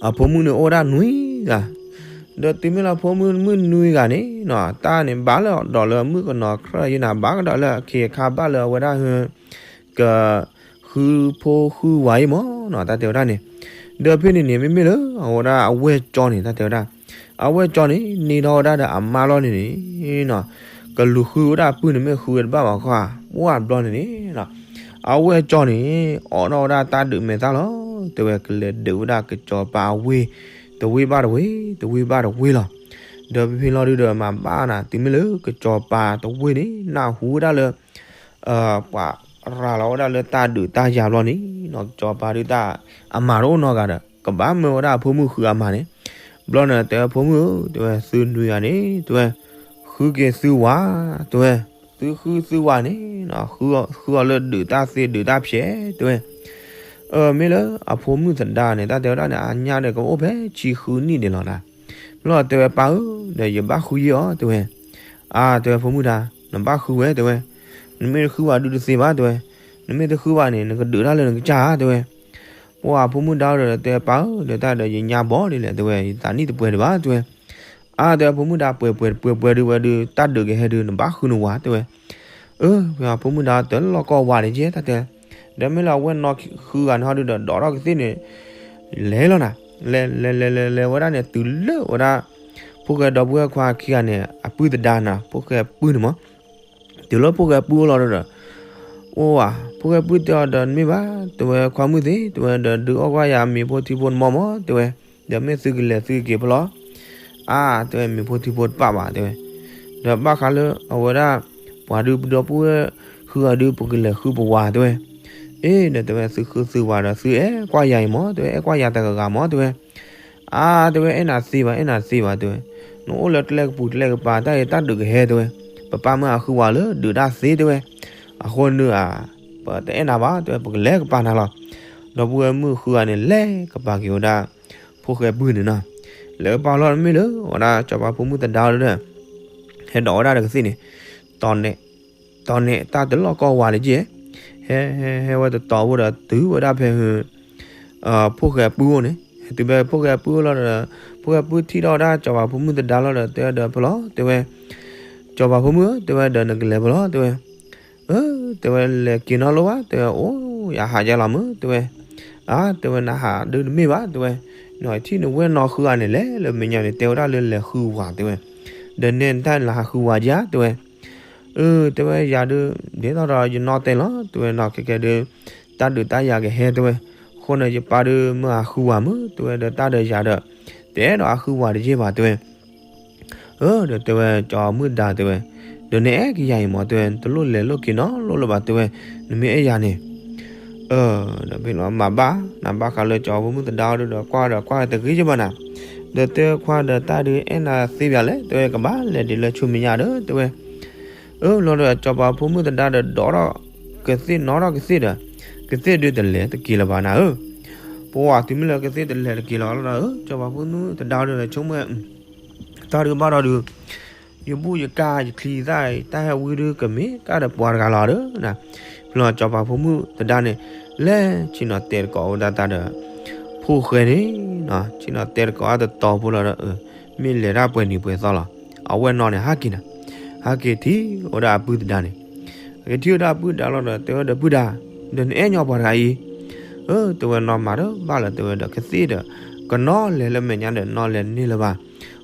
အဖိမုၣ်န့ၣ်အိၣ်ဝဲဒၣ်နွံဂၤ, ဒီးတုၤမ့ၢ်လၢဖိမုၣ်မုၣ်နွံဂၤန့ၣ်နီၤ တၢ်န့ၣ်ဘၣ်လၢဒီးလၢမုၣ်ကနီၤ ကြၢးယနၤ ဘၣ်ကဒီးလၢအခ့အခါ ဘၣ်လၢအဝဲဒၣ်ဟ က ဃုဖိဃုဝၤအံၤမၢ်နီၤ တၢ်တဲဝဲဒၣ်န့ၣ်. ဒီးဖဲန့ၣ်န့ၣ် မ့မ့ၢ်လၢအဝဲဒၣ်အဝဲၢ်ကၠီန့ၣ် တၢ်တဲဝဲဒၣ် အဝဲၢ်ကၠီန့ၣ် န့ၢ်ထီၣ်ဝဲဒၣ်ဒီးအမါလီၤန့ၣ်န့ၣ်နီၤ ကလူၤဃုဝဲဒၣ်အပုၢ်န့ၣ် မ့ၢ်ဃုဝဲတဘၣ်ဘၣ်ခီဧါ ပှၢ်ဘျီန့ၣ်န့ၣ်နီၤ အဝဲၢ်ကၠီန့ၣ် အိးထီၣ်ဝဲဒၣ်တၢ်ဒုးမဲာ်သၣ်လီၤ တဲဝဲ ကလဲၤဒုးဝဲဒၣ်ကစီၤပၤအဝ့ၢ် တဝ့ၢ်ဘၣ်တဝ့ၢ် တဝ့ၢ်ဘၣ်တဝ့ၢ်လီၤ. ဒီးဖဲဖဲလီၤဒုဒီးမၤဘၣ်နၤ တုၤမ့ၢ်လၢကစီၤပၤတဝ့ၢ်န့ၣ် နၢ်ဟူဝဲဒၣ်လၢ ပှၤရၤလီၤဝဲဒၣ်လၢတၢ်ဒုးတၢ်ယၤဘျီန့ၣ်နီၤ ကစီၤပၤဒုးတၢ်အမၤတအိၣ်နီတဂၤဒီး ကဘၣ်မၢဝဲဒၣ်အဖိမုၣ်ဃုအမါန့ၣ်. ဘျီန့ၣ် တဲဝဲဖိမုၣ်ဧၢ တဲဝဲ သုနွံဂၤန့ၣ် တဲဝဲ ဃုက့ၤသုဝၤ တဲဝဲ သုဃုသုဝၤန့ၣ် ဃုအီၤလၢဒုးတၢ်သ့ဒုးတၢ်ဖျဲး တဲဝဲ. အၢ မ့ၢ်လၢအဖိမုၣ်သဒါန့ၣ် တၢ်တဲဝဲဒၣ်န့ၣ် အညါဒီးကအိၣ်ဖဲဆံဃုနံၣ်ဒံးလီၤဒၣ်. ဘျီတဲဝဲပၢ်ဧၢ ဒီးယဘၣ်ဃုယ့ၢ်အီၤ တဲဝဲ. အါ တဲဝဲဖိမုၣ်တဒါ နဘၣ်ဃုဝဲ တဲဝဲ. နမ့ၢ်တဃုဘၣ်ဒုးတသ့ဘၣ် တဲဝဲ. နမ့ၢ်တဃုဘၣ်န့ၣ် နကဒုးတၢ်လၢနကစၢ်ဧါ တဲဝဲ. ပှၢ်ဖိမုၣ်ဒါဒီးတဲပၢ်ဧၢ ဒီးတၢ်ဒီးယညါဘီဒ်လဲၣ် တဲဝဲ ယသးနံၣ်တပှဲၤဒံးဘၣ် တဲဝဲ. အါ တဲဝဲဖိမုၣ်ဒါ ပှဲၤပှဲၤတပှဲၤပှဲၤဒုးဝဲဒုး တၢ်ဒုးကဟဲဒုး နဘၣ်ဃုနဝၤ တဲဝဲ. အၢ ဖိမုၣ်ဒါတလီၢ်ကီၢ်ဝၤန့ၣ်ကဲ တၢ်တဲ. ဒီးမ့ၢ်လၢအဝဲၢ်နီၢ်ဃုဂၤန့ၣ်ဟီဒုးဒီး ဒိးထီၣ်ကသ့ၣ်န့ၣ် လဲၤလီၤနၤ လဲၤလဲၤလဲၤလဲၤလဲၤဝဲဒၣ်န့ၣ် တုၤလၢဝဲဒၣ် ဖိၣ်ဃဲဒီပုၢ်ဝဲၢ်ခွါခံဂၤန့ၣ် အပုၢ်သဒါနၤ ဖိၣ်ဃဲပုၢ်န့ၣ်မၢ်. တုၤလၢဖိၣ်ဃဲပုၢ်အိၣ်လီၤဒီး အိၣ်ဧါ ဖိၣ်ဃဲပုၢ်တဲအီၤဒီး နမ့ၢ်ဘၣ် တဲဝဲ ခွါမုၣ်သ့ၣ် တဲဝဲ ဒီးဒုးအီၣ်ကွၢ်ယၤမ့ၤဖိထံဖိတမီၢ်မၢ် တဲဝဲ. ဒီးမ့ၢ်သုကလဲၤသုက့ၤဖဲလဲၣ်. အါ တဲဝဲ မ့ၤဖိထံဖိတပာ်ဘၣ် တဲဝဲ. ဒီးဘၣ်ဃးလၢအဝဲဒၣ် ပှၤဒုးပဒီပုၢ်ဝဲၢ်ဃုဂၤဒုး ပကလဲၤဃုပဝၤ တဲဝဲ. အ့ ဒီးတဲဝဲ သုဃုသုဝၤဒီး သုအဲၣ်ကွၢ်ယၤအံၤမၢ် တဲဝဲ အဲၣ်ကွၢ်ယၤတဂၤဂၤမၢ် တဲဝဲ. အါ တဲဝဲ အဲၣ်နၤသ့ဘၣ် အဲၣ်နၤသ့ဘၣ် တဲဝဲ. နအိၣ်လၢကျဲကပူၤကျဲကပၤ တၢ်အံၤတၢ်ဒုးကဟဲ တဲဝဲ. ပပၢ်မၢအဃုဝၤလၢဒုးတၢ်သ့ တဲဝဲ. အဃိန့ၣ်ဧါ ပတအဲၣ်နၤဘၣ် တဲဝဲ ပကလဲၤကပၤနၤလီၤ. ဒီပုၢ်ဝဲၢ်မုၣ်ဃုဂၤန့ၣ် လဲၤကပၤက့ၤဝဲဒၣ် ဖိၣ်ဃဲပုၢ်န့ၣ်နီၤ. လဲၤကပၤလီၤမ့ၢ်လၢ ဝဲဒၣ်စီၤပၤဖိမုၣ်သဒါဒီး ဟဲဒိးဝဲဒၣ်ဒီးကသ့ၣ်န့ၣ် တီၤနဲၣ်တၢ်တလီၢ်ကီၢ်ဝၤန့ၣ်ကဲ, ဟဲ ဟဲ ဟဲဝဲတတီၤဖိဒီးတုၤဝဲဒၣ်ဖဲ ဖိၣ်ဃဲပုၢ်အိၣ်န့ၣ်, တုၤဖဲဖိၣ်ဃဲပုၢ်အိၣ်လီၤဒီး ဖိၣ်ဃဲပုၢ်ထံၣ်ထီၣ်ဝဲဒၣ်စီၤပၤဖိမုၣ်သဒါလီၤဒီး တဲဝဲဒီးဖဲလဲၣ် တဲဝဲ, စီၤပၤဖိမုၣ်ဧၢ တဲဝဲဒီးနကလဲၤဖဲလဲၣ် တဲဝဲ, အၢ တဲဝဲလဲၤက့ၤနီတလိၣ်ဘၣ် တဲဝဲ အိၣ်ယဟးယါလီၤမုၢ် တဲဝဲ, အါ တဲဝဲနဟးဒုးတမ့ၢ်ဘၣ် တဲဝဲ, နထံၣ်နဝဲၢ်နီၢ်ဃုဂၤန့ၣ် လဲၤလၢမဲာ်ညါန့ၣ် တဲဝဲဒၣ်လၢလဲၤဃုဝၤ တဲဝဲ, ဒီးနဲနတၢ်နဟးဃုဝၤကဧါ တဲဝဲ, အၢ တဲဝဲယၤဒုး ဒ်သိးဒီးယနီၢ်တဲလီၤ တဲဝဲနီၢ်ခဲကဲဒုး တၢ်ဒုးတၢ်ယၤကဟဲ တဲဝဲ, အဃိန့ၣ် ယပၢ်ဒုးမၢအဃုဝၤမုၢ် တဲဝဲဒီးတၢ်ဒီးယၤဒီး တအဲၣ်ဒိးအဃုဝၤတယဲၢ်ဘၣ် တဲဝဲ, အၢ ဒီးတဲဝဲ စီၤမုၢ်ဒါ တဲဝဲ, ဒီးနအဲၣ်က့ၤယၤအံၤမၢ် တဲဝဲ တလိၣ်လဲၤလိၣ်က့ၤနီတလိၣ်လၢၤဘၣ် တဲဝဲ, နမ့ၢ်အဲၣ်ယၤန့ၣ် အၢ ဒီးဖဲလီၤမၤဘၣ် နဘၣ်ဃးလၢစီၤပၤဖိမုၣ်သဒါဒီး ကွၢ်ဒီးကွၢ်တဂ့ၤယဘၣ်နၤ, ဒီးတဲခွါဒီးတၢ်ဒုးအဲၣ်နၤသ့ဘၣ်လဲၣ် တဲဝဲကဘၣ်လဲၤဒ်လၢဆူမဲာ်ညါဒီး တဲဝဲ, အၢလီၤဒီးစီၤပၤဖိမုၣ်သဒါဒီးဒိးထီၣ်ကသ့ၣ်နီထီၣ်ကသ့ၣ်ဒီး ကသ့ၣ်ဒုးတလဲၤတက့ၤလၢၤဘၣ်နၤဧၢ, ပဝဲတုၤမ့ၢ်လၢကသ့ၣ်တလဲၤတက့ၤလၢၤလီၤဒီး စီၤပၤဖိမုၣ်သဒါဒီးဆိကမိၣ် တၢ်ဒုးဘၣ်ဒီးဒုး ယဘူၣ်ယကၢ်ယချံသၣ် တၢ်ဟဲဝံဒုးကမ့ၢ်ကၢ်ဒီးပှၤတဂၤလီၤဒီး, ဖဲလီၤစီၤပၤဖိမုၣ်သဒါန့ၣ် လဲၤဆ့ၣ်နီၤတဲတကိးဝဲဒၣ်တၢ်ဒီး ဖိၣ်ဃဲန့ၣ်, ဆ့ၣ်နီၤတဲတကိးအတတီၤဖိလီၤဒီး မ့ၢ်လဲၤတၢ်ပှဲၤနံၤပှဲၤသီလီၤ, အဝဲၢ်နီၢ်န့ၣ် ဟးက့ၤနၤ, ဟးက့ၤထံၣ်ဝဲဒၣ်အပုၢ်သဒါန့ၣ်, က့ၤထံၣ်ဝဲဒၣ်အပုၢ်သဒါလီၤဒီး တဲဝဲဒီးပုၢ်သဒါ, ဒီးနအဲၣ်ညီပှၤတဂၤအံၤ, အၢ တဲဝဲနီၢ်မၤတဘၣ်လၢၤ တဲဝဲဒီးကသ့ၣ်ဒီး ကနီၤလဲၤလၢမဲာ်ညါဒီးနီၤလဲၤန့ၢ်လၢၤဘၣ်,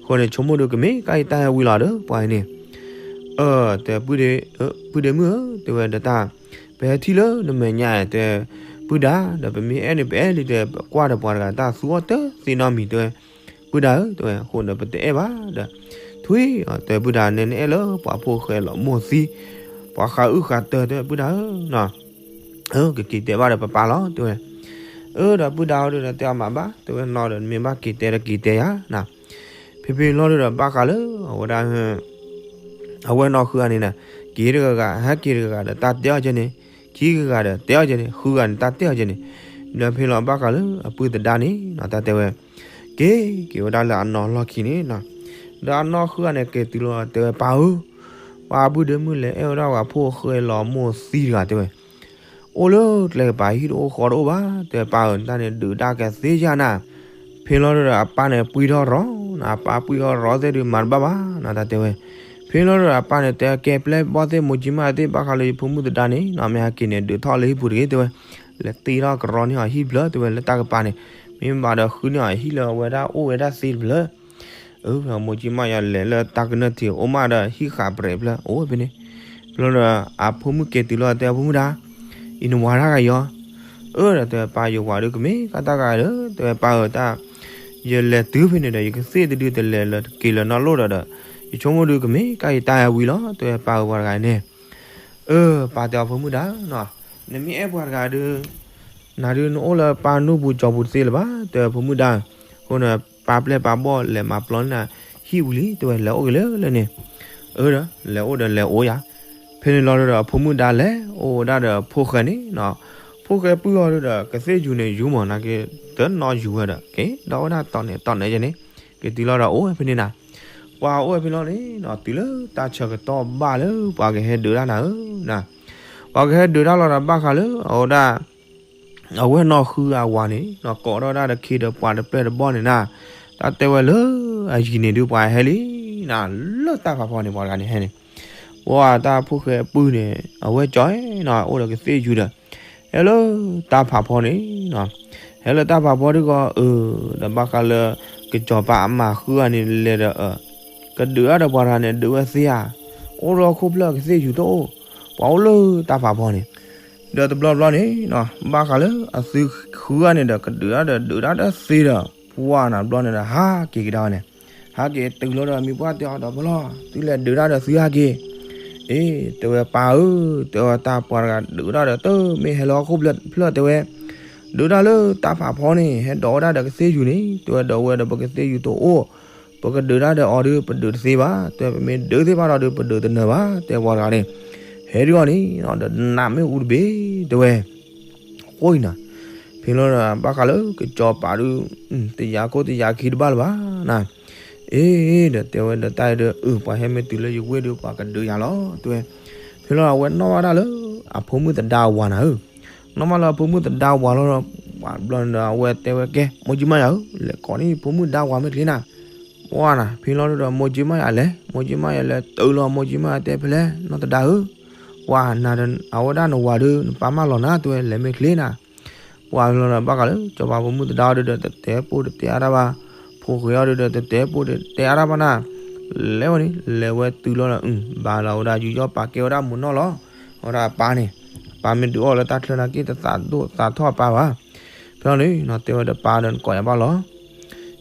အဃိန့ၣ်ဆိကမိၣ်ဒုးကမ့ၢ်ကၢ်အံၤတၢ်ဟဲဝံလီၤဒီး ပှၤအံၤန့ၣ်, အၢ တဲ ပုၢ်ဒ့မုၣ်ဧၢ တဲဝဲဒီးတၢ်, ပဟဲထံၣ်လၢနမဲာ်ညါ တဲ ပုၢ်သဒါ ဒီးပမ့ၢ်အဲၣ်န့ၣ် ပအဲၣ်လံ တဲ ပကွၢ်ဒီးပှၤတဂၤတၢ်သူအီၤတသ့နီတမံၤ တဲဝဲ, ပုၢ်သဒါဧၢ တဲဝဲ အဃိဒီးပတအဲၣ်ဘၣ်ဒီး, ထွံၣ်အီၤ တဲ ပုၢ်သဒါ နဲနအဲၣ်လၢပှၤဖိၣ်ဃဲလီၤမိၢ်သံ, ပှၤဃးအုၣ်ဃးတၢၤ တဲ ပုၢ်သဒါဧၢ ကက့ၤတဲဘၣ်ဒီးပပၢ်လီၤ တဲဝဲ, အၢ ဒီးပုၢ်သဒါအီၤဒီးတဲအီၤမၤဘၣ် တဲဝဲနီၢ်ဒီးနမ့ၢ်ဘၣ်က့ၤတဲဒီးက့ၤတဲယၤနၤ, ဖဲဖဲလီၤဒီးဘၣ်ဃးလၢအဝဲဒၣ် အဝဲၢ်နီၢ်ဃုဂၤန့ၣ်နၤ, က့ၤတဂၤဂၤ ဟဲက့ၤတဂၤဂၤဒီးတၢ်တဲအီၤကဲန့ၣ်, ခံဂၤဂၤဒီးတဲအီၤကဲန့ၣ် ဃုဂၤန့ၣ်တၢ်တဲအီၤကဲန့ၣ်, ဒီးဖဲလီၤဘၣ်ဃးလၢအပုၢ်သဒါန့ၣ်နီၤ တၢ်တဲဝဲ, က့ၤက့ၤဝဲဒၣ်လၢအနီၢ်လီၢ်ခံန့ၣ်နီၤ, ဒီးအနီၢ်ဃုဂၤန့ၣ်က့ၤတုၤလီၤတဲဝဲပၢ်ဧၢ, ပှၤအပုၢ်ဒ့မုၣ်လဲၤအဲၣ်ဝဲဒၣ်ပှၤဖိၣ်ဃဲလီၤမိၢ်သံတဂၤတဲဝဲ, အိၣ်လၢကျဲကပၤဟံၣ်တအိၣ်ဃီတအိၣ်ဘၣ် တဲပၢ်ဧၢ နတၢ်န့ၣ်ဒုးတၢ်ကသ့ယၤနၤ, ဖဲလီၤဒီးအပၢ်န့ၣ်ပှံထီၣ်ရီၤ အပၢ်ပှံၢ်အီၤရီသ့ၣ်ဒုးမၤတဘၣ်ဘၣ်နီၤ တၢ်တဲဝဲ. ဖဲလီၤဒီးအပၢ်န့ၣ်တဲကဲပျဲၢ်ဘီၣ်သ့ၣ်မိၢ်ကၠံမၣ်သ့ၣ် ဘၣ်ဃးလၢယဖိမုၣ်သဒါန့ၣ်နီၤ မ့ၢ်ဟဲက့ၤန့ၣ် ဒုးထီၣ်လၢဟံၣ်ပူၤတဂ့ၤ တဲဝဲ. လဲၤတ့ထီၣ်ကရီန့ၢ်အီၤဟံၣ်ဖျၢၣ် တဲဝဲ လၢတၢ်ကပၤန့ၣ်, မ့ၢ်ဘၣ်ဒီးဃုန့ၢ်အီၤဟံၣ်လၢအဝဲဒၣ်အိၣ်ဝဲဒၣ်သ့တဖျၢၣ် အမိၢ်ကၠံမၣ်ယၤလဲၤလၢတၢ်ကနၢၢ်ထံး အိၣ်မးဒီးဟံၣ်ဃးပြဲးဖျၢၣ်အိၣ်ဝဲဖဲန့ၣ်. ဖဲလီၤဒီးအဖိမုၣ်က့ၤတုၤလီၤတဲအဖိမုၣ်ဒၣ်, အံၤနဝၤတၢ်ဂၤယီၤ. အၢ ဒီးတဲပၢ်ယဝၤဒုးကမ့ၢ်ကၢ်တၢ်ဂၤဒီး တဲဝဲပၢ်ဧၢတၢ်, ယလဲၤတုၤဖဲန့ၣ်ဒီး ယကသ့ၣ်တဒုတလဲၤလၢတက့ၤလၢနီၢ်လိၣ်ဒီးဒီး, ယဆိကမိၣ်ဒုးကမ့ၢ်ကၢ်ယတၢ်အဝံၤလီၤ တဲဝဲပၢ်ဧၢပှၤတဂၤန့ၣ်. အၢ ပၢ်တဲအဖိမုၣ်ဒၣ်နီၤ, နမ့ၢ်အဲၣ်ပှၤတဂၤဒုး နၤဒုးနအိၣ်လၢပၢ်နူၢ်ပူၤကၠီပူၤတသ့လၢၤဘၣ် တဲအဖိမုၣ်ဒၣ်. အဃိန့ၣ် ပၢ်ပျဲၢ်ပၢ်ဘီၣ်လဲၤမၤပျီန့ၢ်နၤဟံၣ်ဝံၤလံ တဲဝဲ လဲၤအိၣ်က့ၤလၢလၢန့ၣ်. အၢ ဒီး လဲၤအိၣ်ဒီးလဲၤအိၣ်ယၤ. ဖဲန့ၣ်လီၤဒီးအဖိမုၣ်ဒၣ်လဲၤအိၣ်ဝဲဒၣ်ဒီးဖိၣ်ဃဲန့ၣ်နီၤ, ဖိၣ်ဃဲပုၢ်အီၤဒုးဒီးကသ့ၣ်ယူၤန့ၣ် ယူၤမၢ်နာ်က့ၤ တနီၣ်ယူၤဝဲဒီး က့ၤဒီးဝဲဒၣ်တီၢ်န့ၣ်တီၢ်န့ၣ်ယဲန့ၣ်, က့ၤတုၤလီၤဒီးအိၣ်ဝဲဖဲန့ၣ်နၤ. ပှၤအိၣ်ဝဲဖဲလီၤန့ၣ်နီၤ တုၤလၢတၢ်ဆၢကတီၢ်ဘၣ်လၢပှၤကဟဲဒုးတၢ်နၤဧၢ, ပှၤကဟဲဒုးတၢ်လီၤဒီးဘၣ်ဃးလၢအဝဲဒၣ် အဝဲၢ်နီၢ်ဃုအဝၤန့ၣ်နီၤ ကိးထီၣ်ဝဲဒၣ်ဒီးခ့ဒီးပှၤတပျဲၢ်တဘီၣ်န့ၣ်နၤ, တၢ်တဲဝဲလၢအယံၤန့ၣ်ဒုးပှၤဟဲလံနၤ, လၢတၢ်ဖးဖီန့ၣ်ပှၤတဂၤန့ၣ်ဟဲန့ၣ်, ပှၤတၢ်ဖိၣ်ဃဲအပုၢ်န့ၣ် အဝဲၢ်ကၠီနီၤ အိၣ်ဒီးကသ့ၣ်ယူၤဒီး ဟဲလၢတၢ်ဖးဖီန့ၣ်နီၤ, ဟဲလၢတၢ်ဖးဖီဒုးဂီၤအၢ, ဒီးဘၣ်ဃးလၢ ကစီၤပၤအမါဃုဂၤန့ၣ်လဲၤဒီးအၢ, ကဒုးတၢ်ဒီးပှၤတဂၤန့ၣ် ဒုးဝဲသ့ဧါ, အိၣ်ဒီးခိၣ်ဖျၢၣ်ကသ့ၣ်ယူၤတအိၣ်, ပှၤအိၣ်လၢတၢ်ဖးဖီန့ၣ်, ဒီးတဘျီဘျီန့ၣ်နီၤ ဘၣ်ဃးလၢအသုဃုဂၤန့ၣ်ဒီး ကဒုးတၢ်ဒီးဒုးတၢ်ဒီးသ့ဒီး ပှၤနၤတဘျီန့ၣ်ဒီး ဟးက့ၤကဒါဝဲန့ၣ်, ဟးက့ၤတုၤလီၤဒီးမံၤပှၢ်တဲအီၤဒီး ပလီၢ် သုလဲၤဒုးတၢ်ဒီးသုဟးက့ၤ, အ့ တဲဝဲပၢ်ဧၢ, တဲဝဲတၢ်ပှၤတဂၤဒုးတၢ်ဒီးတမ့ၢ်ဟဲလၢဟီၣ်ခိၣ်ဖျၢၣ်တဲဝဲ ဒုးတၢ်လၢတၢ်ဖးဖီန့ၣ် ဟဲဒိးဝဲဒၣ်ဒီးကသ့ၣ်ယူၤန့ၣ် တဲဝဲဒီးဝဲဒီးပကသ့ၣ်ယူၤတအိၣ်, ပကဒုးတၢ်ဒီးအီၤဒုး ပဒုးတသ့ဘၣ်, တဲဝဲပမ့ၢ်ဒုးသ့ဘၣ်ဒီးဒုး ပဒုးတနၢၤဘၣ်, တဲပှၤတဂၤန့ၣ်, ဟဲဒုးအီၤန့ၣ် ဒီးနးမ့ၣ်အူတဘ့ၣ် တဲဝဲ, ဃိအံၤနၤ, ဖဲလီၤဒီးဘၣ်ဃးလၢကစီၤပၤဒုး တယာ်ခိၣ်တယာ်ခံတဘၣ်လၢၤဘၣ်နၤ, အ့ ဒီးတဲဝဲဒီးတၢ်အံၤဒီး အု ပှၤဟဲမ့ၢ်တုၤလၢယဝ့ၢ်ဒုး ပှၤကဒုးယၤလီၤ တဲဝဲ, ဖဲလီၤအဝဲနီၣ်ဘၣ်တၢ်လၢ အဖိမုၣ်သဒါအဝၤနၤဧၢ, နီၣ်ဘၣ်လၢအဖိမုၣ်သဒါဝၤလီၤဒီး ပှၤဘျီန့ၣ်ဒီးအဝဲတဲဝဲကဲ မိၢ်ကၠံမါယၤဧၢ, လဲၤကိးန့ၢ်ဖိမုၣ်ဒါဝၤမ့ၢ်ချ့နၤ, ပှၤနၤ ဖဲလီၤဒီးမိၢ်ကၠံမါယၤလဲၤ မိၢ်ကၠံမါယၤလဲၤတုၤလီၤ မိၢ်ကၠံမါယၤတဲဖဲလဲၣ် နီၢ်သဒါဧၢ, ပှၤနၤ အဝဲဒၣ်နဝၤဒုး နပၢ်မၢလီၤနၤ တဲဝဲ လဲၤမ့ၢ်ချ့နၤ, ပှၤဖဲလီၤဒီးဘၣ်ဃးလၢ စီၤပၤဖိမုၣ်သဒါအီၤဒုးဒီး တတဲပိၢ်တတဲအါတၢ်ဘၣ်, ဖိၣ်ဃဲအီၤဒုးဒီး တတဲပိၢ်တတဲအါတၢ်ဘၣ်နၤ, လဲၤဝဲန့ၣ် လဲၤဝဲတုၤလီၤဒီး ဘၣ်လီၤဝဲဒၣ်ယူးယီၣ်ပာ်ကဲဝဲဒၣ်မုၢ်နီၢ်လီၤ, အဝဲဒၣ်အပၢ်န့ၣ်, ပၢ်မ့ၢ်ဒုးအီၣ်လၢတၢ်ချၢနာ်က့ တသးဒိၣ်သးထီၣ်အပၢ်ဘၣ်, ဖဲလီၤန့ၣ် တဲဝဲဒီးပၢ်ဒီးနကိးယၤဘၣ်လီၤ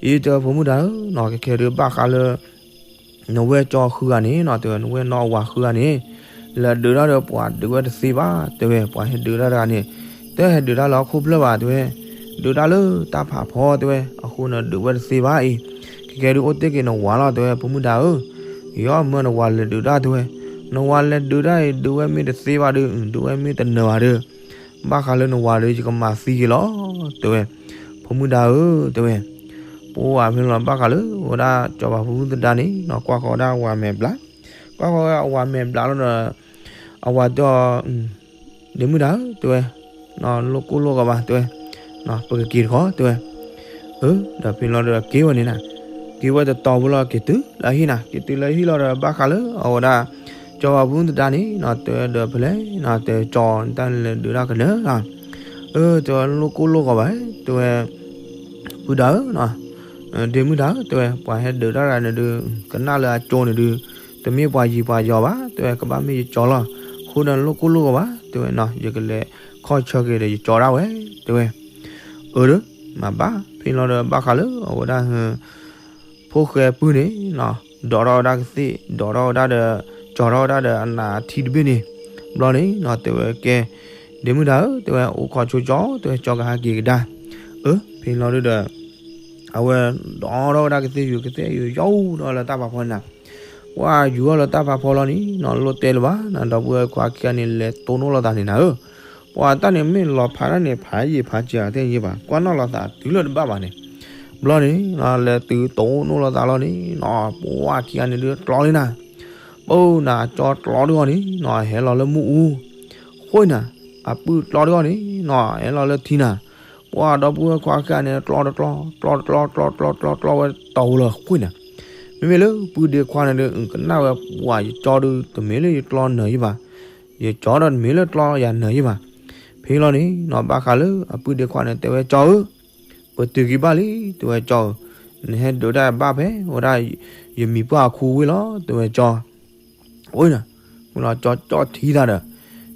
အံၤတဲဝဲဖိမုၣ်ဒါဧၢ, ခဲခဲဒုးဘၣ်ဃးလၢ နဝဲၢ်ကၠီဃုဂၤန့ၣ်နီၤ တဲဝဲ နဝဲၢ်နီၢ်အဝၤဃုဂၤန့ၣ် လဲၤဒုးတၢ်ဒီးပှၤဒုးဝဲတသ့ဘၣ် တဲဝဲ ပှၤဟဲဒုးတၢ်တဂၤန့ၣ် တဟဲဒုးတၢ်လၢဟီၣ်ခိၣ်ဖျၢၣ်ဘၣ် တဲဝဲ ဒုးတၢ်လၢတၢ်ဖးဖီတဲဝဲ အဃိန့ၣ်ဒုးဝဲတသ့ဘၣ်အံၤ ခဲကဲဒုးအိၣ်တ့ၢ်က့ၤနဝၤလီၤ တဲဝဲ ဖိမုၣ်ဒါဧၢ ယီမၢနဝၤလဲၤဒုးတၢ်တဲဝဲ နဝၤလဲၤဒုးတၢ်အံၤ ဒုးဝဲမ့ၢ်တသ့ဘၣ်ဒီး ဒုးဝဲမ့ၢ်တနၢၤဘၣ်ဒီး ဘၣ်ဃးလၢနဝၤဒီး ယကမၤသံက့ၤလီၤ တဲဝဲ ဖိမုၣ်ဒါဧၢ တဲဝဲ ပှၤဖဲလီၤဘၣ်ဃးလၢ ဝဲဒၣ်စီၤပၤဖိမုၣ်သဒါန့ၣ် ကွၢ်ဃီၤဝဲဒၣ်အဝၤမဲာ်ဘျး ကွၢ်ဃီၤဝဲအဝၤမဲာ်ဘျးလီၤဒီး အဝၤတဲအီၤ ဒ့မုၣ်ဒါဧၢ တဲဝဲ လိၣ်ကိၢ်လိၣ်ဂီၤဘၣ်တဲဝဲ ပကက့ၤတခီတဲဝဲ အၢ ဒီးဖဲလီၤဒီးက့ၤဝဲန့ၣ်နၤ က့ၤဝဲတတီၤဖိလီၤ က့ၤတုၤလၢအဟံၣ်နၤ က့ၤတုၤလၢအဟံၣ်လီၤဒီး ဘၣ်ဃးလၢအဝဲဒၣ် စီၤပၤဖိမုၣ်သဒါန့ၣ် တဲဝဲဒီးဖဲလဲၣ် တဲကၠီတၢ်လဲၤဒုးတၢ်ကနၢၤ အၢ တဲဝဲလိၣ်ကိၢ်လိၣ်ဂီၤဘၣ် တဲဝဲ ပုၢ်ဒါဧၢ ဒ့မုၣ်ဒါဧၢ တဲဝဲ ပှၤဟဲဒုးတၢ်တဂၤန့ၣ်ဒုး ကနၣ်လၢအကၠိန့ၣ်ဒုး တမ့ၢ်ပှၤယံၤပှၤယီၤဘၣ် တဲဝဲ ကဘၣ်မ့ၢ်ယကၠီလီၤ အဃိန့ၣ်လိၣ်ကိၢ်လိၣ်ဂီၤဘၣ် တဲဝဲ ယကလဲၤခီၣ်ဆၢက့ၤဒီးယကၠီဒၣ်ဝဲ တဲဝဲ အၢ ဒီး မၤဘၣ် ဖဲလီၤဒီးဘၣ်ဃးလၢအဝဲဒၣ် ဖိၣ်ဃဲပုၢ်န့ၣ် ဒိးထီၣ်ဝဲဒၣ်ကသ့ၣ် ဒိးထီၣ်ဝဲဒၣ်ဒီး ကၠီထီၣ်ဝဲဒၣ်ဒီးအနးထံတဘ့ၣ်န့ၣ် ဘျီန့ၣ် တဲဝဲကဲ ဒ့မုၣ်ဒါဧၢ တဲဝဲ အိၣ်ခိးဆိကၠီ တဲဝဲ ကၠီကဟးက့ၤကဒါ အၢ ဖဲလီၤဒုးဒီး အဝဲဒိးထီၣ်ဝဲဒၣ်ကသ့ၣ်ယူၤ ကသ့ၣ်ယူၤယီၢ်ဒီးလၢတၢ်ဖးဖီန့ၣ်နၤ ပှၤယူၤထီၣ်လၢတၢ်ဖးဖီလီၤန့ၣ် နလိၣ်တဲလၢၤဘၣ် နဒီပုၢ်ဝဲၢ်ခွါခံဂၤန့ၣ် လဲၤတိၢ်နီၣ်လိာ်သးန့ၣ်နၤဧၢ ပှၤတၢ်န့ၣ်မ့ၢ်လီၤဖးဒၣ်န့ၣ် ဖးယံာ်ဖးစှၤသ့ၣ်ညါဘၣ် ကွၢ်နီၣ်လိာ်သးတုၤလၢတဘၣ်ဘၣ်န့ၣ် ဘျီန့ၣ် လဲၤတုၤတိၢ်နီၣ်လိာ်သးလီၤန့ၣ် ပှၤခံဂၤန့ၣ်ဒုးကျီလံနၤ ပအိၣ်နၤကၠီကျီဒုးအီၤန့ၣ် ဟဲလီၤလၢမုၢ်အူ ဃိနၤ အပုၢ်ကျီဒုးအီၤန့ၣ် ဟဲလီၤလၢထံနၤ ပှၤဒီပုၢ်ဝဲၢ်ခွါခံဂၤန့ၣ် ကျီတကျီ, ကျီတကျီ, ကျီတကျီ, ကျီတကျီဝဲတတီၤလီၤဃိန့ၣ်. မ့မ့ၢ်လၢပုၢ်ဒ့ခွါန့ၣ်ဒီး ကနၣ်ဝဲ ပှၤယကၠီဒီး တမ့ၢ်လၢယကျီနၢၤယံၤဘၣ်, ယကၠီဒီးတမ့ၢ်လၢကျီယၤနၢၤယံၤဘၣ်. ဖဲလီၤန့ၣ်နီၤ ဘၣ်ဃးလၢအပုၢ်ဒ့ခွါန့ၣ် တဲဝဲ ကၠီဧၢ, ပတုာ်က့ၤဘၣ်လံ, တဲဝဲ ကၠီဧၢ, နဟဲဒုးတၢ်ဘၣ်ဖဲဝဲဒၣ် ယမံၤပှၢ်အခူဝ့ၢ်လီၤ, တဲဝဲ ကၠီ အဃိန့ၣ် မ့ၢ်လီၤကၠီကၠီထံၣ်တၢ်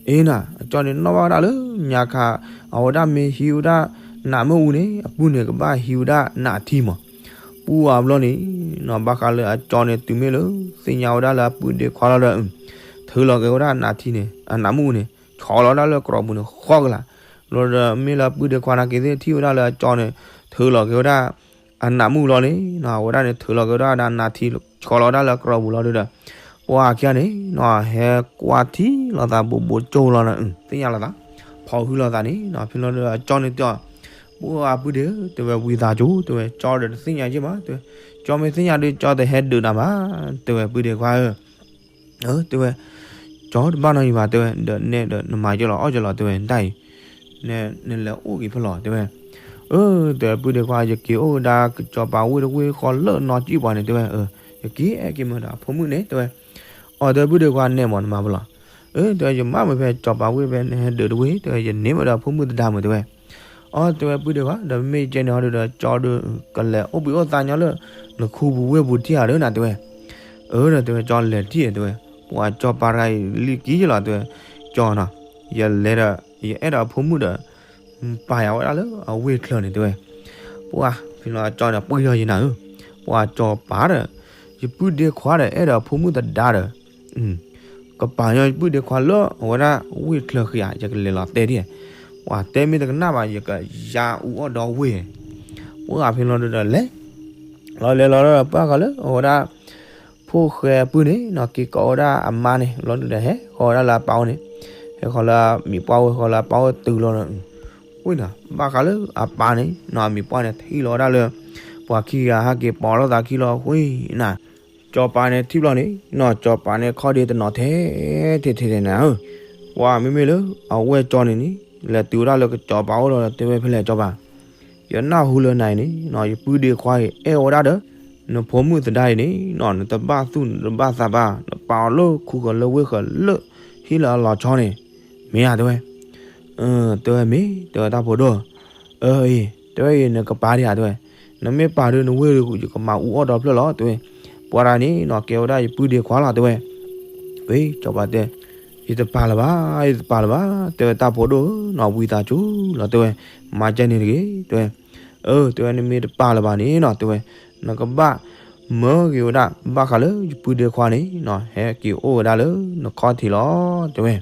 ဒီး အ့နၤ အကၠီန့ၣ်နီၣ်ဘၣ်ဝဲဒၣ်လၢညါခါ အဝဲဒၣ်မ့ၢ်ဟံးဝဲဒၣ်နးမုၢ်အူန့ၣ် အပုၢ်န့ၣ်ကဘၣ်ဟံးဝဲဒၣ်နးထံမး. ပှၢ်အဘျီန့ၣ်နီၤ ဘၣ်ဃးလၢအကၠီန့ၣ် တုၤမ့ၢ်လၢသ့ၣ်ညါဝဲဒၣ်လၢအပုၢ်ဒ့ခွါလီၤဒီး ထုးလီၤက့ၤဝဲဒၣ်နးထံန့ၣ် အနးမုၢ်အူန့ၣ် ဆီလီၤဝဲဒၣ်လၢကရီပူၤန့ၣ် ဃီကလာ်. ဘျီဒီးမ့ၢ်လၢအပုၢ်ဒ့ခွါနာ်က့ၤသ့ၣ်ထံၣ်ဝဲဒၣ်လၢအကၠီန့ၣ် ထုးလီၤက့ၤဝဲဒၣ် အနးမုၢ်လီၤန့ၣ်နီၤ အဝဲဒၣ်န့ၣ် ထုးလီၤက့ၤဝဲဒၣ်နးထံ ဆီလီၤဝဲဒၣ်လၢကရီပူၤလီၤဒီး ပှၢ်ခံဂၤန့ၣ်နီၤ ဟဲကွၢ်ထံလီၤသး ဘူးဘူးကၠိလီၤန့ၣ် သ့ၣ်ညါလီၤသး ဖီၣ်ဟုလီၤသးန့ၣ်နီၤ ဖဲလီၤဒီးအကၠီန့ၣ်တဲအီၤ ပှၢ်အပုၢ်ဒ့ဧၢ တဲဝဲ ဝံသးစူၤ တဲဝဲ ကၠီဒီးတသ့ၣ်ညါက့ၤဘၣ် တဲဝဲ ကၠီမ့ၢ်သ့ၣ်ညါဒီး ကၠီတဟဲဒုးနၤဘၣ် တဲဝဲ ပုၢ်ဒ့ခွါဧၢ အၢ တဲဝဲ ကၠီတဘၣ်နီတမံၤဘၣ် တဲဝဲ ဒီးနဲဒီးနမၤကလီၤအီၣ်ကလီၤ တဲဝဲ ဒၣ်အံၤ နလဲၤအိၣ်က့ၤဖဲလဲၣ် တဲဝဲ အၢ တဲဝဲ ပုၢ်ဒ့ခွါ ယက့ၤအိၣ်ဝဲဒၣ်ကစီၤပၤဝ့ၢ်တဝ့ၢ်ဃီလၢနီၢ်ကံၣ်ပှၤန့ၣ် တဲဝဲ အၢ ယက့ၤအဲၣ်က့ၤမ့ၢ်ဒီးအဖိမုၣ်န့ၣ် တဲဝဲ အီၤ တဲဝဲ ပုၢ်ဒ့ခွါ နဲမး နမၤဖဲလဲၣ် အၢ တဲဝဲ ယမၤမ့ၢ်ဖဲကစီၤပၤဝ့ၢ်ဖဲ နဟဲဒုးတဝ့ၢ် တဲဝဲ ယန့ၢ်မ့ၢ်ဒီးအဖိမုၣ်သဒါမုၣ် တဲဝဲ အၢ တဲဝဲ ပုၢ်ဒ့ခွါ ဒီးမ့ၢ်ကဲန့ၣ်ဟီဒီး ကၠီဒီး ကလဲၤအိၣ်ဘှံးအိၣ်သါညီလၢ နခူပူၤဝ့ၢ်ပူၤထံၣ်ဧါဒီးနၤ တဲဝဲ အၢ ဒီးတဲဝဲ ကၠီလဲၤထံၣ် တဲဝဲ ပှၤကစီၤပၤတဂၤအံၤလံကံယလီၤ တဲဝဲ ကၠီနီၤ ယလဲၤဒီး ယအဲၣ်ဒီးအဖိမုၣ်ဒီး ပာ်ယၤဝဲဒၣ်လၢအဝ့ၢ်ချၢန့ၣ် တဲဝဲ ပှၢ်ဖဲလီၤကၠီန့ၣ် ပှၢ်ယီၤယနၤဧၢ ပှၤကစီၤပၤဒီး ယပုၢ်ဒ့ခွါဒီး အဲၣ်ဒီးအဖိမုၣ်သဒါဒီး ကပာ်ညီယပုၢ်ဒ့ခွါလၢအဝဲဒၣ်ဝ့ၢ်ချၢဃံဧါ ယကလဲၤလီၤတဲဒ် ပှၢ်တဲမ့ၢ်တကနၣ်ဘၣ် ယကယါအူအီၣ်ဒီဝ့ၢ် ပှၢ်ဖဲလီၤဒီးလဲၤ လီၤလဲၤလီၤဒီး ပှၢ်ဃီလၢအဝဲဒၣ် ဖိၣ်ဃဲပုၢ်န့ၣ်နီၤ က့ၤကိးဝဲဒၣ်အမါန့ၣ် လီၤဒုးဒီးဟဲဃီၤဝဲဒၣ်လၢအပၢ်အိၣ်န့ၣ် ဟဲဃီၤလၢအမံၤပှၢ်ဝ့ၢ် ဃီၤလၢအပၢ်အိၣ်တုၤလီၤ ဝ့ၢ်နီၤ ဘၣ်ဃးလၢအပၢ်န့ၣ်နီၤ အမံၤပှၢ်န့ၣ် ထံၣ်လီၤဝဲဒၣ်လၢ ပှၤခံဂၤဟဲက့ၤပိာ်လိာ်သးခံလီၤဝ့ၢ်နီၤ ကစီၤပၤန့ၣ်ထံၣ်ဘျီန့ၣ်နီၤ ကစီၤပၤန့ၣ်ခီၣ်ဒ့တနီၤထဲ ထဲထဲထဲနၤဧၢ ပှၢ်မ့မ့ၢ်လၢအဝဲၢ်ကၠီန့ၣ်န့ၣ် လဲၤတုၤဝဲဒၣ်လၢကစီၤပၤအိၣ်လီၤဒီး တဲဝဲဖဲလဲၣ်ကစီၤပၤ ယနၢ်ဟူလၢနၤအံၤန့ၣ်နီၤ ယပုၢ်ဒ့ခွါအံၤ အဲၣ်ဝဲဒၣ်ဒီး နဖိမုၣ်သဒါအံၤန့ၣ်နီၤ နတဘၣ်သူၣ်နတဘၣ်သးဘၣ် နပာ်အီၤလၢခူဃၢၤလၢဝ့ၢ်ဃၢၤလၢ ဟံၣ်လၢအလီၤဆီန့ၣ် မ့ၢ်ဧါ တဲဝဲ တဲဝဲမ့ၢ် တဲဝဲတၢ်ဖိဒိၣ် အၢ အံၤ တဲဝဲအံၤ နကပာ်ဒံးဧါ တဲဝဲ နမ့ၢ်ပာ်ဒီးနဝ့ၢ်ဒီး ယကမၤအူအီၣ်ဒီဖျၢၣ်လီၤ တဲဝဲ ပှၤတဂၤန့ၣ်နီၤ ကဲဝဲဒၣ်ယပုၢ်ဒ့ခွါလီၤ တဲဝဲ ဝ့ၢ်ကစီၤပၤတဲ ယတပာ်လၢၤဘၣ် ယတပာ်လၢၤဘၣ် တဲဝဲတၢ်ဖိဒိၣ်ဧၢနီၤ ဝံသးစူၤလီၤ တဲဝဲ မၤကဲန့ၣ်တဂ့ၤ တဲဝဲ အၢ တဲဝဲ နမ့ၢ်တပာ်လၢၤဘၣ်န့ၣ်နီၤ တဲဝဲ နကဘၣ်မၢက့ၤဝဲဒၣ် ဘၣ်ဃးလၢယပုၢ်ဒ့ခွါန့ၣ်နီၤ ဟဲက့ၤအိၣ်ဝဲဒၣ်လၢနခီၣ်ထံးလီၤ တဲဝဲ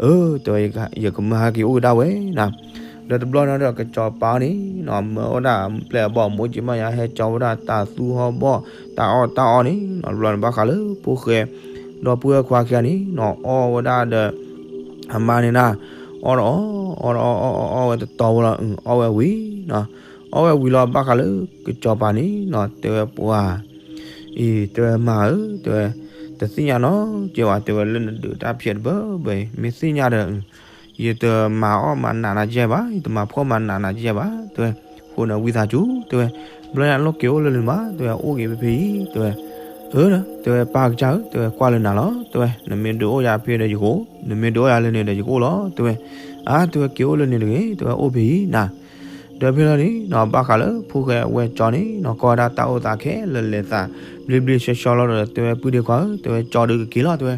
အၢ တဲဝဲ ယကမၢဟဲက့ၤအိၣ်ဝဲဒၣ်ဝဲနီၤ ဒီးတဘျီန့ၣ်ဒီး ကစီၤပၤန့ၣ်နီၤ မၢဝဲဒၣ်ပျဲၢ်အဘီၣ် မိၢ်က့ၤမးယၤ ဟဲကၠီဝဲဒၣ်တၢ်သူဟီၣ်ဘီၣ် တၢ်အီၣ်တၢ်အီန့ၣ်နီၤ တဘျီန့ၣ် ဘၣ်ဃးလၢဖိၣ်ဃဲ ဒီပုၢ်ဝဲၢ်ခွါခံဂၤန့ၣ်နီၤ အီၣ်ဝဲဒၣ်ဒီး အမါန့ၣ်နီၤ အီၣ်ဒီးအီၣ် အီၣ်ဒီးအီၣ် အီၣ်ဝဲတတီၤဝဲလီၤ အီၣ်ဝဲဝံၤနီၤ အီၣ်ဝဲဝံၤလီၤ ဘၣ်ဃးလၢကစီၤပၤန့ၣ်နီၤ တဲဝဲပှၤ အံၤ တဲဝဲမါဧၢ တဲဝဲ တသ့ၣ်ညါနီတကဲဘၣ် တဲဝဲလၢနဒုးတၢ်ဖျဲးတဘၢဘၢအံၤ မ့ၢ်သ့ၣ်ညါဒီး ယတမၤအီၣ်မၤနးနၤယဲဘၣ် ယတမၤဖှီၣ်မၤနးနၤယဲဘၣ် တဲဝဲ အဃိန့ၣ် ဝံသးစူၤ တဲဝဲ ဘျီညါလိၣ်က့ၤအိၣ်လၢန့ၣ်ဘၣ် တဲဝဲ အိၣ်က့ၤဖဲဖဲအံၤ တဲဝဲ အၢ တဲဝဲ ပၢ်ကစၢ်ဧၢ တဲဝဲ ကွၢ်လၢနၤလီၤ တဲဝဲ နမ့ၢ်ဒုးအိၣ်ယၤဖဲဒီးယကအိၣ် နမ့ၢ်ဒုးအိၣ်ယၤလၢန့ၣ်ဒီးယကအိၣ်လီၤ တဲဝဲ အါ တဲဝဲ က့ၤအိၣ်လၢန့ၣ်တဂ့ၤ တဲဝဲ အိၣ်ဖဲအံၤနၤ ဒီးဖဲလီၤန့ၣ်နီၤ ဘၣ်ဃးလၢဖိၣ်ဃဲအဝဲၢ်ကၠီန့ၣ်နီၤ ကီၢ်ဝဲဒၣ်တၢ်အိၣ်သးခဲလၢာ်လဲၤသး ဘျ့ဘျ့ဆှီဆှီလီၤဒီး တဲဝဲပုၢ်ဒ့ခွါဧၢ တဲဝဲကၠီဒုးကက့ၤလီၤ တဲဝဲ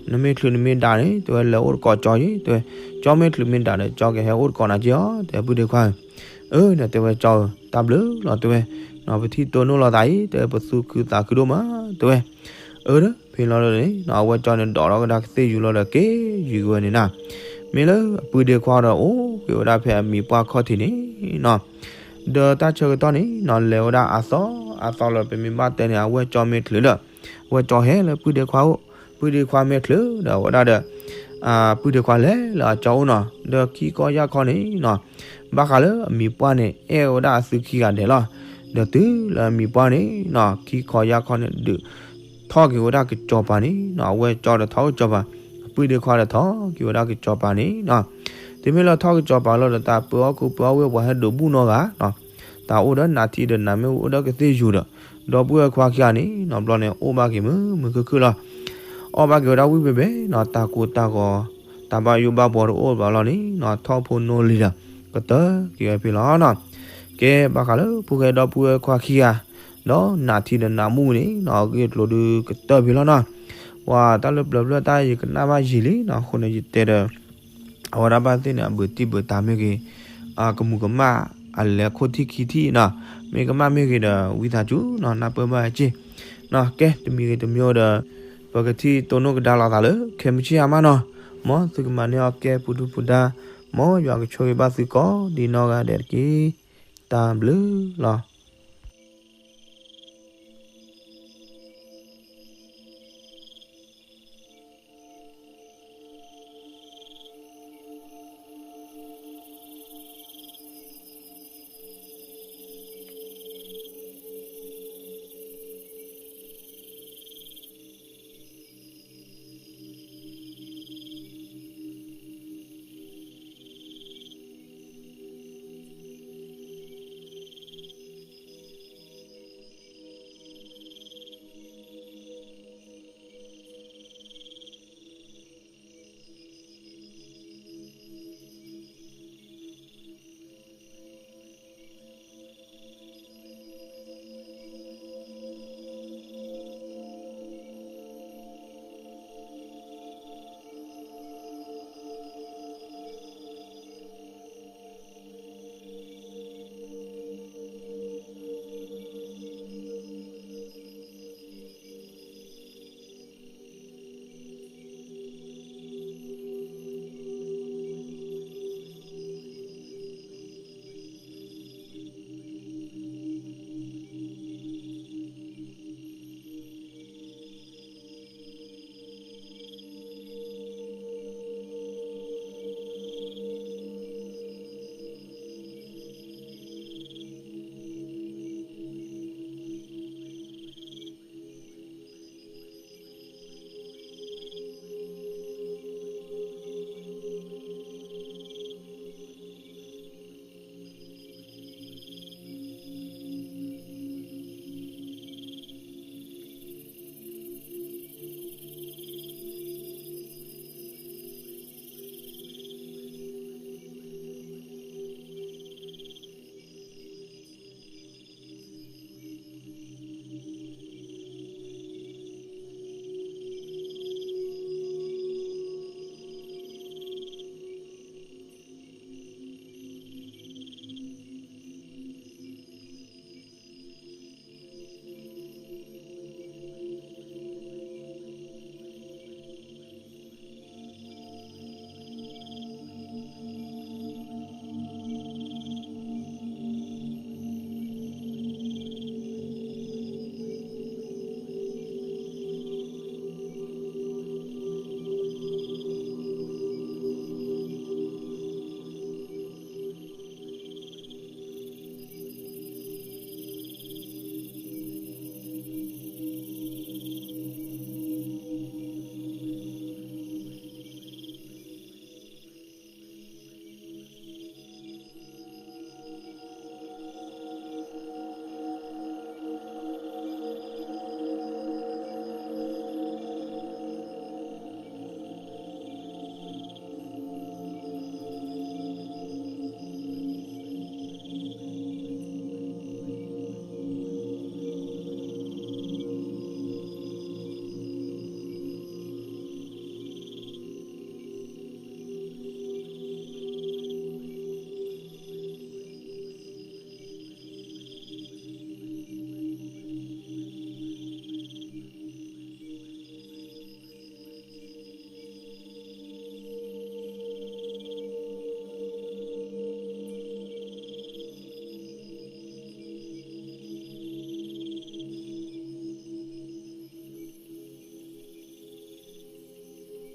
နမ့ၢ်ချုးနမ့ၢ်ဒၣ်န့ၣ် တဲဝဲလဲၤအိၣ်တကိးကၠီယ့ တဲဝဲ ကၠီမ့ၢ်ချုးမ့ၢ်ဒၣ်ဒီး ကၠီကဟဲအိၣ်တကိးနၤက့ၤအီၤ တဲဝဲပုၢ်ဒ့ခွါဧၢ အၢ တဲဝဲကၠီဧၢ တၢ်ဘျုးလီၤ တဲဝဲ ပထံၣ်တိၢ်နီၣ်လိာ်သးအံၤ တဲဝဲပသူၣ်ခုသးခုဒိၣ်မး တဲဝဲ အၢ ဖဲလီၤန့ၣ်နီၤ အဝဲၢ်ကၠီန့ၣ်ဒိးထီၣ်ကဒါကသ့ၣ်ယူၤလီၤဒီးက့ၤယံၤက့ၤဝဲန့ၣ်နၤ မ့ၢ်လၢအပုၢ်ဒ့ခွါဒီးအိၣ်က့ၤဝဲဒၣ်ဖဲအမံၤပှၢ်ခီၣ်ထံးန့ၣ်နီၤ ဒီးတၢ်ဆၢကတီၢ်န့ၣ်နီၤ လဲၤဝဲဒၣ်အသီအသီလၢပမ့ၢ်ဘၣ်တဲန့ၣ် အဝဲၢ်ကၠီမ့ၢ်ချုးဒီး အဝဲၢ်ကၠီဟဲလၢပုၢ်ဒ့ခွါအိၣ် ပုၢ်ဒ့ခွါမ့ၢ်ချုးဒီးအဝဲဒၣ်ဒီး ပုၢ်ဒ့ခွါလဲၤလၢအကၠီအိၣ်နီၤ ဒီးခံခီယၢ်ခီန့ၣ်နီၤ ဘၣ်ဃးလၢအမံၤပှၢ်န့ၣ် အဲၣ်ဝဲဒၣ်အသုခံဂၤဒဲးလီၤ. ဒီးတုၤလၢအမံၤပှၢ်န့ၣ်နီၤ ခံခီယၢ်ခီန့ၣ် ဒုးထီၣ်က့ၤဝဲဒၣ်ကစီၤပၤန့ၣ်နီၤ အဝဲၢ်ကၠီဒီးထီၣ်ကစီၤပၤ အပုၢ်ဒ့ခွါဒီးထီၣ်က့ၤဝဲဒၣ်ကစီၤပၤန့ၣ်နီၤ တုၤမ့ၢ်လၢထီၣ်ကစီၤပၤလီၤဒီး တၢ်ပၢအီၣ်ကူပၢအီၣ်ဝ့ၢ်ပှၤဟဲဒုးဘူၣ်နီတဂၤနီၤ, တၢ်အိၣ်ဒီးနးထံဒီးနးမ့ၣ်အူအိၣ်ဒီးကသ့ၣ်ယူၤဒီး ဒီပုၢ်ဝဲၢ်ခွါခံဂၤန့ၣ်နီၤ ဘျီန့ၣ် အိၣ်ဘၣ်က့ၤမုာ်မုာ်ခုၣ်ခုၣ်လီၤ. အီၣ်ဘၣ်က့ၤဝဲဒၣ်ဝံၣ်ဖဲဖဲနီၤ တၢ်ကိၢ်တၢ်ဂီၤ တၢ်ဘၣ်ယိၣ်ဘၣ်ဘှီတအိၣ်ဘၣ်လီၤန့ၣ်နီၤ ထီၣ်ဖိနီၢ်လံၤဒီး ကတၢၢ်က့ၤဝဲဖဲလီၤနီၤ. ကဲ ဘၣ်ဃးလၢဖိၣ်ဃဲဒီပုၢ်ဝဲၢ်ခွါခံဂၤ ဒီးနးထံဒီးနးမူန့ၣ်နီၤ အဂ့ၢ်အကျိၤဒုးကတၢၢ်ဖဲလီၤနီၤ. ပှၤတၢ်လၢပျၢၤဖျၢၣ်တၢ်ယကနၣ်ဘၣ်ယံာ်လံနီၤ အဃိန့ၣ်ယတဲဒီး အဝဲဒၣ်ဘၣ်သ့ၣ်န့ၣ် အဘုးတံၢ်ဘုးတၢ်မ့ၢ်ဂ့ၤ, အကမူၤကမၣ် အလဲၤခိၣ်ထံၣ်ခံထံၣ်နီၤ, မ့ၢ်ကမၣ်မ့ၢ်ဂ့ၤဒီး ဝံသးစူၤနီၤ နၢ်ပၢၢ်ဘၣ်စ့ၢ်နီၤ. ကဲ တမံၤဂ့ၤတမံၤဒီး ပကထံၣ်တိၢ်နီၣ်ကဒါလိာ်သးလၢ ခဲမုၢ်ဆ့ၣ်အါမးနီၤ. မ်သုကမၤန့ၢ်အီၣ်ကဲပူၤဒုၣ်ပူၤဒါ, မ်ယွၤကဆိၣ်ဂ့ၤဘၣ်သုကိးဒ်နီၢ်ဂၤဒဲးတက့ၢ်. တၢ်ဘျုးလီၤ.